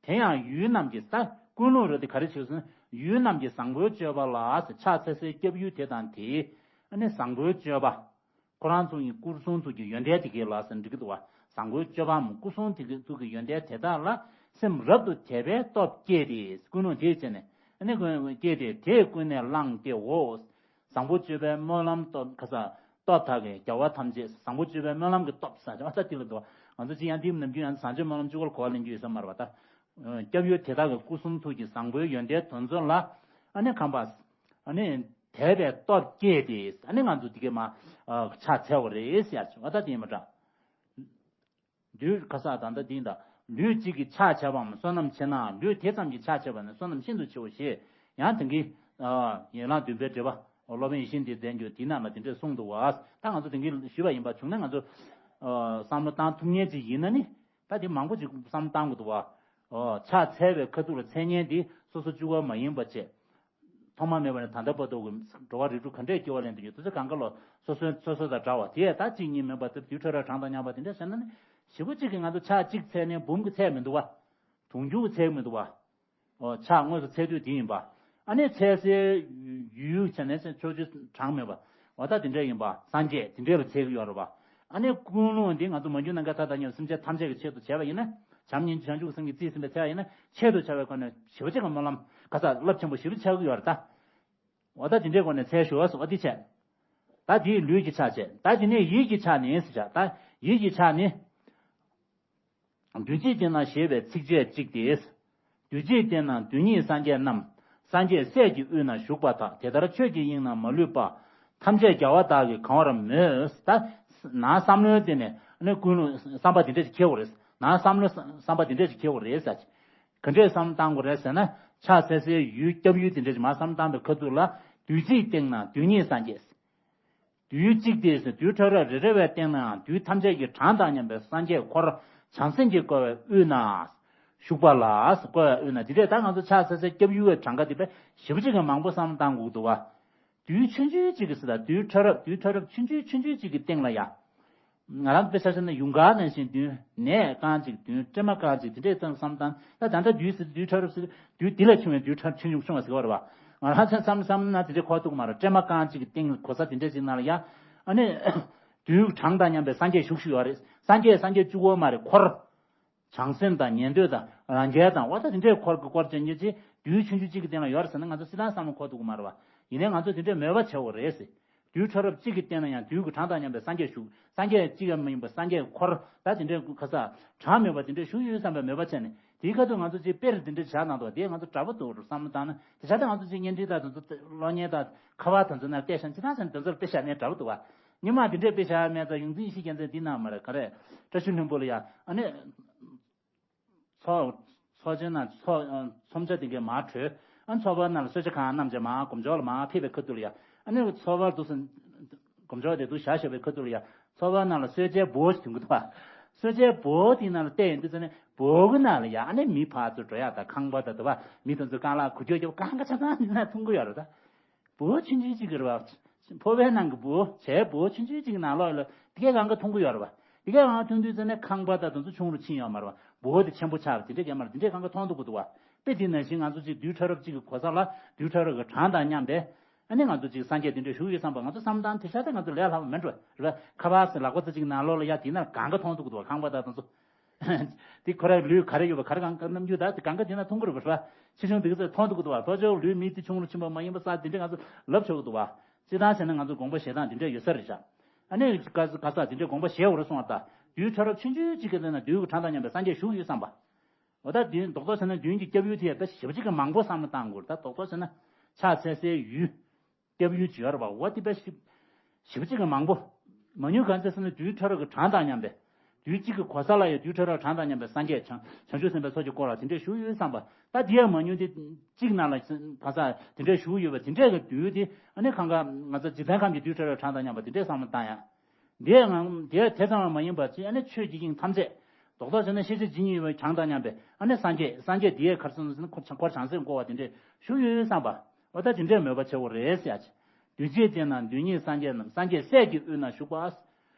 དེ་ཡང་ཡུལ་རྣམས་ཀྱི་ས་ཀུན་སློང་རེད་དེ་ག་རེ་བྱེད་ཟེར་ན། ཡུལ་རྣམས་ཀྱི་བཟང་པོའི་སྤྱོད་པ་ལ་ཕྱག་འཚལ་སའི་སྐྱབས་ཡུལ་དེ་དང་དེའི་ཨ་ནི་བཟང་པོའི་སྤྱོད་པ། ཁོ་རང་ཚོ་ཡི་སྐུ་གསུང་ཐུགས་ཀྱི་ཡོན་ཏན་དེ་གའི་ལ་ཟེར་འགྲིག་གི་འདུག་བ། བཟང་པོའི་སྤྱོད་པའམ་སྐུ་གསུང་ཐུགས་ཀྱི་ཐུགས་ཀྱི་ཡོན་ཏན་དེ་དག་ལ་སེམས་རབ་ཏུ་དད་པའི་སྟོབས་སྐྱེས་ཏེ་ཀུན་སློང་དེས་བྱས་ནས་ཨ་ནི་ཀུན་སྐྱེས་ཏེ་དེས་ཀུན་ནས་བསླངས་ཏེའོ། བཟང་པོ་སྤྱོད་པའི་སྨོན་ལམ་སྟོབས་ཁ་ས་སྟོབས་དག་གིས་རྒྱལ་བ་ཐམས་ཅད་བཟང་པོ་སྤྱོད་པའི་སྨོན་ལམ་གྱི་སྟོབས་ཟེར་བ་ད་དེ་ལ་འདུག་ང་ཚོ་ཅི་ཡང་དེ་ནམ་རྒྱུན་ཡང་བཟང་སྤྱོད་སྨོན་ལམ་བཅུ་སྐོར་གོ་བ་ལེན་རྒྱུ་ཡོད་ས་མ་རེད་བ་ད། སྐྱབས་ཡུལ་དེ་དག་གི་སྐུ་གསུང་ཐུགས་ཀྱི་བཟང་པོའི་ཡོན་ཏན་དེ་ཚོ་ལ་ཨ་ནི་ཁམས་པ། ཨ་ནི་དད་པའི་སྟོབས་སྐྱེས་ཏེ་ཨ་ནི་ང་ཚོ་དེ་གའི་མ་ཕྱག་འཚལ་བ་རེད་ཟེར་བ་ད་དེ་ཡིན་པ་འདྲ། དུས་ཁ་ས་ད་ལྟ་འདི་འདྲ་ལུས་གཅིག་གིས་ཕྱག་བྱ་བའམ་བསོད་ནམས་ཆེ་ནའང་ལུས་དེ་ཙམ་གྱིས་ཕྱག་བྱས་པ་ནི་བསོད་ནམས་ཤིན་ཏུ་ཆེའོ་ཞེས་ཡང་དེང་གི་ཡན་ལག་བདུན་པའི་འགྲེལ་པ་སློབ་དཔོན་ཡིད་བཞིན་འདིར་ལྡན་གྱིས་དེའི་ནང་ལ་དེ་འདྲས་གསུངས་འདུག་བ། ད་ང་ཚོ་དེང་གི་ཞུས་པ་ཡིན་པ་བྱུང་ན་ང་ཚོ་བསམ་བློ་བཏང་ཐུབ་མཁན་ཅིག་ཡིན་ན་ནི་ད་དེ་མང་པོ་ཅིག་བསམ་བློ་བཏང་དགོས་འདུག་བ། ཕྱག་འཚལ་བའི་ཁ་ཐུག་ལ་འཚལ་མཁན་དེ་སོ་སོ་གཅིག་པོ་མ་ཡིན་པ་བྱས། ཐོག་མ་མེད་པ་ནས་ད་ལྟ་བར་དུ་གི་འགྲོ་བ་རིགས་དྲུག་ག་འདྲས་སྐྱེ་བ་ལེན་དུ་ཡོད་དུས་ཚོད་གང་ག་ལོ་སོ་སོའི་སོ་སོ་དང་འདྲ་བ་དེ་ད་གཅིག་གཉིས་མིན་པ་དེ་དུས་ཕྲ་རགས་གྲངས་དང་མཉམ་པ་དེ་འདྲས་བྱས་ན་ནི་ཞེ་པོ་གཅིག་གིས་ང་ཚོ་ཕྱག་གཅིག་འཚལ་ནས་འབུམ་གྱིས་འཚལ་མི་འདུག་བ། དུང་ཕྱུར་གྱིས་འཚལ་མི་འདུག་བ། ཨོ་ཕྱག་དངོས་སུ་འཚལ་དུས་དེ་ཡིན་པ། ཨ་ནི་འཚལ་སའི་ཡུལ་བྱས་ནས་ཕྱོགས་བཅུའི་གྲངས་མེད་པ། འོ་ད་དེ་འདྲས་ཡིན་པ་སངས་རྒྱས་དེ་འདྲས་ལ་འཚལ་གྱི་ཡོད་རེད་བ། ཨ་ནི་ཀུན་སློང་འདི་ང་ཚོ་མ་གྱུར་ནམ་མཁའི་མཐའ་དང་མཉམ་སེམས་ཅན་ཐམས་ཅད་ཀྱི་ཆེད་དུ་བྱས་པ་ཡིན་ན། བྱམས་སྙིང་རྗེ་བྱང་ཆུབ་ཀྱི་སེམས་ཀྱིས་རྩིས་ཟིན་པའི་ཚེ་ཡིན་ན་ཆེད་དུ་བྱ་བའི་སྒོ་ནས་ཞེ་པོ་ཅིག་གི་སྨོན་ལམ་ག་ས་རླབས་ཆེན་པོ་ཞེ་པོ་ཆགས་ཀྱི་ཡོད་རེད་ད། འོ་ད་དེ་འདྲའི་སྒོ་ནས་འཚལ་ཞུ་བ་སོགས་འདི་བྱས། ད་དེའི་ལུས་ཀྱི་ཕྱག་བྱས། ད་དེ་ནས་ཡིད་ཀྱི་ཕྱག་ནི་ཟེར་བྱ། ད་ཡིད་ཀྱི་ཕྱག་ནི། བདུད་རྩིའི་སྟེང་ན་ཞེས་པའི་ཚིགས་བཅད་གཅིག་སྟེ། བདུད་རྩིའི་སྟེང་ན་བདུད་གཉིས་སངས་རྒྱས་རྣམས། སངས་རྒྱས་སྲས་ཀྱི་དབུས་ན་བཞུགས་པ་དག་དེ་ལྟར་ཆོས་ཀྱི་དབྱིངས་རྣམས་མ་ལུས་པ། ཐམས་ཅད་རྒྱལ་བ་དག་གིས་གང་བར་མོས། ད་ནང་བསམ་བློའི་སྟེང་ནས་ནི་ཀུན་སློང་བསམ་པ་དེ་འདྲ་ཞིག་འཁྱེར་དགོས་རེད། ནང་བསམ་བློའི་བསམ་པ་དེ་འདྲ་ཞིག་འཁྱེར་དགོས་རེད་ཟེར། ག་འདྲས་བསམ་བློ་བཏང་དགོས་རེད་ཟེར་ན། ཕྱག་འཚལ་སའི་ཡུལ་སྐྱབས་ཡུལ་དེ་འདྲ་ཞིག་མར་བསམ་བློ་བཏང་པའི་ཁ་ཐུག་ལ། བདུད་རྩིའི་སྟེང་ན་བདུད་གཉིས་སངས་རྒྱས། བདུད་གཅིག་སྟེ་ཟེར་བདུད་ཕྲ་རགས་རེ་རེ་བའི་སྟེང་ནའང་བདུད་ཐམས་ཅད་ཀྱི་གྲངས་དང་མཉམ་པའི་སངས་རྒྱས་འཁོར་བྱང་སེམས་ཀྱིས་བསྐོར་བའི་དབུས་ན་བཞུགས་པ་ལ་བསྐོར་བའི་དབུས་ན་འདི་འདྲས་ད་ང་ཚོ་ཕྱག་འཚལ་སའི་སྐྱབས་ཡུལ་བའི་གྲངས་ཀ་དེ་དཔེ་ཞེ་པོ་ཅིག་གི་མང་པོ་བསམ་བློ་བཏང་དགོས་འདུག་བ། བདུད་ཆུང་ཆུང་གཅིག་གི་ཟེར་ད་བདུད་ཕྲ་རགས་བདུད་ཕྲ་རགས་ཆུང་ཆུང་ཆུང་ཆུང་གཅིག་གི་སྟེང་ལ་ཡ། ང་རང་དཔེ་ཆ་བཞག་ན་ཡུངས་ཀར་ནང་བཞིན་བདུན། ནས་རྐང་གཅིག་བདུན། སྲན་མ་རྐང་གཅིག་དེ་འདྲས་ཙམ་བསམ་བཏང་ད་ད་ལྟ་བདུད་ཟེར་བདུད་ཕྲ་རབ་ཟེར་བདུད་འདི་ལས་ཆུང་བའི་བདུད་ཕྲ་ཆུང་ཆུང་ཆུང་བ་ཟེར་བ་རེད་བ། ང་རང་ཚོ་བསམ་བསམ་ན་དེ་འདྲས་གོ་ཐུབ་མ་རེད། སྲན་མ་རྐང་གཅིག་གི་སྟེང་གོ་ས་དེ་འདྲས་ཅིག་ནང་ལ་ཡ། ཨ་ནི། བདུད་གྲངས་དང་མཉམ་པའི་སངས་རྒྱས་བཞུགས་བཞུགས་ཡོད་རེད། སངས་རྒྱས་སངས་རྒྱས་གཅིག་པོ་མ་རེད་འཁོར། བྱང་སེམས་དང་ཉན་ཐོས་དང་རང་རྒྱལ་དང་འོ་ད་དེ་འདྲས་འཁོར་གྱི་སྐོར་ཅན་གྱི་ཅིག་བདུད་ཆུང་ཆུང་གཅིག་གི་སྟེང་ལ་ཡོད་རེད་ཟེར་ན་ང་ཚོ་སྲིད་ཏང་བསམ་བློ་འཁོར་ཐུབ་ཀྱི་མ་རེད་བ། ཡིན་ནའི་ང་ཚོ་དེ་འདྲས་མོས་པ་བྱེད་དགོས་རེད་ཟེར། བདུད་ཕྲ་རབ་གཅིག་གི་སྟེང་ན་ཡང་བདུད་ཀྱི་གྲངས་དང་མཉམ་པའི་སངས་རྒྱས་བཞུགས། སངས་རྒྱས་གཅིག་ཡང་མ་ཡིན་པ་སངས་རྒྱས་འཁོར་ད་དེ་འདྲས་ག་ས་གྲངས་མེད་པ་དེ་འདྲས་བཞུགས་ཡོད་བསམ་པའི་མོས་པ་བྱས་ནས་དེའི་ཁ་ཐུག་ང་ཚོ་ཅིག་དཔེར་དེ་འདྲས་བཞག་གནང་འདུག་དེ་ང་ཚོ་འདྲ་པོ་འདུག་བསམ་བློ་བཏང་ན་དེ་བཞག་ད་ང་ཚོ་ཅིག་བརྙན་འཕྲིན་དང་དེ་ཚོ་གློག་བརྙན་དང་ཁ་པར་དེ་ཚོ་ནང་བལྟས་ཤག་ཅི་ཐང་ཟེར་དེ་ཚོར་དཔེ་བཞག་ནས་འདྲ་པོ་འདུག་བ། ཉི་མ་དེ་འདྲས་དཔེ་བཞག་མེད་ཙང་ཡོངས་འཛིན་ཡེ་ཤེས་རྒྱལ་མཚན་འདི་གནང་མ་རེད་ག་རེ། བཀྲ་ཤིས་ལྷུན་པོ་ལ་ཡ་ཨ་ནི། ཚོགས་ཚོགས་ཆེན་ནང་ཚོགས་ཚོམས་ཆ་དེ་གའི་མར་གྲོལ། ཨ་ཚོགས་པ་ནང་ལ་གསོལ་ཇ་གང་བསྣམས་བྱས་མར་སྒོམ་ཆོག་ལ་མར་ཕེབས་པའི་ཁ་ཐུག་ལ་ཡ། ཨ་ནི་ཚོགས་པ་འདུག་སེ་སྒོམ་ཆོག་དེ་འདུག་བཞག་བཞག་པའི་ཁ་ཐུག་ལ་ཡ། ཚོགས་པ་ནང་ལ་གསོལ་ཇའི་འབོལ་ཞིག་ཐོན་གི་འདུག་བ། གསོལ་ཇའི་འབོལ་དེ་ནང་ལ་བལྟས་ཡོང་དུས་ཙ་ནས་འབོལ་གི་ནང་ལ་ཡ་ཨ་ནི་མི་ཕར་ཚུར་འགྲོ་ཡག་དང་ཁང་པ་དང་དུ་བ་མི་དེ་ཚོ་རྐང་ལག་འགུལ་སྐྱོད་རྒྱབ་གང་ག་ཆ་ཚང་འདི་ན་མཐོང་གི་ཡོད་རེད་ད། འབོལ་ཆུང་ཆུང་གཅིག་གི་རེད་བ། ཕོར་པའི་ནང་གི་འབོལ་བྱས་འབོལ་ཆུང་ཆུང་གཅིག་གི་ནང་ལོགས་ལ་དེ་གས་གང་ག་མཐོང་གི་ཡོད་རེད་བ། དེ་གས་གང་ག་མཐོང་དུས་ཙ་ནས་ཁང་པ་དང་དེ་ཚོ་ཆུང་རུ་ཕྱིན་ཡོད་མ་རེད་བ། འབོལ་དེ་ཆེན་པོ་ཆགས་པ་དེ་འདྲས་ཀྱང་མ་རེད། དེ་འདྲས་གང་ག་མཐོང་ཐུབ་ཀྱི་འདུག་བ། དཔེ་དེ་ནང་བཞིན་ང་ཚོ་གཅིག་བདུད་ཕྲ་རབ་གཅིག་གི་གོ་ས་ལ་བདུད་ཕྲ་རབ་ཀྱི་གྲངས་དང་མཉམ་པའི། ཨ་ནི་ང་ཚོ་གཅིག་སངས་རྒྱས་དེ་འདྲས་བཞུགས་ཡོད་བསམ་པ་ང་ཚོ་བསམ་སྟངས་དེ་ཤ་སྟག་ང་ཚོ་ལས་སླ་བ་མེད་འགྲོ་རེད་བ། ཁ་པར་ཟེར་ལག་པ་ཙི་གཅིག་ནང་ལོགས་ལ་ཡ་དེ་ན་གང་ག་མཐོང་ཐུབ་ཀྱི་འདུག་བ། ཁང་པ་དང་དེ་ཚོ། དེ་ཁོ་རའི་ལུས་ག་རེ་ཡོད་པ་ག་རེ་གང་ག་རྣམ་འགྱུར་དག་དེ་གང་ག་དེ་ན་མཐོང་གི་རེད་པ། ཆེ་ཆུང་དེ་ག་ཚོད་མཐོང་ཐུབ་ཀྱི་འདུག་བ། ལྷོ་ཕྱོགས་ལུས་མི་དེ་ཆུང་རུ་ཕྱིན་པ་མ་ཡིན་པ་ས་དེ་འདྲ་ང་ཚོ་ལབ་ཆོག་གི་འདུག་བ། སྤྱིར་བཏང་བྱས་ན་ང་ཚོ་དགོངས་པ་བཞེས་སྟངས་དེ་འདྲ་ཡོད་ས་རེད་ཤག་ཨ་ནི་ག་ས་ག་ས་དེ་འདྲའི་དགོངས་པ་བཞེས་འོ་རེད་སོང་བ་ད། བདུད་ཕྲ་རབ་ཆུང་ཆུང་གཅིག་གི་སྟེང་ན་བདུད་ཀྱི་གྲངས་དང་མཉམ་པའི་སངས་རྒྱས་བཞུགས་ཡོད་བསམ་པ། འོ་ད་བདུད་རྡོག་རྡོག་བྱས་ན་བདུད་ཀྱི་སྐྱབས་ཡུལ་དེ་ད་ཞེ་པོ་ཅིག་གི་མང་པོ་བསམ་བློ་བཏང་དགོས་རེད། ད་རྡོག་རྡོག་བྱས་ན་ཕྱག་འཚལ་སའི་ཡུལ། སྐྱབས་ཡུལ་ཅིག་ཡོད་རེད་པ། འོ་དེ་དཔེ་ཞིབ་ཞིབ་ཅིག་གི་མང་པོ། མ་ཉུང་གང་ཚེ་ཟེར་ན་བདུད་ཕྲ་རབ་ཀྱི་གྲངས་དང་མཉམ་པའི། བདུད་གཅིག་གི་གོ་ས་ལ་ཡང་བདུད་ཕྲ་རབ་གྲངས་དང་མཉམ་པའི་སངས་རྒྱས་བྱང་བྱང་ཆུབ་སེམས་དཔའི་ཚོགས་ཀྱིས་བསྐོར་བ་དེ་འདྲས་བཞུགས་ཡོད་བསམ་པ། ད་དེ་ཡང་མ་ཉུང་དེ་གཅིག་ནང་ལ་གང་ཟག་དེ་འདྲས་བཞུགས་ཡོད་པ་དེ་འདྲས་ཀྱི་བདུད་དེ་ཨ་ནི་གང་ག་ང་ཚོ་འཇིག་རྟེན་ཁམས་ཀྱི་བདུད་ཕྲ་རབ་གྲངས་དང་མཉམ་པ་དེ་འདྲས་བསམ་བློ་བཏང་ཡང་། དེ་ཡང་དེ་དེ་ཙམ་ལ་མ་ཡིན་པ་ཅིག་ཨ་ནི་ཆོས་ཀྱི་དབྱིངས་ཐམས་ཅད། རྡོག་རྡོག་བྱས་ན་ཤེས་བྱ་ཇི་སྙེད་ཡོད་པའི་གྲངས་དང་མཉམ་པའི་ཨ་ནི་སངས་རྒྱས། སངས་རྒྱས་དེ་ཡང་ག་རེ་ཟེར་ན་འཁོར་འཁོར་བྱང་སེམས་བསྐོར་བ་དེ་འདྲས་བཞུགས་ཡོད་བསམ་པ། འོ་ད་དེ་འདྲས་མོས་པ་ཆེ་བོ་རེད་ཟེར་ཡ་ཅིག་བདུད་རྩིའི་སྟེང་ན་བདུད་སྙེད་སངས་རྒྱས་རྣམས། སངས་རྒྱས་སྲས་ཀྱི་དབུས་ན་བཞུགས་པ།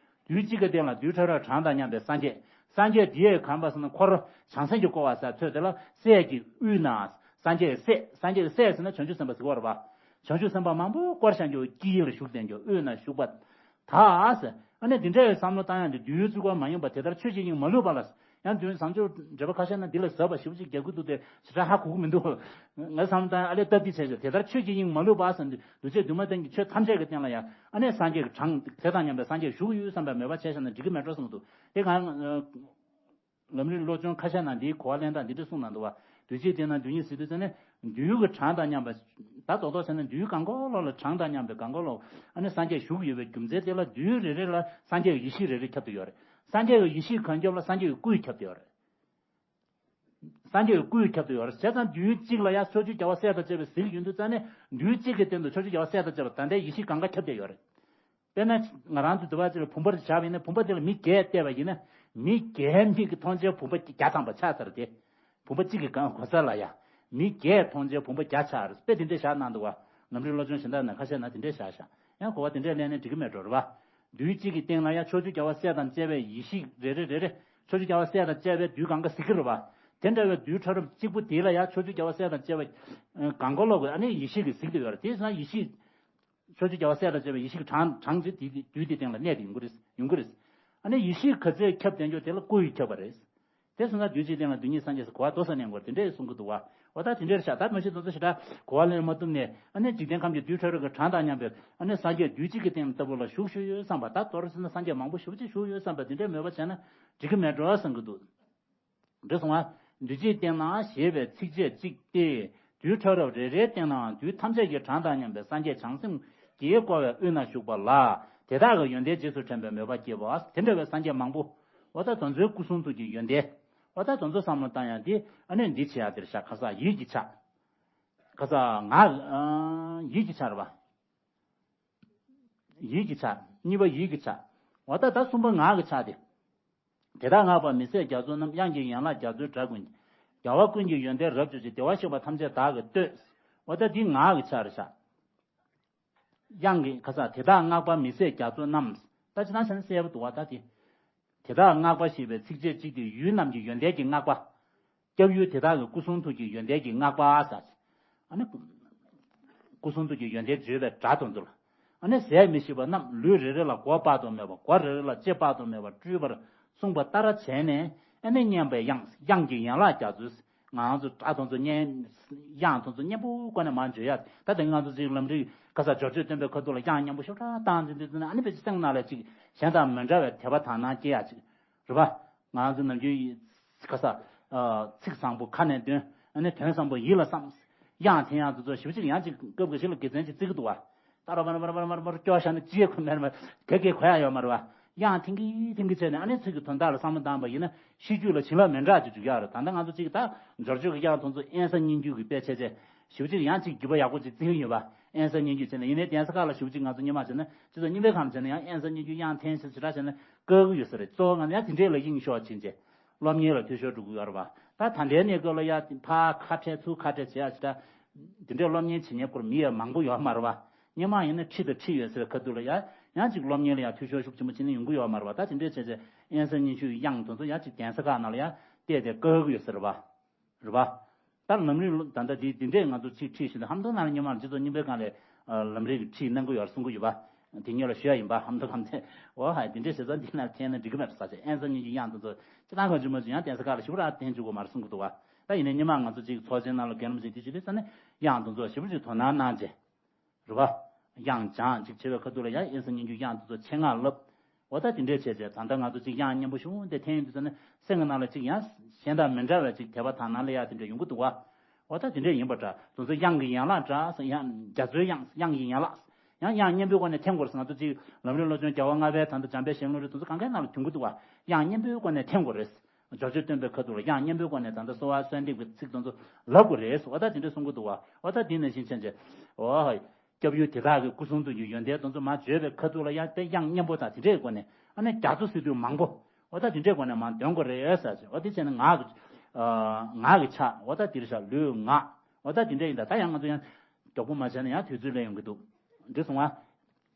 བདུད་གཅིག་གི་སྟེང་ལ་བདུད་ཕྲ་རབ་གྲངས་དང་མཉམ་པའི་སངས་རྒྱས། སངས་རྒྱས་དེ་ཡི་གམ་པ་ཟེར་ན་འཁོར་བྱང་སེམས་ཀྱིས་བསྐོར་བ་ཟེར་ཐོས་དེ་ལ་སྲས་ཀྱི་དབུས་ན། སངས་རྒྱས་སྲས། སངས་རྒྱས་སྲས་ཟེར་ན་བྱང་ཆུབ་སེམས་དཔའ་ཟེར་བ་རེད་པ། བྱང་ཆུབ་སེམས་དཔའ་མང་པོ་བསྐོར་བཞག་རྒྱུ་དཀྱིལ་ལ་བཞུགས་བསྡད་རྒྱུ་དབུས་ན་བཞུགས་པ། ད་ཟེར། ཨ་ནི་དེ་འདྲའི་བསམ་བློ་བཏང་ཡག་འདི་བདུད་རྩི་བཀོད་མ་ཡིན་པ་དེ་ལྟར་ཆོས་ཀྱི་དབྱིངས་མ་ལུས་པ་ལ། ཡང་དུས་བཟང་སྤྱོད་འགྲེལ་པ་ཁ་ཤས་ན་འདི་ལ་ཟབ་པ་ཞེ་པོ་ཅིག་རྒྱག་གི་འདུག་སྟེ་ཞེ་དྲག་ཧ་གོ་གི་མི་འདུག་ངས་བསམ་བློ་བཏང་ཡག་ཨ་ལས་སྟབས་བདེ་བྱས་ཤག་དེ་ལྟར་ཆོས་ཀྱི་དབྱིངས་མ་ལུས་པ་ཟེར་འདི་འདུས་བྱས་འདུས་མ་བསྟན་གྱི་ཆོས་ཐམས་ཅད་ཀྱི་སྟེང་ལ་ཡང་ཨ་ནི་སངས་རྒྱས་ཀྱི་གྲངས་དེ་དང་མཉམ་པའི་སངས་རྒྱས་བཞུགས་ཡོད་བསམ་པའི་མོས་པ་བྱས་བཞག་ན་འགྲིག་གི་མེད་འགྲོ་བསམ་གྱི་འདུག་དེ་གང་། ལམ་རིམ་བློ་སྦྱོང་ཁ་ཤས་ནང་འདིའི་གོ་བ་ལེན་སྟངས་འདི་འདྲ་གསུངས་གནང་འདུག་བ། བདུད་རྩིའི་སྟེང་ན་བདུད་སྙེད་ཟེར་དུས་ཙ་ནས་བདུད་ཀྱི་གྲངས་དང་མཉམ་པ། ད་རྡོག་རྡོག་བྱས་ན་བདུད་གང་གོ་ལོག་ལ་གྲངས་དང་མཉམ་པའི་གང་གོ་ལོག་ཨ་ནི་སངས་རྒྱས་བཞུགས་ཡོད་པའི་རྒྱུ་མཚན་དེ་ལ་བདུད་རེ་རེ་ལ་སངས་རྒྱས་ཀྱི་ཡེ་ཤེས་རེ་རེ་ཁྱབ་བསྡད་ཡོད་རེད། སངས་རྒྱས་ཀྱི་ཡེ་ཤེས་གང་ཁྱབ་ལ་སངས་རྒྱས་ཀྱི་སྐུ་ཡི་ཁྱབ་བསྡད་ཡོད་རེད། སངས་རྒྱས་ཀྱི་སྐུ་ཡི་ཁྱབ་བསྡད་ཡོད་རེད། བྱས་ཙང་བདུད་གཅིག་ལ་ཡང་ཕྱོགས་བཅུའི་རྒྱལ་བ་སྲས་དང་བཅས་པའི་གཟིགས་ཡོང་དུས་ཙ་ནས་བདུད་གཅིག་གི་སྟེང་དུ་ཕྱོགས་བཅུའི་རྒྱལ་བ་སྲས་དང་བཅས་པ་ད་ལྟའི་ཡེ་ཤེས་གང་ག་ཁྱབ་བསྡད་ཡོད་རེད། དཔེར་ན་ང་རང་ཚོ་འདི་བ་ཅིག་ལ་བུམ་པ་རེ་བཞག་པ་ཡིན་ན་བུམ་པ་དེ་ལ་མི་བརྒྱད་བལྟས་པ་ཡིན་ན་མི་བརྒྱད་མིག་གིས་མཐོང་བྱས་བུམ་པ་བརྒྱ་ཐམ་པ་ཆགས་ཚར་ཏེ། བུམ་པ་གཅིག་གི་གང་གོ་ས་ལ་ཡ། མི་བརྒྱད་མཐོང་བྱས་བུམ་པ་བརྒྱ་ཆགས་རེད། དཔེ་དེ་འདྲས་བཞག་གནང་འདུག་བ། ལམ་རིམ་བློ་སྦྱོང་གཞན་དག་ན་ཁ་ཤས་ན་དེ་འདྲས་བཞག་བཞག་ཡང་གོ་བ་དེ་འདྲས་ལེན་ནས་འགྲིག་གི་མེད་འགྲོ་རེད་བ། བདུད་གཅིག་གི་སྟེང་ལ་ཡ་ཕྱོགས་བཅུའི་རྒྱལ་བ་སྲས་དང་བཅས་པའི་ཡེ་ཤེས་རེ་རེ་རེ་རེ། ཕྱོགས་བཅུའི་རྒྱལ་བ་སྲས་དང་བཅས་པའི་བདུད་གང་ག་གཟིགས་ཀྱི་རེད་བ། དེ་འདྲ་བའི་བདུད་ཕྲ་རབ་གཅིག་པུ་དེ་ལ་ཡ་ཕྱོགས་བཅུའི་རྒྱལ་བ་སྲས་དང་བཅས་པའི་གང་གོ་ལོག་གི་ཨ་ནི་ཡེ་ཤེས་ཀྱིས་གཟིགས་ཏེ་ཡོད་རེད། དེ་ཡིན་ན་ཡེ་ཤེས། ཕྱོགས་བཅུའི་རྒྱལ་བ་སྲས་དང་བཅས་པའི་ཡེ་ཤེས་ཀྱི་གྲངས་གྲངས་ཀྱིས་དེ་དེ་དུས་དེ་སྟེང་ལ་གནས་ཏེ་ཡོང་གི་རེད་ཡོང་གི་རེད། ཨ་ནི་ཡེ་ཤེས་ག་ཚོད་ཁྱབ་བསྡད་རྒྱུ་དེ་ལ་སྐུ་ཡིས་ཁྱབ་པ་རེད། དེ་སོང་ཙང་བདུད་རྩིའི་སྟེང་ལ་བདུད་སྙེད་སངས་རྒྱས་སུ་གོ་བ་རྡོག་རྩ་ནས་འགོར་དེ་འདྲས་གསུང་གི་འདུག་བ། འོ་ད་དེ་འདྲས་བཞག་ད་མ་གཞི་དེ་ཚོ་ཞེ་དྲག་གོ་བ་ལེན་མ་ཐུབ་ནས་ཨ་ནི་འཇིག་རྟེན་ཁམས་ཀྱི་བདུད་ཕྲ་རབ་ཀྱི་གྲངས་དང་མཉམ་པའི་ཨ་ནི་སངས་རྒྱས་བདུད་གཅིག་གི་སྟེང་ལྟ་བུ་ལ་བཞུགས་བཞུགས་ཡོད་བསམ་པ་ད་མདོར་ཟེར་ན་སངས་རྒྱས་མང་པོ་ཞེ་པོ་ཅིག་བཞུགས་ཡོད་བསམ་པ་དེ་འདྲས་མོས་པ་བྱས་ན་འགྲིག་གི་མེད་འགྲོ་བསམ་གི་འདུག་འདི་སོང་བ། བདུད་རྩིའི་སྟེང་ན་ཞེས་པའི་ཚིགས་བཅད་གཅིག་སྟེ། བདུད་ཕྲ་རབ་རེ་རེའི་སྟེང་ནའང་བདུད་ཐམས་ཅད་ཀྱི་གྲངས་དང་མཉམ་པའི་སངས་རྒྱས་བྱང་སེམས་ཀྱིས་བསྐོར་བའི་དབུས་ན་བཞུགས་པ་ལ་དེ་དག་གི་ཡོན་ཏན་རྗེས་སུ་དྲན་པའི་མོས་པ་སྐྱེས་པ་དེ་འདྲ་བའི་སངས་རྒྱས་མང་པོ། འོ་ད་དེ་ཚོའི་སྐུ་གསུང་ཐུགས་ཀྱི་ཡོན་ཏན། འོ་ད་དེ་ཚོ་བསམ་བློ་བཏང་ཡག་འདི་ཨ་ནི་འདི་བྱེད་ཡག་དེར་བཞག་ཁ་ས་ཡིད་ཀྱི་ཆ། ཁ་ས་ངག་ཡིད་ཀྱི་ཆ་རེད་པ། ཡིད་ཀྱི་ཆ། གཉིས་པ་ཡིད་ཀྱི་ཆ། འོ་ད་ད་གསུམ་པ་ངག་གི་ཆ་དེ། དེ་དག་བསྔགས་པ་མི་ཟད་རྒྱ་མཚོ་རྣམས། དབྱངས་ཀྱི་ཡན་ལག་རྒྱ་མཚོའི་སྒྲ་ཀུན་གྱིས། རྒྱལ་བ་ཀུན་གྱི་ཡོན་ཏན་རབ་བརྗོད་ཅིང་། བདེ་བར་གཤེགས་པ་ཐམས་ཅད་བདག་གིས་བསྟོད། འོ་ད་འདི་ངག་གི་ཆ་རེད་ཤག་དབྱངས་ཀྱི་ཁ་ས་དེ་དག་བསྔགས་པ་མི་ཟད་རྒྱ་མཚོ་རྣམས། ད་ཅི་ལྟར་བྱས་ན་གསལ་པོ་འདུག་བ་ད་དེ། དེ་དག་བསྔགས་པ་ཞེས་པའི་ཚིགས་བཅད་གཅིག་དེ་ཡུལ་རྣམས་ཀྱི་ཡོན་ཏན་གྱི་བསྔགས་པ། སྐྱབས་ཡུལ་དེ་དག་གི་སྐུ་གསུང་ཐུགས་ཀྱི་ཡོན་ཏན་གྱི་བསྔགས་པ་ཟེར། ཨ་ནི། སྐུ་གསུང་ཐུགས་ཀྱི་ཡོན་ཏན་བརྗོད་པའི་སྒྲ་དེ་ཚོ་ལ། ཨ་ནི་ཟད་མི་ཤེས་པ་རྣམས་ལུས་རེ་རེ་ལ་མགོ་དཔག་ཏུ་མེད་པ་མགོ་རེ་རེ་ལ་ལྕེ་དཔག་ཏུ་མེད་པ་སྤྲུལ་པར་གསུངས་པ་ལྟར་བྱས་ནས་ཨ་ནི་སྙན་པའི་དབྱངས་དབྱངས་ཀྱི་ཡན་ལག་རྒྱ་མཚོའི། ང་ཚོ་སྒྲ་དེ་ཚོ་སྙན། དབྱངས་དེ་ཚོ་སྙན་པོ་བཀོལ་ནས་མར་བརྗོད་ཡག་ད་དེ་ང་ཚོ་ཅིག་ལམ་རིམ་ཁ་ས་སྦྱོར་བརྗོད་སྟོན་པའི་ཁ་ཐུག་ལ་དབྱངས་སྙན་པོ་ཤོག་ཁྲ་བཏང་ཚེ་འདི་ཚོ་ནི་ཨ་ནི་བེད་སྤྱོད་སྟངས་ནང་ལ་ཅིག་གཞན་དང་མི་འདྲ་བའི་དད་པ་དག་སྣང་སྐྱེ་ཡག་ཅིག་རེད་པ། ང་ཚོ་ནམ་རྒྱུན་ཁ་ས། ཚིག་བཟང་པོ་ཁ་ནས་འདོན། ཨ་ནི་དོན་བཟང་པོ་ཡིད་ལ་བསམ། དབྱངས་འཐེན་ཡག་དེ་ཚོ་ཞེ་པོ་ཅིག་ཡང་ཅིག་སྐབས་འགའ་ཞིག་ལ་དགེ་མཚན་ཅིག་བརྩི་གི་འདུག་བ། ད་རོ་བ་རོ་བ་རོ་བ་རོ་བ་རོ་སྐྱོ་ཤ་ནི་ཅི་ཡེ་ཁོ་མེར་མ་ག་གེ་གོ་ཡག་ཡོད་མ་རེད་བ། དབྱངས་འཐེན་གི་འཐེན་གི་བྱས་ནས་ཨ་ནི་ཚིག་གི་དོན་དག་ལ་བསམ་བློ་བཏང་པ་ཡིན་ན་ཤེས་རྒྱུད་ལ་བྱིན་རླབས་མི་འདྲ་ཅིག་འཇུག་ཡག་རེད། ད་ལྟ་ང་ཚོ་ཅིག་ད་སྦྱོར་བརྗོད་ཀྱི་དབྱངས་དེ་ཚོ་དབེན་ས་སྙན་བརྒྱུད་ཀྱི་དཔེ་ཆ་ཆེ་ཞེ་པོ་ཅིག་ཡང་ཅིག་རྒྱུད་པ་ཡག་པོ་ཅིག་བརྩི་གི་ཡོད་པ། དབེན་ས་སྙན་བརྒྱུད་བྱས་ནས་ཡིན་ནའི་གདན་ས་ཁག་ལ་ཞེ་པོ་ཅིག་ང་ཚོ་སྔོན་མ་བྱས་ན་སྤྱི་ཚོགས་རྙིང་པའི་ཁམས་བྱས་ན་ཡང་དབེན་ས་སྙན་བརྒྱུད་དབྱངས་འཐེན་ཞེས་ཞེ་དྲག་བྱས་ན་དཀའ་གི་ཡོད་ས་རེད། གཙོ་བོ་ང་ཚོ་ཡང་དེ་འདྲས་ལ་དབྱིངས་ཤོར་ཕྱིན་རྗེས། སློབ་གཉེར་ལ་འཐུས་ཤོར་འགྲོ་གི་ཡོད་རེད་བ། ད་ད་ལྟའི་གནས་སྐབས་ལ་ཡ་ཕར་ཁ་བྲལ་ཚུར་ཁ་བྲལ་བྱེད་ཡ་ཞེ་དྲག་དེ་འདྲའི་སློབ་གཉེར་བྱེད་མཁན་སྐོར་མི་ཡང་མང་པོ་ཡོད་མ་རེད་བ། སྔོན་མ་ཡིན་ན་ཁྲིད་དང་ཁྲིད་ཡོད་ཟེར་ཁ་ཐུག་ལ་ཡ་ཡང་ཅིག་སློབ་གཉེར་ལ་ཡ་འཐུས་ཤོར་ཤུགས་ཆེན་པོ་བྱེད་མཁན་ཡོང་གི་ཡོད་མ་རེད་བ། ད་དེ་འདྲའི་བྱས་རྗེས་དབེན་ས་སྙན་བརྒྱུད་དབྱངས་དེ་ཚོ་ཡ་ཅིག་གདན་ས་ཁག་ནང་ལ་ཡ་བལྟས་ཏེ་དཀའ་གི་ཡོད་ཟེར་བ། རེད་བ། ད་ལམ་རིམ་ད་ལྟ་འདི་འདི་འདྲས་ང་ཚོ་ཅིག་ཁྲིད་བཞིན་དུ་ཧམ་ཐོག་ནང་ལ་སྔོན་མ་སྤྱི་ཚོགས་རྙིང་པའི་སྒང་ལ་ལམ་རིམ་གྱི་ཁྲིད་གནང་གི་ཡོད་གསུང་གི་ཡོད་པ། དེ་ཉིད་ལ་ཞུ་ཡ་ཡིན་པ་ཧམ་ཐོག་ཧམ་ཐོག་འོ་ཧ་འདི་འདྲས་བྱས་ཙང་འདི་ན་འཐེན་ན་འགྲིག་གི་མེད་པ་ས་ཆ། དབེན་ས་སྙན་བརྒྱུད་དབྱངས་དེ་ཚོ་སྤྱིར་བཏང་གང་བྱུང་མ་བྱུང་ཡང་གདན་ས་ཁག་ལ་ཞིབ་ར་འཐེན་བཅུག་དགོས་མ་རེད་གསུང་གི་འདུག་བ། ད་ཡིན་ནའི་སྔོན་མ་ང་ཚོ་ཅིག་ཚོགས་ཆེན་ནང་ལ་རྒན་རབས་ཅིག་དེ་བྱེད་དུས་ཙ་ནས་དབྱངས་དེ་ཚོ་ཞིབ་ཅིག་དོ་སྣང་གནང་རྗེས། རེད་བ། དབྱངས་སྦྱང་ཅིག་བྱེད་པའི་ཁ་ཐུག་ལ་ཡང་དབྱེ་གཞི་སྙན་བརྒྱུད་དབྱངས་དེ་ཚོ་ཆེད་མངགས་ལབ། འོ་ད་དེ་འདྲས་བྱས་བྱས་ད་ལྟ་ང་ཚོ་ཅིག་དབྱངས་སྙན་པོ་ཞུ་དེ་འཐེན་ཡོང་དུས་ཙ་ན་སེམས་ཀྱི་ནང་ལ་ཅིག་ཡང་གཞན་དང་མི་འདྲ་བའི་ཅིག་དད་པ་དག་སྣང་ལ་ཡ་དེ་འདྲས་ཡོང་གི་འདུག་བ། འོ་ད་དེ་འདྲས་ཡིན་པ་འདྲ། དེ་ཚོ་དབྱངས་ཀྱི་ཡན་ལག་འདྲ་ཟེར། ཡང་རྒྱ་མཚོའི་དབྱངས། དབྱངས་ཀྱི་ཡན་ལག། ཡང་དབྱངས་སྙན་པོའི་སྒོ་ནས་འཐེན་དགོས་རེད་ཟེར། ང་ཚོ་ཅིག་ལམ་རིམ་བློ་སྦྱོང་རྒྱལ་བ་ལྔ་པའི་ད་ལྟ་འཇམ་དཔལ་ཞལ་ལུང་རེད། དེ་ཚོ་གང་གའི་ནང་ལ་འཐེན་གྱི་འདུག་བ། དབྱངས་སྙན་པོའི་སྒོ་ནས་འཐེན་དགོས་རེད། ཇོ་ཇོ་སྟོན་པའི་ཁ་ཐུག་ལ་དབྱངས་སྙན་པོའི་སྒོ་ནས་ད་ལྟ་གསོལ་བ་གསོལ་འདེབས་ཀྱི་ཚིག་དེ་ཚོ་ལབ་དགོས་རེད་ཟེར། འོ་ད་དེ་འདྲས་གསུང་གི་འདུག་བ། འོ་ད་དེ་ནང་བཞིན་བྱས་བྱས། འོ་ཧོ། སྐྱབས་ཡུལ་དེ་དག་གི་སྐུ་གསུང་ཐུགས་ཀྱི་ཡོན་ཏན་དེ་ཚོ་མར་བརྗོད་པའི་ཁ་ཐུག་ལ་ཡང་དེ་དབྱངས་སྙན་པོ་དང་དེ་འདྲའི་སྒོ་ནས། ཨ་ནི་རྒྱ་མཚོ་ཟེར་དུས་མང་པོ། འོ་ད་དེ་འདྲའི་སྒོ་ནས་མར་འདོན་དགོས་རེད་ཟེར་ཞིང་། འོ་དེ་བྱས་ན་ངག་གི་ཨ། ངག་གི་ཕྱག་འོ་ད་འདིར་བཞག་ལུས་ངག་འོ་ད་དེ་འདྲ་ཡིན་ད། ད་ཡང་ང་ཚོ་ཡང་མགྱོགས་པོ་མ་བྱས་ན་ཡང་དུས་ཚོད་ལས་ཡོང་གི་འདུག་འདི་སོང་ང་།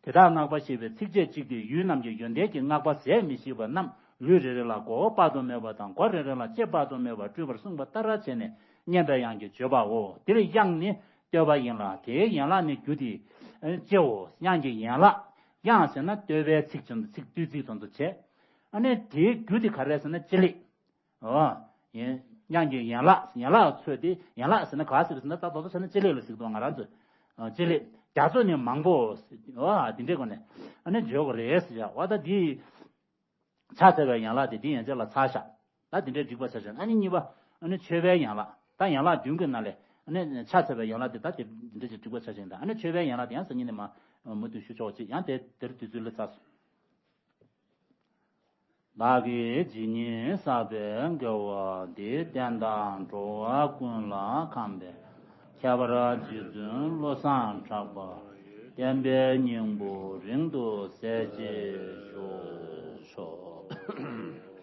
དེ་དག་བསྔགས་པ་ཞེས་པའི་ཚིགས་བཅད་གཅིག་དེས་ཡུལ་རྣམས་ཀྱི་ཡོན་ཏན་གྱི་བསྔགས་པ་ཟད་མི་ཤེས་པ་རྣམས་ལུས་རེ་རེ་ལ་མགོ་བོ་དཔག་ཏུ་མེད་པ་དང་མགོ་རེ་རེ་ལ་ལྕེ་དཔག་ཏུ་མེད་པ་སྤྲུལ་པར་གསུངས་པ་ལྟར་བྱས་ནས་སྙན་པའི་དབྱངས་ཀྱི་བརྗོད་པའོ། འདིར་དབྱངས་ནི་བསྟོད་པ་ཡིན་ལ། དེའི་ཡན་ལག་ནི་རྒྱུ་སྟེ་ལྕེའོ། དབྱངས་ཀྱི་ཡན་ལག་དབྱངས་ཟེར་ན་བསྟོད་པའི་ཚིག་ཚིག་བསྟོད་ཚིག་དེ་ཚོ་བྱས། ཨ་ནི་དེའི་རྒྱུ་དེ་ག་རེ་ཟེར་ན་ལྕེ་ལེ། ཨོ། ཡིན། དབྱངས་ཀྱི་ཡན་ལག་ཡན་ལག་ཚོད་དེ་ཡན་ལག་ཟེར་ན་ག་ཟེར་ཟེར་ན་ད་དོ་དོ་བྱས་ན་ལྕེ་ལེ་ལ་ཟེར་གི་འདུག་ང་རང་ཚོས། ཨ་ལྕེ་ལེ། རྒྱ་མཚོ་ནི་མང་པོ། ཨོ་དེ་འདྲའི་སྒོ་ནས་ཨ་ནི་བརྗོད་དགོས་རེད་ཟེར་ཡ། འོ་ད་འདི་ཕྱག་འཚལ་བའི་ཡན་ལག་དེ་འདི་ཡན་ཆད་ལ་ཚར་བཞག་ད་དེ་འདྲའི་འགྲིག་པ་ཆ་བཞག་ཨ་ནི་གཉིས་པ། ཨ་ནི་མཆོད་པའི་ཡན་ལག་ད་ཡན་ལག་བདུན་གྱི་ནང་ལས་ཨ་ནི་ཕྱག་འཚལ་བའི་ཡན་ལག་དེ་ད་དེ་འདྲ་ཅིག་འགྲིག་པ་ཆ་བཞག་ད་ཨ་ནི་མཆོད་པའི་ཡན་ལག་དེ་ཡང་སང་ཉིན་ནས་མ་མུ་མཐུད་ཞུ་ཆོག་ཅིག་ཡང་དེ་དེར་དུས་ཚོད་ལ་ཚར་སོང་། བདག་གིས་ཇི་སྙེད་བསགས་པའི་དགེ་བ་འདིས། བསྟན་དང་འགྲོ་བ་ཀུན་ལ་ཕན་པའི་ཁྱད་པར་རྗེ་བཙུན་བློ་བཟང་གྲགས་པ་བསྟན་པའི་སྙིང་པོ་རིང་དུ་གསལ་བྱེད་ཤོག་ཤོག